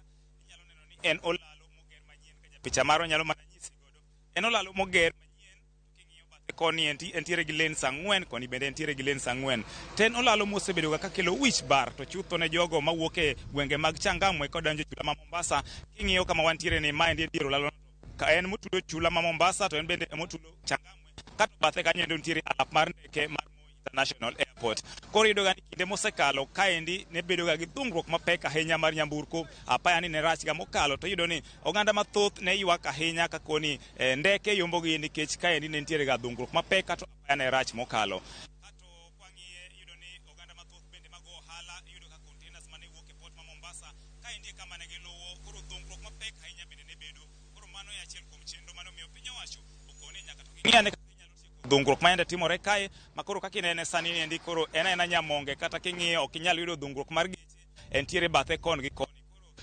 Inyalo neno ni en olalo moger manyien ka picha maro nyalo mana nyisi godo. En olalo moger koni entiere gi lanes 4, koni bende entiere gi lanes 4. Ten olalo mosebedo ga kakelo wich bar to chutho ne jogo mawuok e gwenge mag Changamwe kodonjo chula ma Mombasa. King'iyo kama wantiere ni ma endi dier olalo ka en motudo chula ma Mombasa to en bende motudo Changamwe. Kato bathe kanyo endo nitiere alap mar ndeke mar Moi International Airport. Koro iyudo ga ni kinde mosekalo kaendi ne bedo ga gi dhungruok mapek ahinya mar nyamburko, apaya ni ne rach ga mokalo, to iyudo ni oganda mathoth ne ywak ahinya ka koni ndeke yombogi nikech kaendi ne nitiere ga dhungruok mapek kato apaya ne rach mokalo. Kato kwang'iye iyudo ni oganda mathoth bende mago ohala iyudo ka containers mane wuok e port ma Mombasa kaendi e kama ne giluwo, koro dhungruok mapek ahinya bende ne bedo. Koro mano e achiel kuom chenro mane omiyo piny owacho okone nyaka to ging'i ane dhungruok ma yande timore kae, ma koro kaka inene sani ni endi koro en aena nyamonge, kata king'iyo ok inyal yudo dhungruok mar geche, entiere bathe kon gi koni.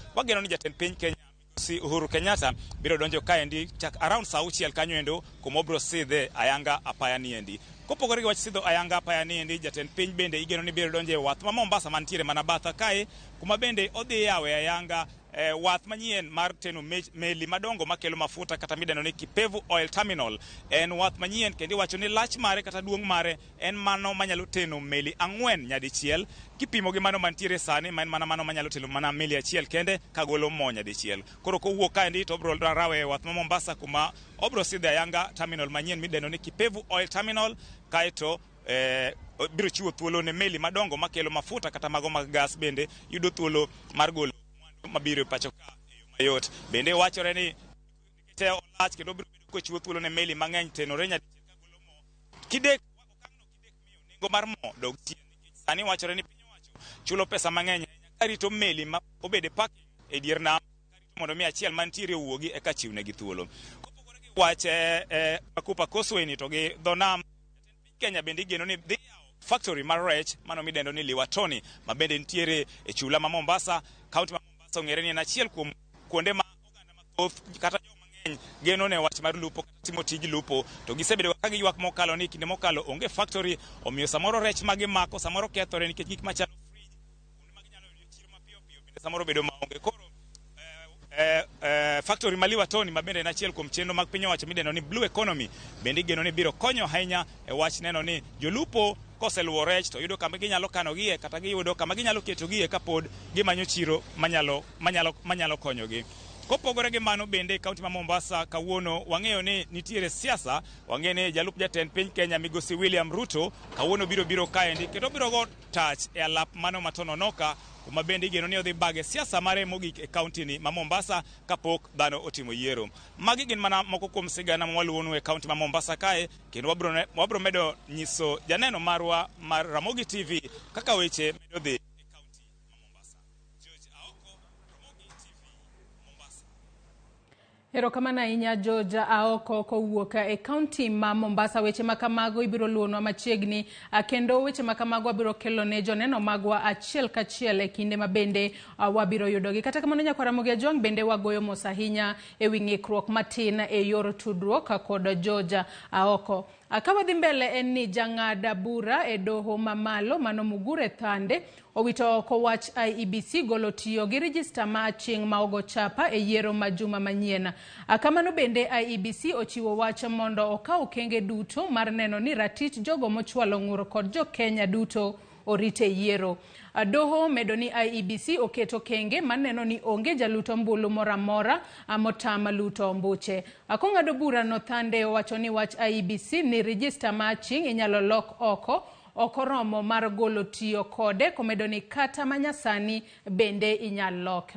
Koro wageno ni jatend piny Kenya migosi Uhuru Kenyatta biro donjo kaendi chak around saa 6 kanyo endo kuma obiro sidhe ayanga apaya ni endi. Kopogore gi wach sidho ayanga apaya ni endi, jatend piny bende igeno ni biro donjo e wath ma Mombasa mantiere mana batha kae, kuma bende odhi yawe ayanga wath manyien mar teno meli madongo makelo mafuta kata midendo ni Kipevu Oil Terminal. En wath manyien kendo iwacho ni lach mare kata duong' mare en mano manyalo teno meli 4 nyadichiel kipimo gi mano mantiere sani ma en mana mano manyalo teno mana meli 1 kende kagolo mo nyadichiel. Koro kowuok kaendi to obiro rawe e wath ma Mombasa kuma obiro sidho ayanga terminal manyien midendo ni Kipevu Oil Terminal, kaeto biro chiwo thuolo ne meli madongo makelo mafuta kata mago mag gas bende yudo thuolo mar golo mabiro e pacho ka e yo mayot. Bende wachore ni nikech olach kendo biro bedo kochiwo thuolo ne meli mang'eny tenore nyadichiel kagolo mo. Kidek okang'no kidek miyo nengo mar mo dog chien, nikech sani wachore ni piny owacho chulo pesa mang'eny ahinya karito meli ma obedo e parking e dier nam karito mondo mi achiel mantiere owuogi eka chiwnegi thuolo. Kopogore gi wach Makupa Causeway ni to gi dho nam, jatend piny Kenya bende igeno ni dhi yawo factory mar rech mano midendo ni Liwatoni ma bende nitiere e chula ma Mombasa. Kaunti ma Mombasa ong'ere ni en achiel kuom kuonde ma oganda mathoth kata joma mang'eny geno ne wach mar lupo kata timo tij lupo, to gisebedo ka giywak mokalo ni kinde mokalo onge factory, omiyo samoro rech ma gimako samoro kethore nikech gik machalo fridge, kuonde ma ginyalo yudo chiro mapiyo piyo bende samoro bedo maonge. Koro factory ma Liwatoni ma bende en achiel kuom chenro mag piny owacho midendo ni Blue Economy bende igeno ni biro konyo ahinya e wach neno ni jolupo koseluwo rech to yudo kama ginyalo kanogie kata giyudo kama ginyalo ketogie kapod gimanyo chiro manyalo konyogi. Kopogore gi mano bende kaunti ma Mombasa kawuono wang'eyo ni nitiere siasa, wang'eyo ni jalup jatend piny Kenya migosi William Ruto kawuono biro kaendi kendo biro go tach e alap mano ma Tononoka kuma bende igeno ni odhi bage siasa mare mogik e kaunti ni ma Mombasa kapok dhano otimo yiero. Magi gin mana moko kuom sigana ma waluwonu e kaunti ma Mombasa kae, kendo wabro medo nyiso janeno marwa mar Ramogi TV kaka weche medo dhi e kaunti ma Mombasa. George Aoko, Ramogi TV, Mombasa. Erokamano ahinya George Aoko kowuok e kaunti ma Mombasa. Weche ma kamago ibiro luwonwa machiegni, kendo weche ma kamago wabiro kelo ne joneno magwa achiel kachiel e kinde ma bende wabiro yudogi. Kata kamano nyakwar Ramogi Ajwang' bende wagoyo mos ahinya e wi ng'ikruok matin e yor tudruok kod George Aoko. Ka wadhi mbele en ni jang'ad bura e doho mamalo mano Mugure Thande owito oko wach IEBC golo tiyo gi rijista ma aching' ma ogo chapa e yiero ma juma manyien. Kamano bende IEBC ochiwo wach mondo okaw okenge duto mar neno ni ratich jogo mochwalo ng'ur kod jo Kenya duto orite yiero. Doho medo ni IEBC oketo okenge maneno ni onge jalut ombulu moro amora motama luto ombuche. Kong'ado bura no Thande owacho ni wach IEBC ni rijista ma aching' inyalo lok oko ok oromo mar golo tiyo kode, komedo ni kata manyasani bende inyal lok.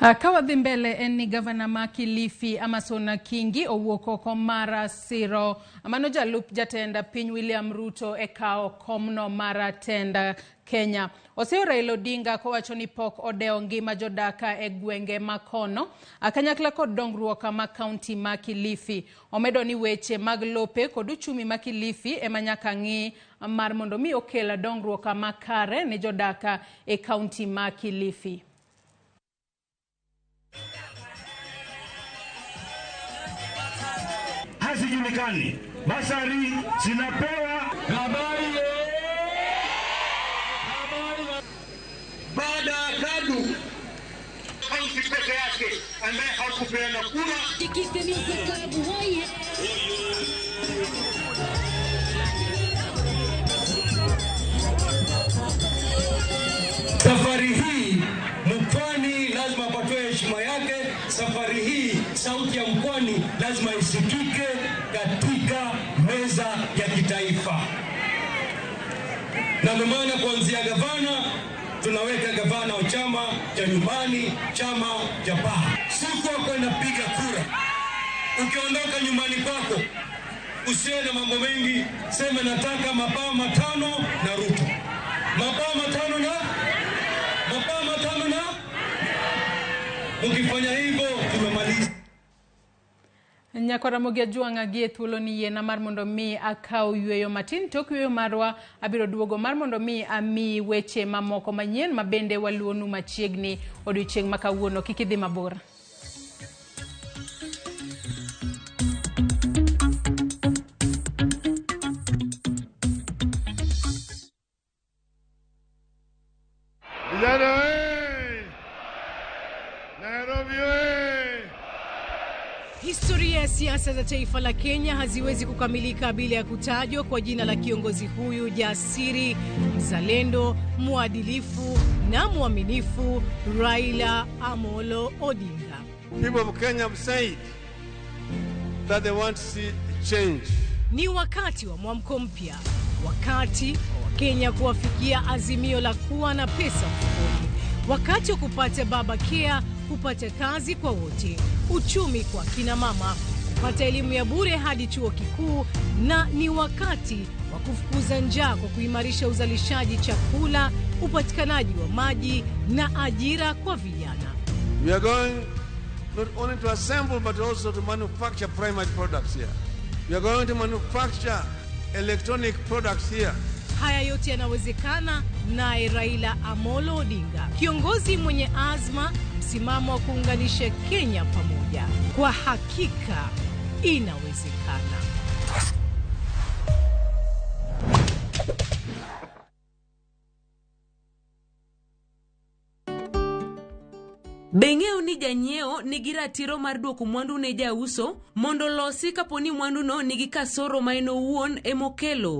Ka wadhi mbele en ni gavana ma Kilifi Amason Kingi owuok oko mar siro mano jalup jatend piny William Ruto e kawo komno mar tend Kenya. Osiro Raila Odinga kowacho ni pok odewo ngima jodak e gwenge ma kono kanyakla kod dongruok ma kaunti ma Kilifi. Omedo ni weche mag lope kod uchumi ma Kilifi ema nyaka ng'i mar mondo mi okel dongruok makare ne jodak e kaunti ma Kilifi. Hazijulikani, basari zinapewa habari. Baada ya KADU kaunti peke yake ambaye hakupeana kura. Safari hii Mpwani lazima apatiwe heshima yake. Safari hii sauti ya Mpwani lazima isikike katika meza ya kitaifa, na ndio maana kuanzia gavana tunaweka gavana wa chama cha nyumbani, chama cha PAA. Siku ya kwenda piga kura, ukiondoka nyumbani kwako usiwe na mambo mengi, sema nataka mabao 5 na Ruto, mabao 5 na mabao 5 na. Ukifanya hivyo tumemaliza. Nyakwaramogi Ajwang'a gi e thuolo ni yiena mar mondo mi akaw yweyo matin. Tok yweyo marwa abiro duogo mar mondo mi ami weche mamoko manyien ma bende waluonu machiegni odiochieng' ma kawuono. Kik idhi mabor. Vijana we! Nairobi we! Historia ya siasa za taifa la Kenya haziwezi kukamilika bila ya kutajwa kwa jina la kiongozi huyu jasiri, mzalendo, mwadilifu na mwaminifu, Raila Amolo Odinga. People of Kenya have said that they want to see change. Ni wakati wa mwamko mpya, wakati wa Wakenya kuwafikia azimio la kuwa na pesa mfukoni, wakati wa kupata baba care, kupata kazi kwa wote, uchumi kwa kina mama, kupata elimu ya bure hadi chuo kikuu, na ni wakati wa kufukuza njaa kwa kuimarisha uzalishaji chakula, upatikanaji wa maji na ajira kwa vijana. We are going not only to assemble but also to manufacture primary products here. We are going to manufacture electronic products here. Haya yote yanawezekana naye Raila Amolo Odinga, kiongozi mwenye azma, msimamo wa kuunganisha Kenya pamoja. Kwa hakika inawezekana. Be ing'eyo ni janyiewo nigi ratiro mar duoko mwandu ne jauso mondo losi kapo ni mwanduno nigi kasoro ma en owuon emokelo?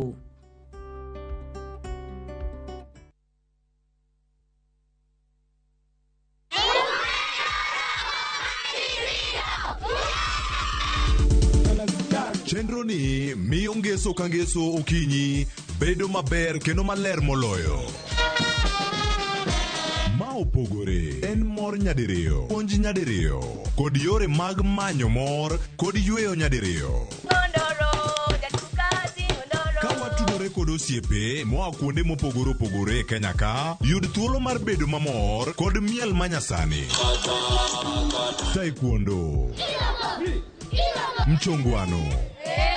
Chenro ni miyo ngeso ka ngeso okinyi bedo maber kendo maler moloyo. Ma opogore en mor nyadiriyo, puonj nyadiriyo, kod yore mag manyo mor kod yweyo nyadiriyo. Ka watudore kod osiepe moa kuonde mopogore opogore e Kenya ka, yud thuolo mar bedo mamor kod miel manyasani. Taekwondo, mchongwano,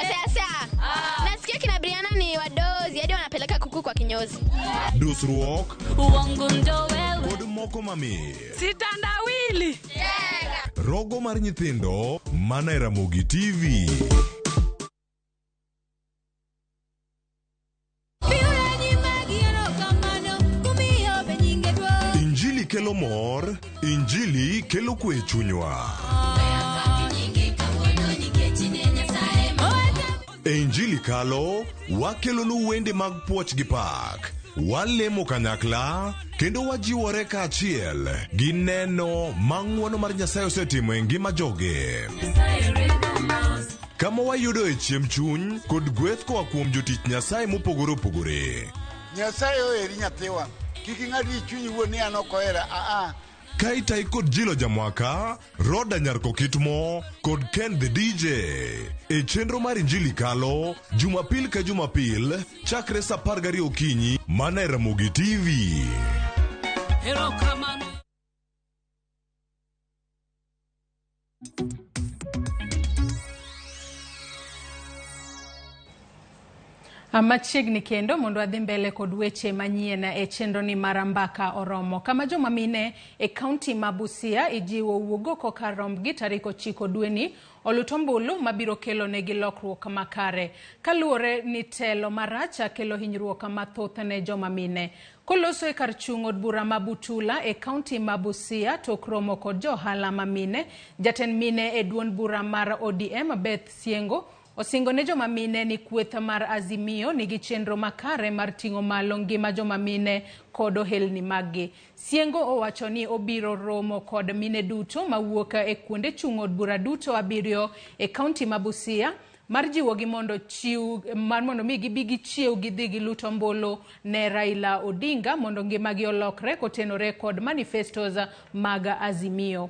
Sasa nasikia kina Brianna ni wadozi hadi wanapeleka kuku kwa kinyozi. dusruok Uongo ndo wewe. kod moko mamit. Sitandawili. Rogo mar nyithindo mana e Ramogi TV. Injili kelo mor, Injili kelo kwe e chunywa. E Injili kalo, wakelonu wende mag puoch gi pak. Walemo kanyakla, kendo wajiwore kaachiel gi neno ma ng'wono mar Nyasaye osetimo e ngima joge. Kama wayudoe chiemb chuny kod gweth koa kuom jotich Nyasaye mopogore opogore. Nyasaye oheri nyathiwa. Kik ing'ad gi chunyi wuon ni an ok ohera. Aa, Ka itayi kod Jilo Jamwaka, Roda Nyar Kokitmo kod Ken the DJ. E chenro mar Injili Kalo, Jumapil ka Jumapil, chakre sa 12 okinyi, mana e Ramogi TV. Erokamano. Machiegni kendo mondo adhi mbele kod weche manyien e chenro ni mar Mbaka Oromo, kama joma mine e kaunti ma Busia ijiwo wuog oko kar rombgi tarik 9 dweni olut ombulu mabiro kelo negi lokruok makare. Kaluwore ni telo marach kelo hinyruok mathoth ne joma mine. Koloso e kar chung' od bura ma Butula e kaunti ma Busia tok romo kod johala ma mine, jatend mine e duond bura mar ODM Beth Siengo osingo ne joma mine ni kweth mar Azimio nigi chenro makare mar ting'o malo ngima joma mine kod ohelni maggi. Siengo owacho ni obiro romo kod mine duto mawuok e kuonde chung' od bura duto 7 e kaunti ma Busia mar jiwogi mondo chiw mar mondo mi gibi gichiew gidhi gilut ombulu ne Raila Odinga mondo ngimagi olokre kotenore kod manifestos mag Azimio.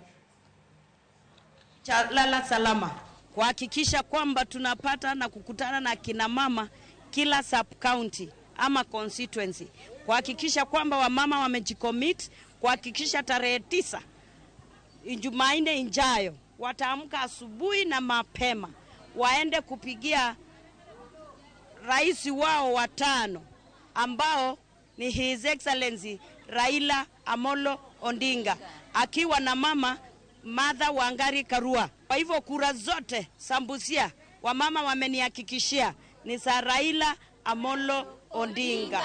Lala salama, kuhakikisha kwamba tunapata na kukutana na kina mama kila sub county ama constituency, kuhakikisha kwamba wamama wamejicommit, kuhakikisha tarehe 9 Jumanne ijayo wataamka asubuhi na mapema waende kupigia rais wao watano ambao ni His Excellency Raila Amolo Odinga akiwa na mama Martha Wangari Karua. Kwa hivyo kura zote Sambusia wamama wamenihakikishia ni za Raila Amolo Odinga.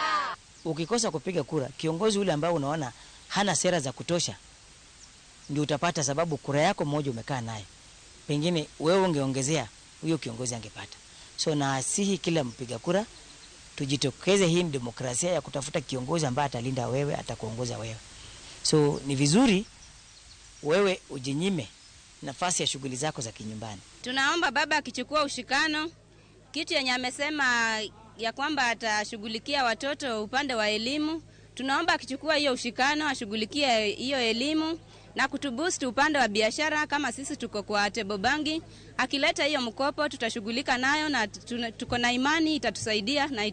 Ukikosa kupiga kura, kiongozi yule ambaye unaona hana sera za kutosha ndio utapata, sababu kura yako moja umekaa naye, pengine wewe ungeongezea huyo kiongozi angepata. So naasihi kila mpiga kura tujitokeze. Hii ni demokrasia ya kutafuta kiongozi ambaye atalinda wewe, atakuongoza wewe. So ni vizuri wewe ujinyime nafasi ya shughuli zako za kinyumbani. Tunaomba baba akichukua ushikano, kitu yenye amesema ya kwamba atashughulikia watoto upande wa elimu, tunaomba akichukua hiyo ushikano ashughulikie hiyo elimu na kutuboost upande wa biashara. Kama sisi tuko kwa table bangi, akileta hiyo mkopo tutashughulika nayo na tuko na imani itatusaidia na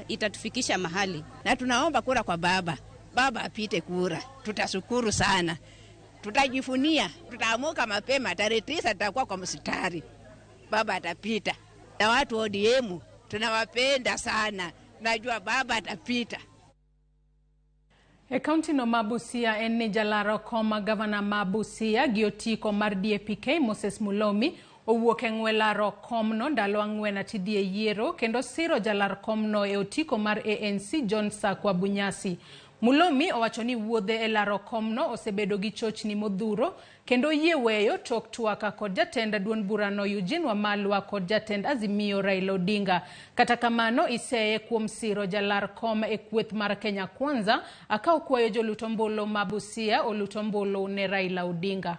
itatufikisha mahali. Na tunaomba kura kwa baba, baba apite kura, tutashukuru sana. Tutajifunia, tutaamuka mapema, tarehe 9 tutakuwa kwa mstari. Baba atapita. Na watu ODM tunawapenda sana. Najua baba atapita. E kaunti no ma Busia en ni jalaro kom gavana ma Busia gi otiko mar DAPK Moses Mulomi owuok e ng'we laro komno ndalo 4 atidhi e yiero kendo siro jalar komno e otiko mar ANC John Sakwa Bunyasi. Mulomi owacho ni wuodhe e laro komno osebedo gi chochni modhuro kendo yie weyo tok twaka kod jatend duond burano Eugene Wamalwa kod jatend Azimio Raila Odinga. Kata kamano iseye kuom siro jalar kom e kweth mar Kenya Kwanza aka okwayo jolut ombulu ma Busia olut ombulu ne Raila Odinga.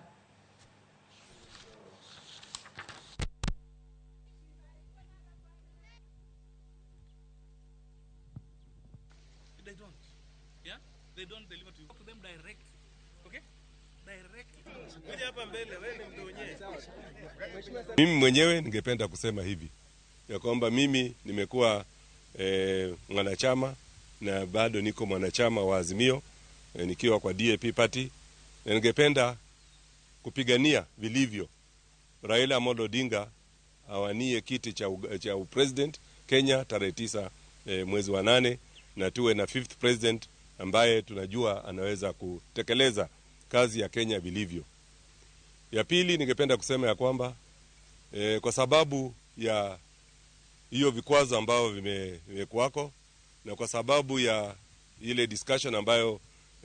They don't deliver to you. Talk to them directly. Okay? Directly. Mimi mwenyewe ningependa kusema hivi ya kwamba mimi nimekuwa mwanachama na bado niko mwanachama wa Azimio nikiwa kwa DAP party, na ningependa kupigania vilivyo Raila Amolo Odinga awanie kiti cha president Kenya tarehe 9 mwezi wa 8, na tuwe na 5th president ambaye tunajua anaweza kutekeleza kazi ya Kenya vilivyo. Ya pili, ningependa kusema ya kwamba kwa sababu ya hiyo vikwazo ambao vimekuwako na kwa sababu ya ile discussion ambayo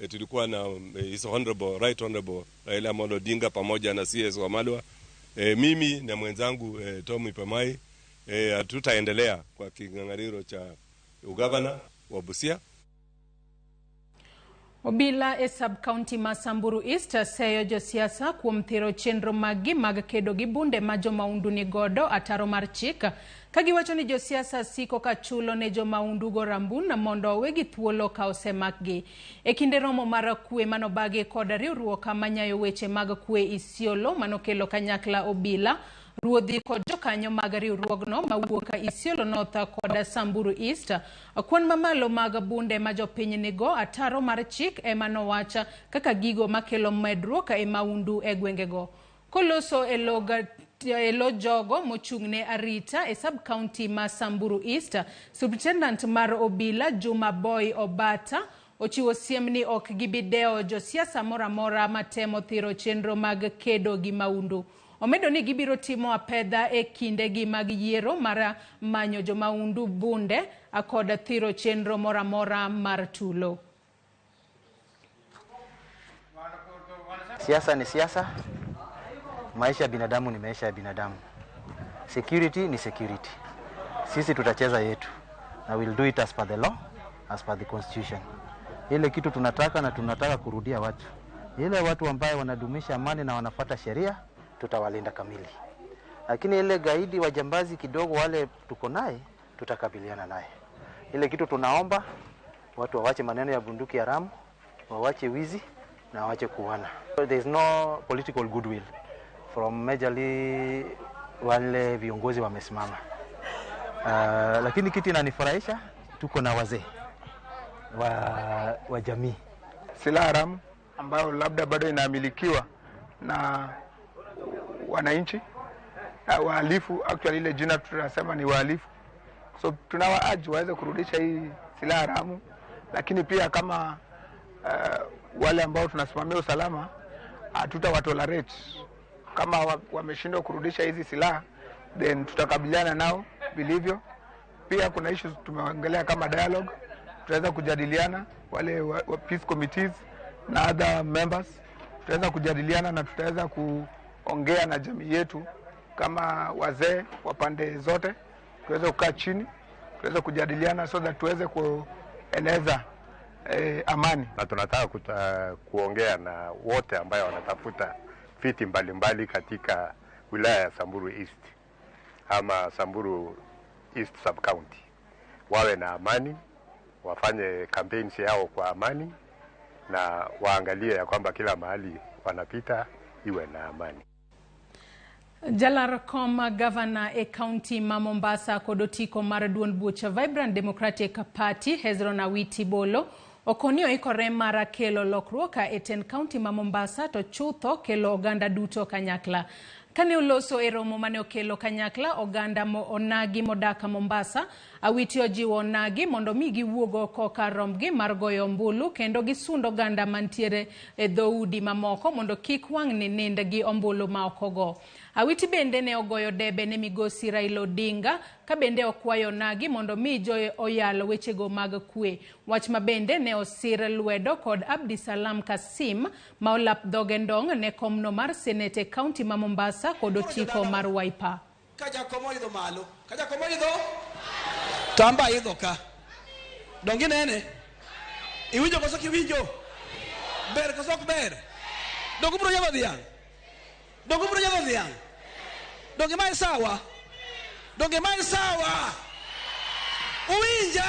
tulikuwa na His Honorable Right Honorable Raila Amolo Odinga pamoja na CS Wamalwa, mimi na mwenzangu Tommy Pamai hatutaendelea kwa kinyang'anyiro cha ugavana wa Busia. Obila e sub-county ma Samburu East seyo josiasa kuom thiro chenro maggi mag kedo gi bunde ma jomaundu ni godo ataro mar chik, ka giwacho ni josiasa siko ka chulo ne jomaundu go rambun mondo owegi thuolo ka osemakgi. E kinde romo mar kwe manobagi kod riwruok manyayo weche mag kwe Isiolo manokelo kanyakla obila, ruodhi kod jokanyo mag riwruogno mawuok Isiolo North kod Samburu East, kwan mamalo mag bunde ma jopiny nigo ataro mar chik ema nowach kaka gigo makelo medruok e maundu e gwengego. Koloso e lo jogo mochung'ne arita e sub-county ma Samburu East, Superintendent mar obila Juma Boy Obata ochiwo siem ni ok gibi dewo josiasa moro amora matemo thiro chenro mag kedo gi maundu. Omedo ni gibiro timo apedha e kindegi mag yiero mar manyo jomaundu bunde kod thiro chenro moro amora mar tulo. Siasa ni siasa, maisha ya binadamu ni maisha ya binadamu. Security ni security. Sisi tutacheza yetu na we'll do it as per the law, as per the constitution. Ile kitu tunataka na tunataka kurudia watu. Ile watu ambaye wanadumisha amani na wanafuata sheria tutawalinda kamili. Lakini ile gaidi wajambazi kidogo wale tuko naye tutakabiliana naye. Ile kitu tunaomba watu wawache maneno ya bunduki haramu, wawache wizi na wawache kuana. There is no political goodwill from majorly wale viongozi wamesimama. Lakini kitu inanifurahisha tuko na wazee wa jamii. Silaha haramu ambayo labda bado inamilikiwa na wananchi wahalifu, actually ile jina tunasema ni wahalifu. So tunawaaji waweze kurudisha hii silaha haramu, lakini pia kama wale ambao tunasimamia usalama hatutawatolerate. Kama wameshindwa kurudisha hizi silaha, then tutakabiliana nao vilivyo. Pia kuna issues tumeongelea kama dialogue, tutaweza kujadiliana wale wa peace committees na other members, tutaweza kujadiliana na tutaweza kuongea na jamii yetu kama wazee wa pande zote, tuweze kukaa chini, tuweze kujadiliana so that tuweze kueneza amani. Na tunataka kuongea na wote ambayo wanatafuta viti mbalimbali katika wilaya ya Samburu East ama Samburu East Sub-County, wawe na amani, wafanye campaigns yao kwa amani na waangalie ya kwamba kila mahali wanapita iwe na amani. Jalar kom gavana e county ma Mombasa kod otiko mar duond bucha Vibrant Democratic Party Hezron Awiti Bolo okoni oikore mar kelo lokruok e tend county ma Mombasa to chutho kelo oganda duto kanyakla. Kane oloso e romo mane okelo kanyakla oganda onagi modaka Mombasa, Awiti ojiwo onagi mondo mi giwuog oko kar rombgi mar goyo ombulu kendo gisund oganda mantiere e dhoudi mamoko mondo kik wang'ni nind gi ombulu ma ok ogo. Awiti bende ne ogoyo debe ne migosi Raila Odinga ka bende okwayo onagi mondo mi jo oyal wechego mag kwe. Wach ma bende ne osir lwedo kod Abdisalam Kasim ma olap dhoge ndong' ne komno mar senate e county ma Mombasa kod otiko mar Wiper. Ka jakom oidho malo, ka jakom oidho to amba idho ka. Donge inene? Iwinjo koso kiwinjo? Ber koso ok ber? Donge ubiro yadho dhiang'? Donge ubiro yadho dhiang'? Donge mae sawa? Donge mae sawa? Uwinja?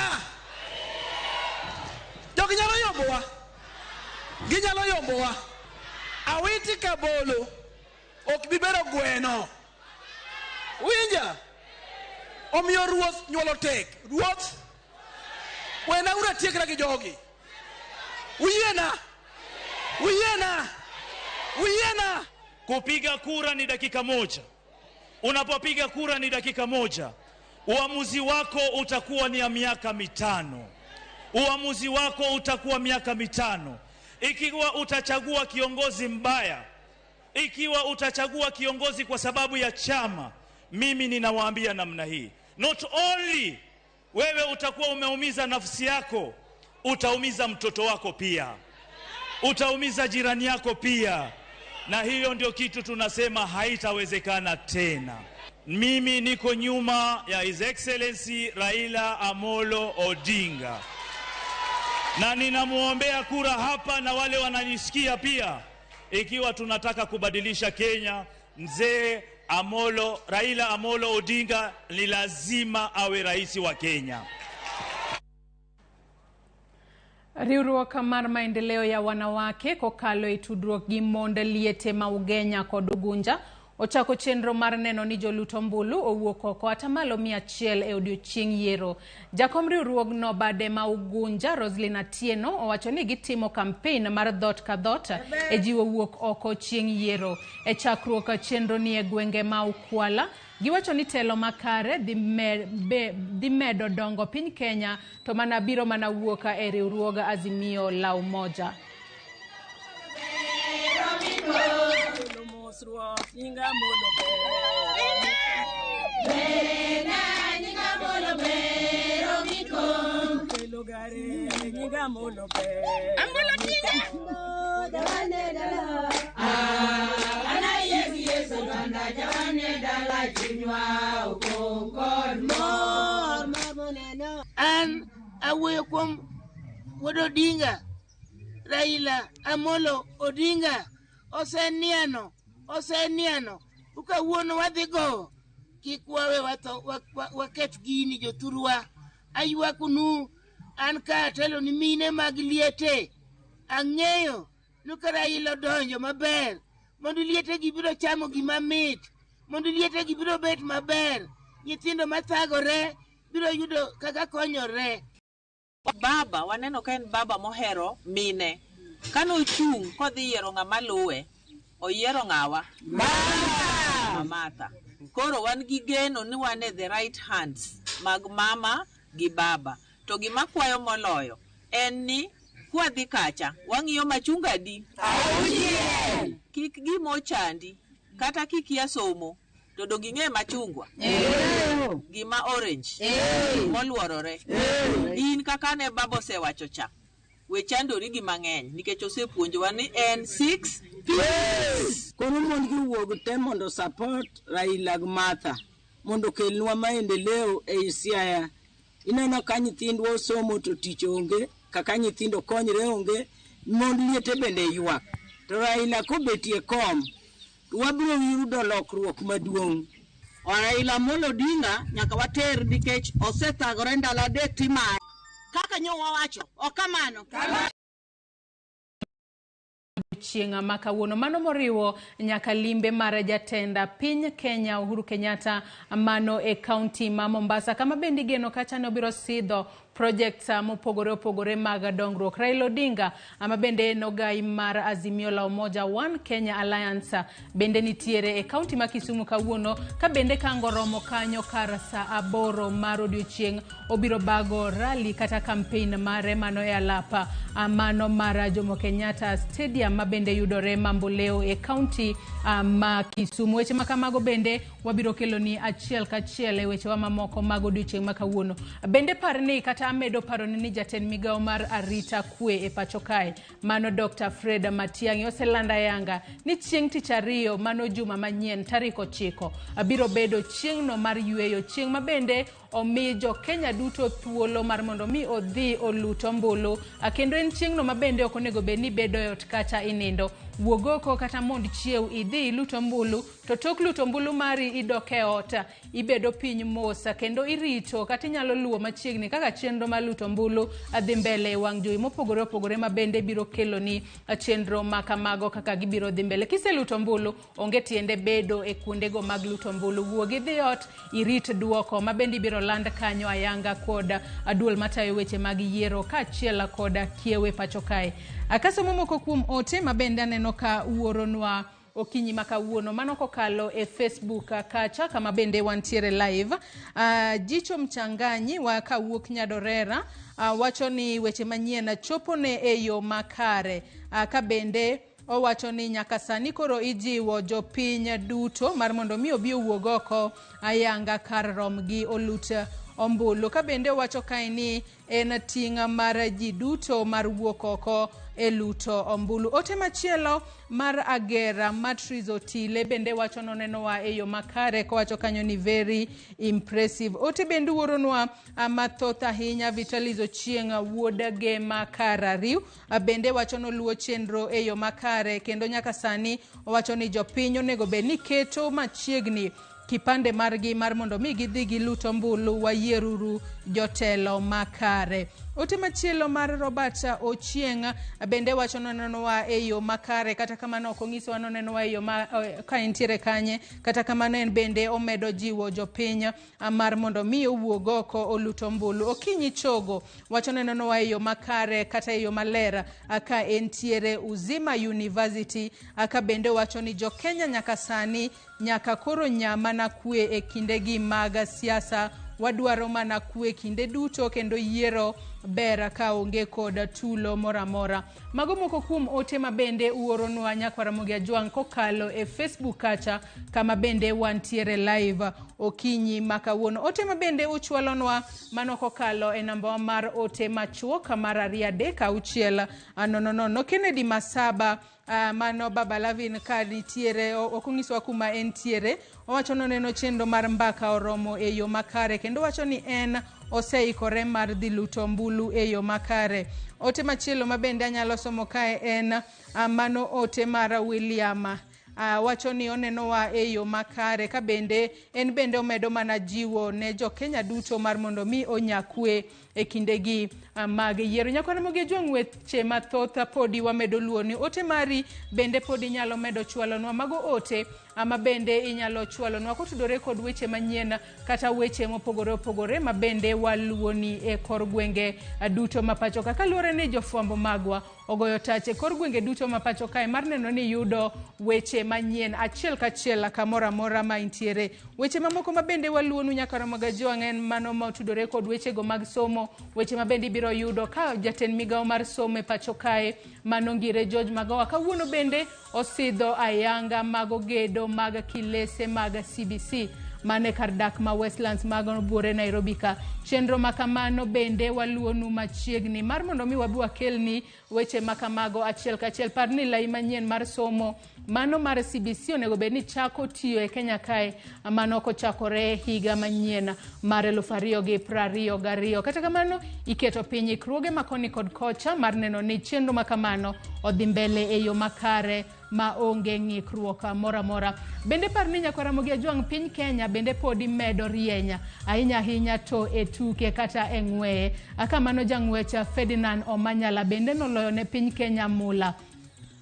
Jogi nyalo yombowa. Ginyalo yombowa. Awiti Kabolo ok bi bedo gweno. Winja? Omiyo ruoth nyuolo tek. Ruoth, wena ura tiekra gi jogi. Uyiena. Uyiena. Uyiena. Kupiga kura ni dakika moja. Unapopiga kura ni dakika moja. Uamuzi wako utakuwa ni ya miaka 5. Uamuzi wako utakuwa miaka 5. Ikiwa utachagua kiongozi mbaya, ikiwa utachagua kiongozi kwa sababu ya chama, mimi ninawaambia namna hii, not only wewe utakuwa umeumiza nafsi yako, utaumiza mtoto wako pia, utaumiza jirani yako pia. Na hiyo ndio kitu tunasema haitawezekana tena. Mimi niko nyuma ya His Excellency Raila Amolo Odinga. Na ninamwombea kura hapa na wale wananisikia pia, ikiwa tunataka kubadilisha Kenya, mzee Amolo Raila Amolo Odinga ni lazima awe rais wa Kenya. Riwruok mar maendeleo ya wanawake kokalo e tudruok gi mond liete ma Ugenya kod Ugunja ochako chenro mar neno ni jolut ombulu owuok oko atamalo 100 e odiochieng' yiero. Jakom riwruogno bade ma Ugunja Roslyn Atieno owacho ni gitimo kampen mar dhoot ka dhoot e jiwo wuok oko chieng' yiero. E chakruok chenro ni e gwenge ma Ukwala, giwacho ni telo makare dhi medo dongo piny Kenya to mana biro mana wuok e riwruog Azimio la Umoja. An awuoyo kuom wuod Odinga, Raila Amolo Odinga oseniano, oseniano. Kawuono wadhi gowo, kik wawe watho, waket gini jothurwa. Aywaknu an ka atelo ni mine mag liete. Ang'eyo ni ka Raila odonjo maber, mondo liete gi biro chamo gima mit, mondo liete gi biro bet maber, nyithindo mathagore biro yudo kaka konyore. Baba waneno ka en baba mohero mine. Kane ochung' kodhi yiero ng'ama luwe, oyiero ng'awa? Mama Martha. Koro wan gi geno ni wan e the right hands mag mama gi baba. To gima kwayo moloyo en ni kwadhi kacha, wang'iyo machunga adi? Auchiel. Kik gima ochandi, kata kikia somo, to dong ing'e machungwa? Gima orange. Moluorore. In kaka ne baba osewacho cha, we chandori gi mang'eny nikech osepuonjowa ni en 6 Ps. Koro mon gi wuog te mondo support Raila gi Martha mondo okelnwa maendeleo ei Siaya. Ineno ka nyithindwa osomo to tich onge, kaka nyithindo konyre onge, mond liete bende ywak. To Raila kobetie kom, to wabiro yudo lokruok maduong'. Raila Amolo Odinga nyaka water nikech osethagore ndalo adek timaye. Kaka nyo wawacho, ok kamano. Chieng' ma kawuono mano moriwo nyaka limbe mar jatenda piny Kenya Uhuru Kenyatta mano e kaunti ma Mombasa kama bende igeno kacha ne obiro sidho projects mopogore opogore mag dongruok. Raila Odinga ama bende en ogai mar Azimio la Umoja One Kenya Alliance bende nitiere e kaunti ma Kisumu kawuono ka bende kango romo kanyo kar saa 8 mar odiochieng' obiro bago rally kata campaign mare mano e alapa mano mar Jomo Kenyatta Stadium ma bende yudore Mamboleo e kaunti ma Kisumu. Weche ma kamago bende wabiro keloni achiel kachiel e wechewa mamoko mag odiochieng' ma kawuono. Bende par ni kata amedo paroni ni jatend migawo mar arita kwe e pacho kae mano Dr. Fred Matiang'i oselando ayanga ni chieng' tich ariyo mano juma manyien tarik 9 biro bedo chieng'no mar yweyo, chieng' ma bende omi jo Kenya duto thuolo mar mondo mi odhi olut ombulu, kendo en chieng'no ma bende ok onego bed ni bedo e ot kata inindo. Wuog oko kata mond chiew idhi ilut ombulu, to tok luto ombulu mari idok e ot, ibedo piny mos kendo irito kata inyalo luwo machiegni kaka chenro mar luto ombulu dhi mbele e wang' jowi mopogore opogore ma bende biro keloni chenro ma kamago kaka gibiro dhi mbele. Kiseluto ombulu, onge tiende bedo e kuondego mag luto ombulu. Wuog idhi ot, irit duoko ma bende ibiro land kanyo ayanga kod duol matayo weche mag yiero kaachiel kod kiewe pacho kae. Kasomo moko kuom ote ma bende aneno ka wuoronwa okinyi ma kawuono mano kokalo e Facebook kacha kama bende wantiere live. Jicho Mchanganyi wa kawuok Nyadorera wacho ni weche manyien chopo ne e yo makare, ka bende owacho ni nyaka sani koro ijiwo jopiny duto mar mondo mi obi owuog oko ayanga kar romgi olut ombulu. Ka bende owacho kae ni en ting' mar ji duto mar wuok oko e luto ombulu. Ote machielo mar Agera Matriz Otile bende wacho nonenowa e yo makare kowacho kanyo ni very impressive. Ote bende uoronwa mathoth ahinya. Vitalis Ochieng wuod Gema Karariu bende wacho noluwo chenro e yo makare kendo nyaka sani owacho ni jopiny onego bed ni keto machiegni kipande margi mar mondo mi gidhi gilut ombulu, wayieruru jotelo makare. Ote machielo mar Robert Ochieng bende wacho nonenowa e yo makare, kata kamano ok onyisowa nonenowa e yo ma ka entiere kanye, kata kamano en bende omedo jiwo jopiny mar mondo mi owuog oko olut ombulu. Okinyi Chogo wacho nonenowa e yo makare kata e yo maler ka entiere Uzima University, ka bende wacho ni jo Kenya nyaka sani nyaka koro nya mana kwe e kindegi mag siasa, wadwaro mana kwe kinde duto kendo yiero ber ka onge kod tulo moro amora. Mago moko kuom ote ma bende uoronwa nyakwar Ramogi Ajwang' kokalo e Facebook kacha kama bende wantiere live okinyi ma kawuono. Ote ma bende uchwalonwa mano kokalo e namba mar ote machuok mar 2 3 6 0 0. Kennedy Masaba mano Baba Lavin ka nitiere ok onyisowa kuma entiere, owacho noneno chenro mar mbaka oromo e yo makare kendo owacho ni en oseikore mar dhi luto ombulu e yo makare. Ote machielo ma bende anyalo somo kae en mano ote mar William wacho ni onenowa e yo makare ka bende en bende omedo mana jiwo ne jo Kenya duto mar mondo mi onya kwe e kindegi mag yiero. Nyakwar Ramogi Ajwang' weche mathoth podi wamedo luoni. Ote mari bende podi inyalo medo chwalonwa. Mago ote ma bende inyalo chwalonwa kotudore kod weche manyien kata weche mopogore opogore ma bende waluoni e kor gwenge duto ma pacho ka. Kaluwore ni jofwambo magwa ogoyo tach e kor gwenge duto ma pacho kae mar neno ni yudo weche manyien achiel kachiel kamoro amora ma intiere. Weche mamoko ma bende waluonu nyaka Ramogi Ajwang' en mano motudore kod wechego mag somo, weche ma bende ibiro yudo ka jatend migawo mar somo e pacho kae mano Ngire George Magoha kawuono bende osidho ayanga mago gedo mag kilese mag CBC mane kar dak ma Westlands mago buore Nairobi ka. Chenro makamano bende waluonu machiegni mar mondo mi wabi wakelni weche makamago achiel kachiel. Par ni lai manyien mar somo mano mar CBC onego bed ni chako tiyo e Kenya kae mano kochakore higa manyien mar 2022. Kata kamano iketo piny ikruoge makoni kod kocha mar neno ni chenro makamano odhi mbele e yo makare ma onge ng'ikruok moro amora. Bende par ni nyakwar Ramogi Ajwang' piny Kenya bende podi medo rieny ahinya ahinya to e tuke kata e ng'weye. Kamano jang'wech Ferdinand Omanyala bende noloyo ne piny Kenya mula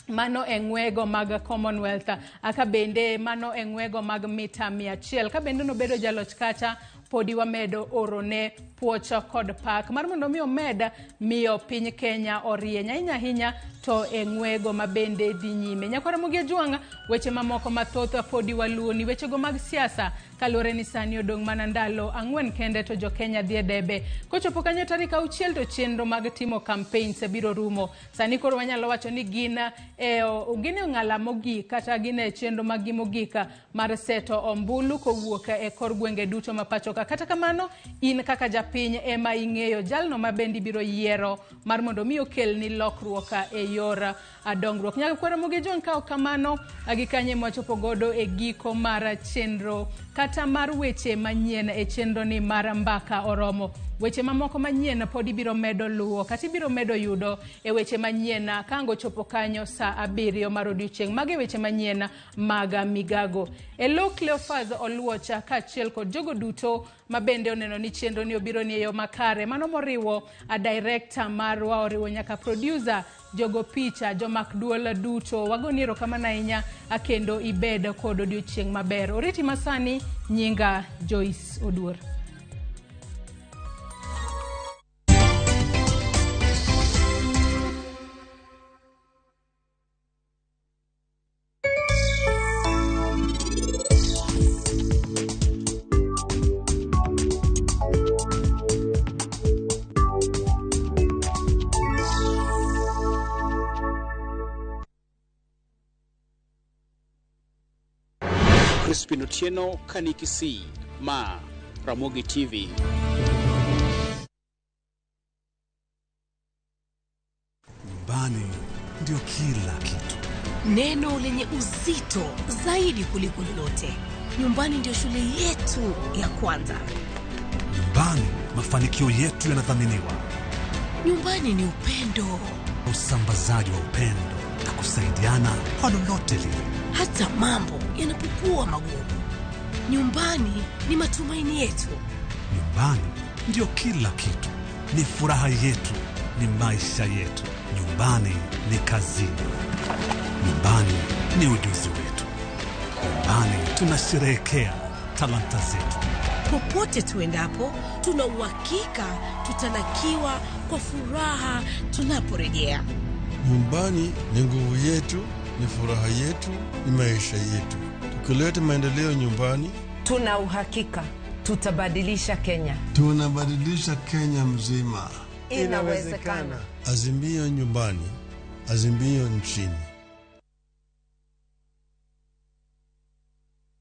mano e ng'wego mag Commonwealth, aka bende mano e ng'wego mag mita 100. Ka bende nobedo jaloch kacha podi wamedo orone puoch kod pak mar mondo mi omed miyo piny Kenya orieny ahinya ahinya to e ng'wego ma bende dhi nyime. Nyakwar Ramogi Ajwang' weche mamoko mathoth podi waluoni wechego mag siasa kaluwore ni sani odong' mana ndalo 4 kende to jo Kenya dhi e debe. Kochopo kanyo tarik 6 to chenro mag timo campaigns biro rumo. Sani koro wanyalo wacho ni gin e ong'ala mogik kata gin e chenro mag gi mogik mar seto ombulu kowuok e kor gwenge duto ma pacho ka. Kata kamano in kaka japiny ema ing'eyo jalno ma bende ibiro yiero mar mondo mi okelni lokruok e yor dongruok. Nyakwar Ramogi Ajwang' ka ok kamano gi kanye mwachopo godo e giko mar chenro kata mar weche manyien e chenro ni mar mbaka oromo. Weche mamoko manyien pod ibiro medo luwo kata ibiro medo yudo e weche manyien ka ang' ochopo kanyo saa 7 mar odiochieng'. Mago e weche manyien mag migago. E lo Cleophas Oluocha kaachiel kod jogo duto ma bende oneno ni chenro ni obiro ni e yo makare. Mano moriwo a director marwa, oriwo nyaka producer, jogo picha, jomak duol duto. Wagoni erokamano ahinya kendo ibed kod odiochieng' maber. Oriti masani, nyinga Joyce Oduor. Crispin Otieno, Kaniki Ma, Ramogi TV. Nyumbani Neno lenye uzito zaidi kuliko lolote. Nyumbani ndio shule yetu ya kwanza. Nyumbani mafanikio yetu yanathaminiwa. Nyumbani ni upendo, usambazaji wa upendo na kusaidiana kwa lolote lile, hata mambo yanapokuwa magumu. Nyumbani ni matumaini yetu. Nyumbani ndio kila kitu, ni furaha yetu, ni maisha yetu. Nyumbani ni kazini, nyumbani ni ujuzi wetu, nyumbani tunasherehekea talanta zetu. Popote tuendapo, tuna uhakika tutalakiwa kwa furaha tunaporejea. Nyumbani ni nguvu yetu, ni furaha yetu, ni maisha yetu. Tukileta maendeleo nyumbani, tuna uhakika tutabadilisha Kenya. Tunabadilisha Kenya mzima. Inawezekana. Azimio nyumbani, azimio nchini.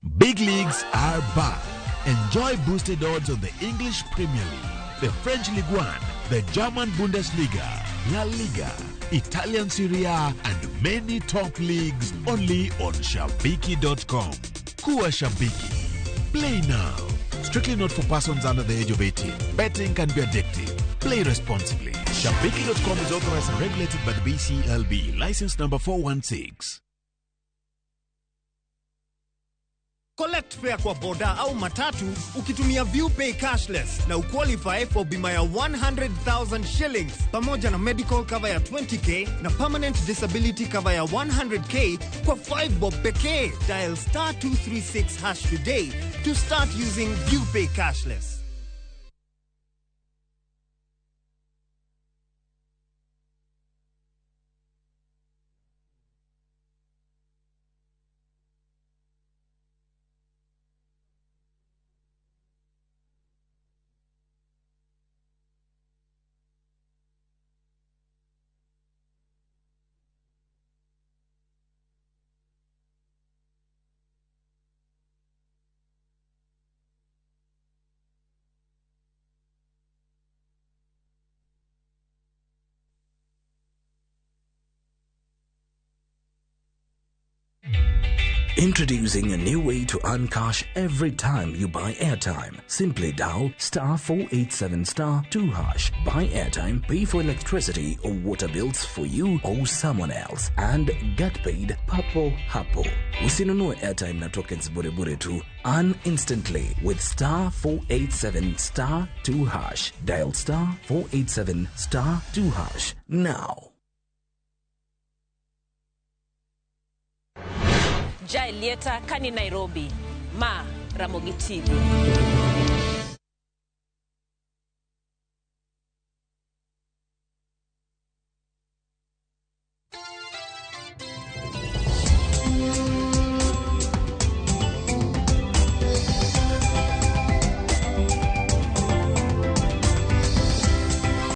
Big leagues are back. Enjoy boosted odds on the English Premier League, the French Ligue 1, the German Bundesliga, La Liga, Italian Serie A, and many top leagues only on Shabiki.com. Kuwa Shabiki. Play now. Strictly not for persons under the age of 18. Betting can be addictive. Play responsibly. Shabiki.com is authorized and regulated by the BCLB. License number 416. Collect fare kwa boda au matatu ukitumia ViewPay cashless na uqualify for bima ya 100,000 shillings pamoja na medical cover ya 20K na permanent disability cover ya 100K kwa 5 bob pekee. Dial star 236 hash today to start using ViewPay cashless. Introducing a new way to earn cash every time you buy airtime. Simply dial star 487 star 2 hash. Buy airtime, pay for electricity or water bills for you or someone else, and get paid papo hapo. Usinunue airtime na tokens bure bure tu. Earn instantly with star 487 star 2 hash. Dial star 487 star 2 hash now. Jaelieta Kani Nairobi, Ma Ramogi TV.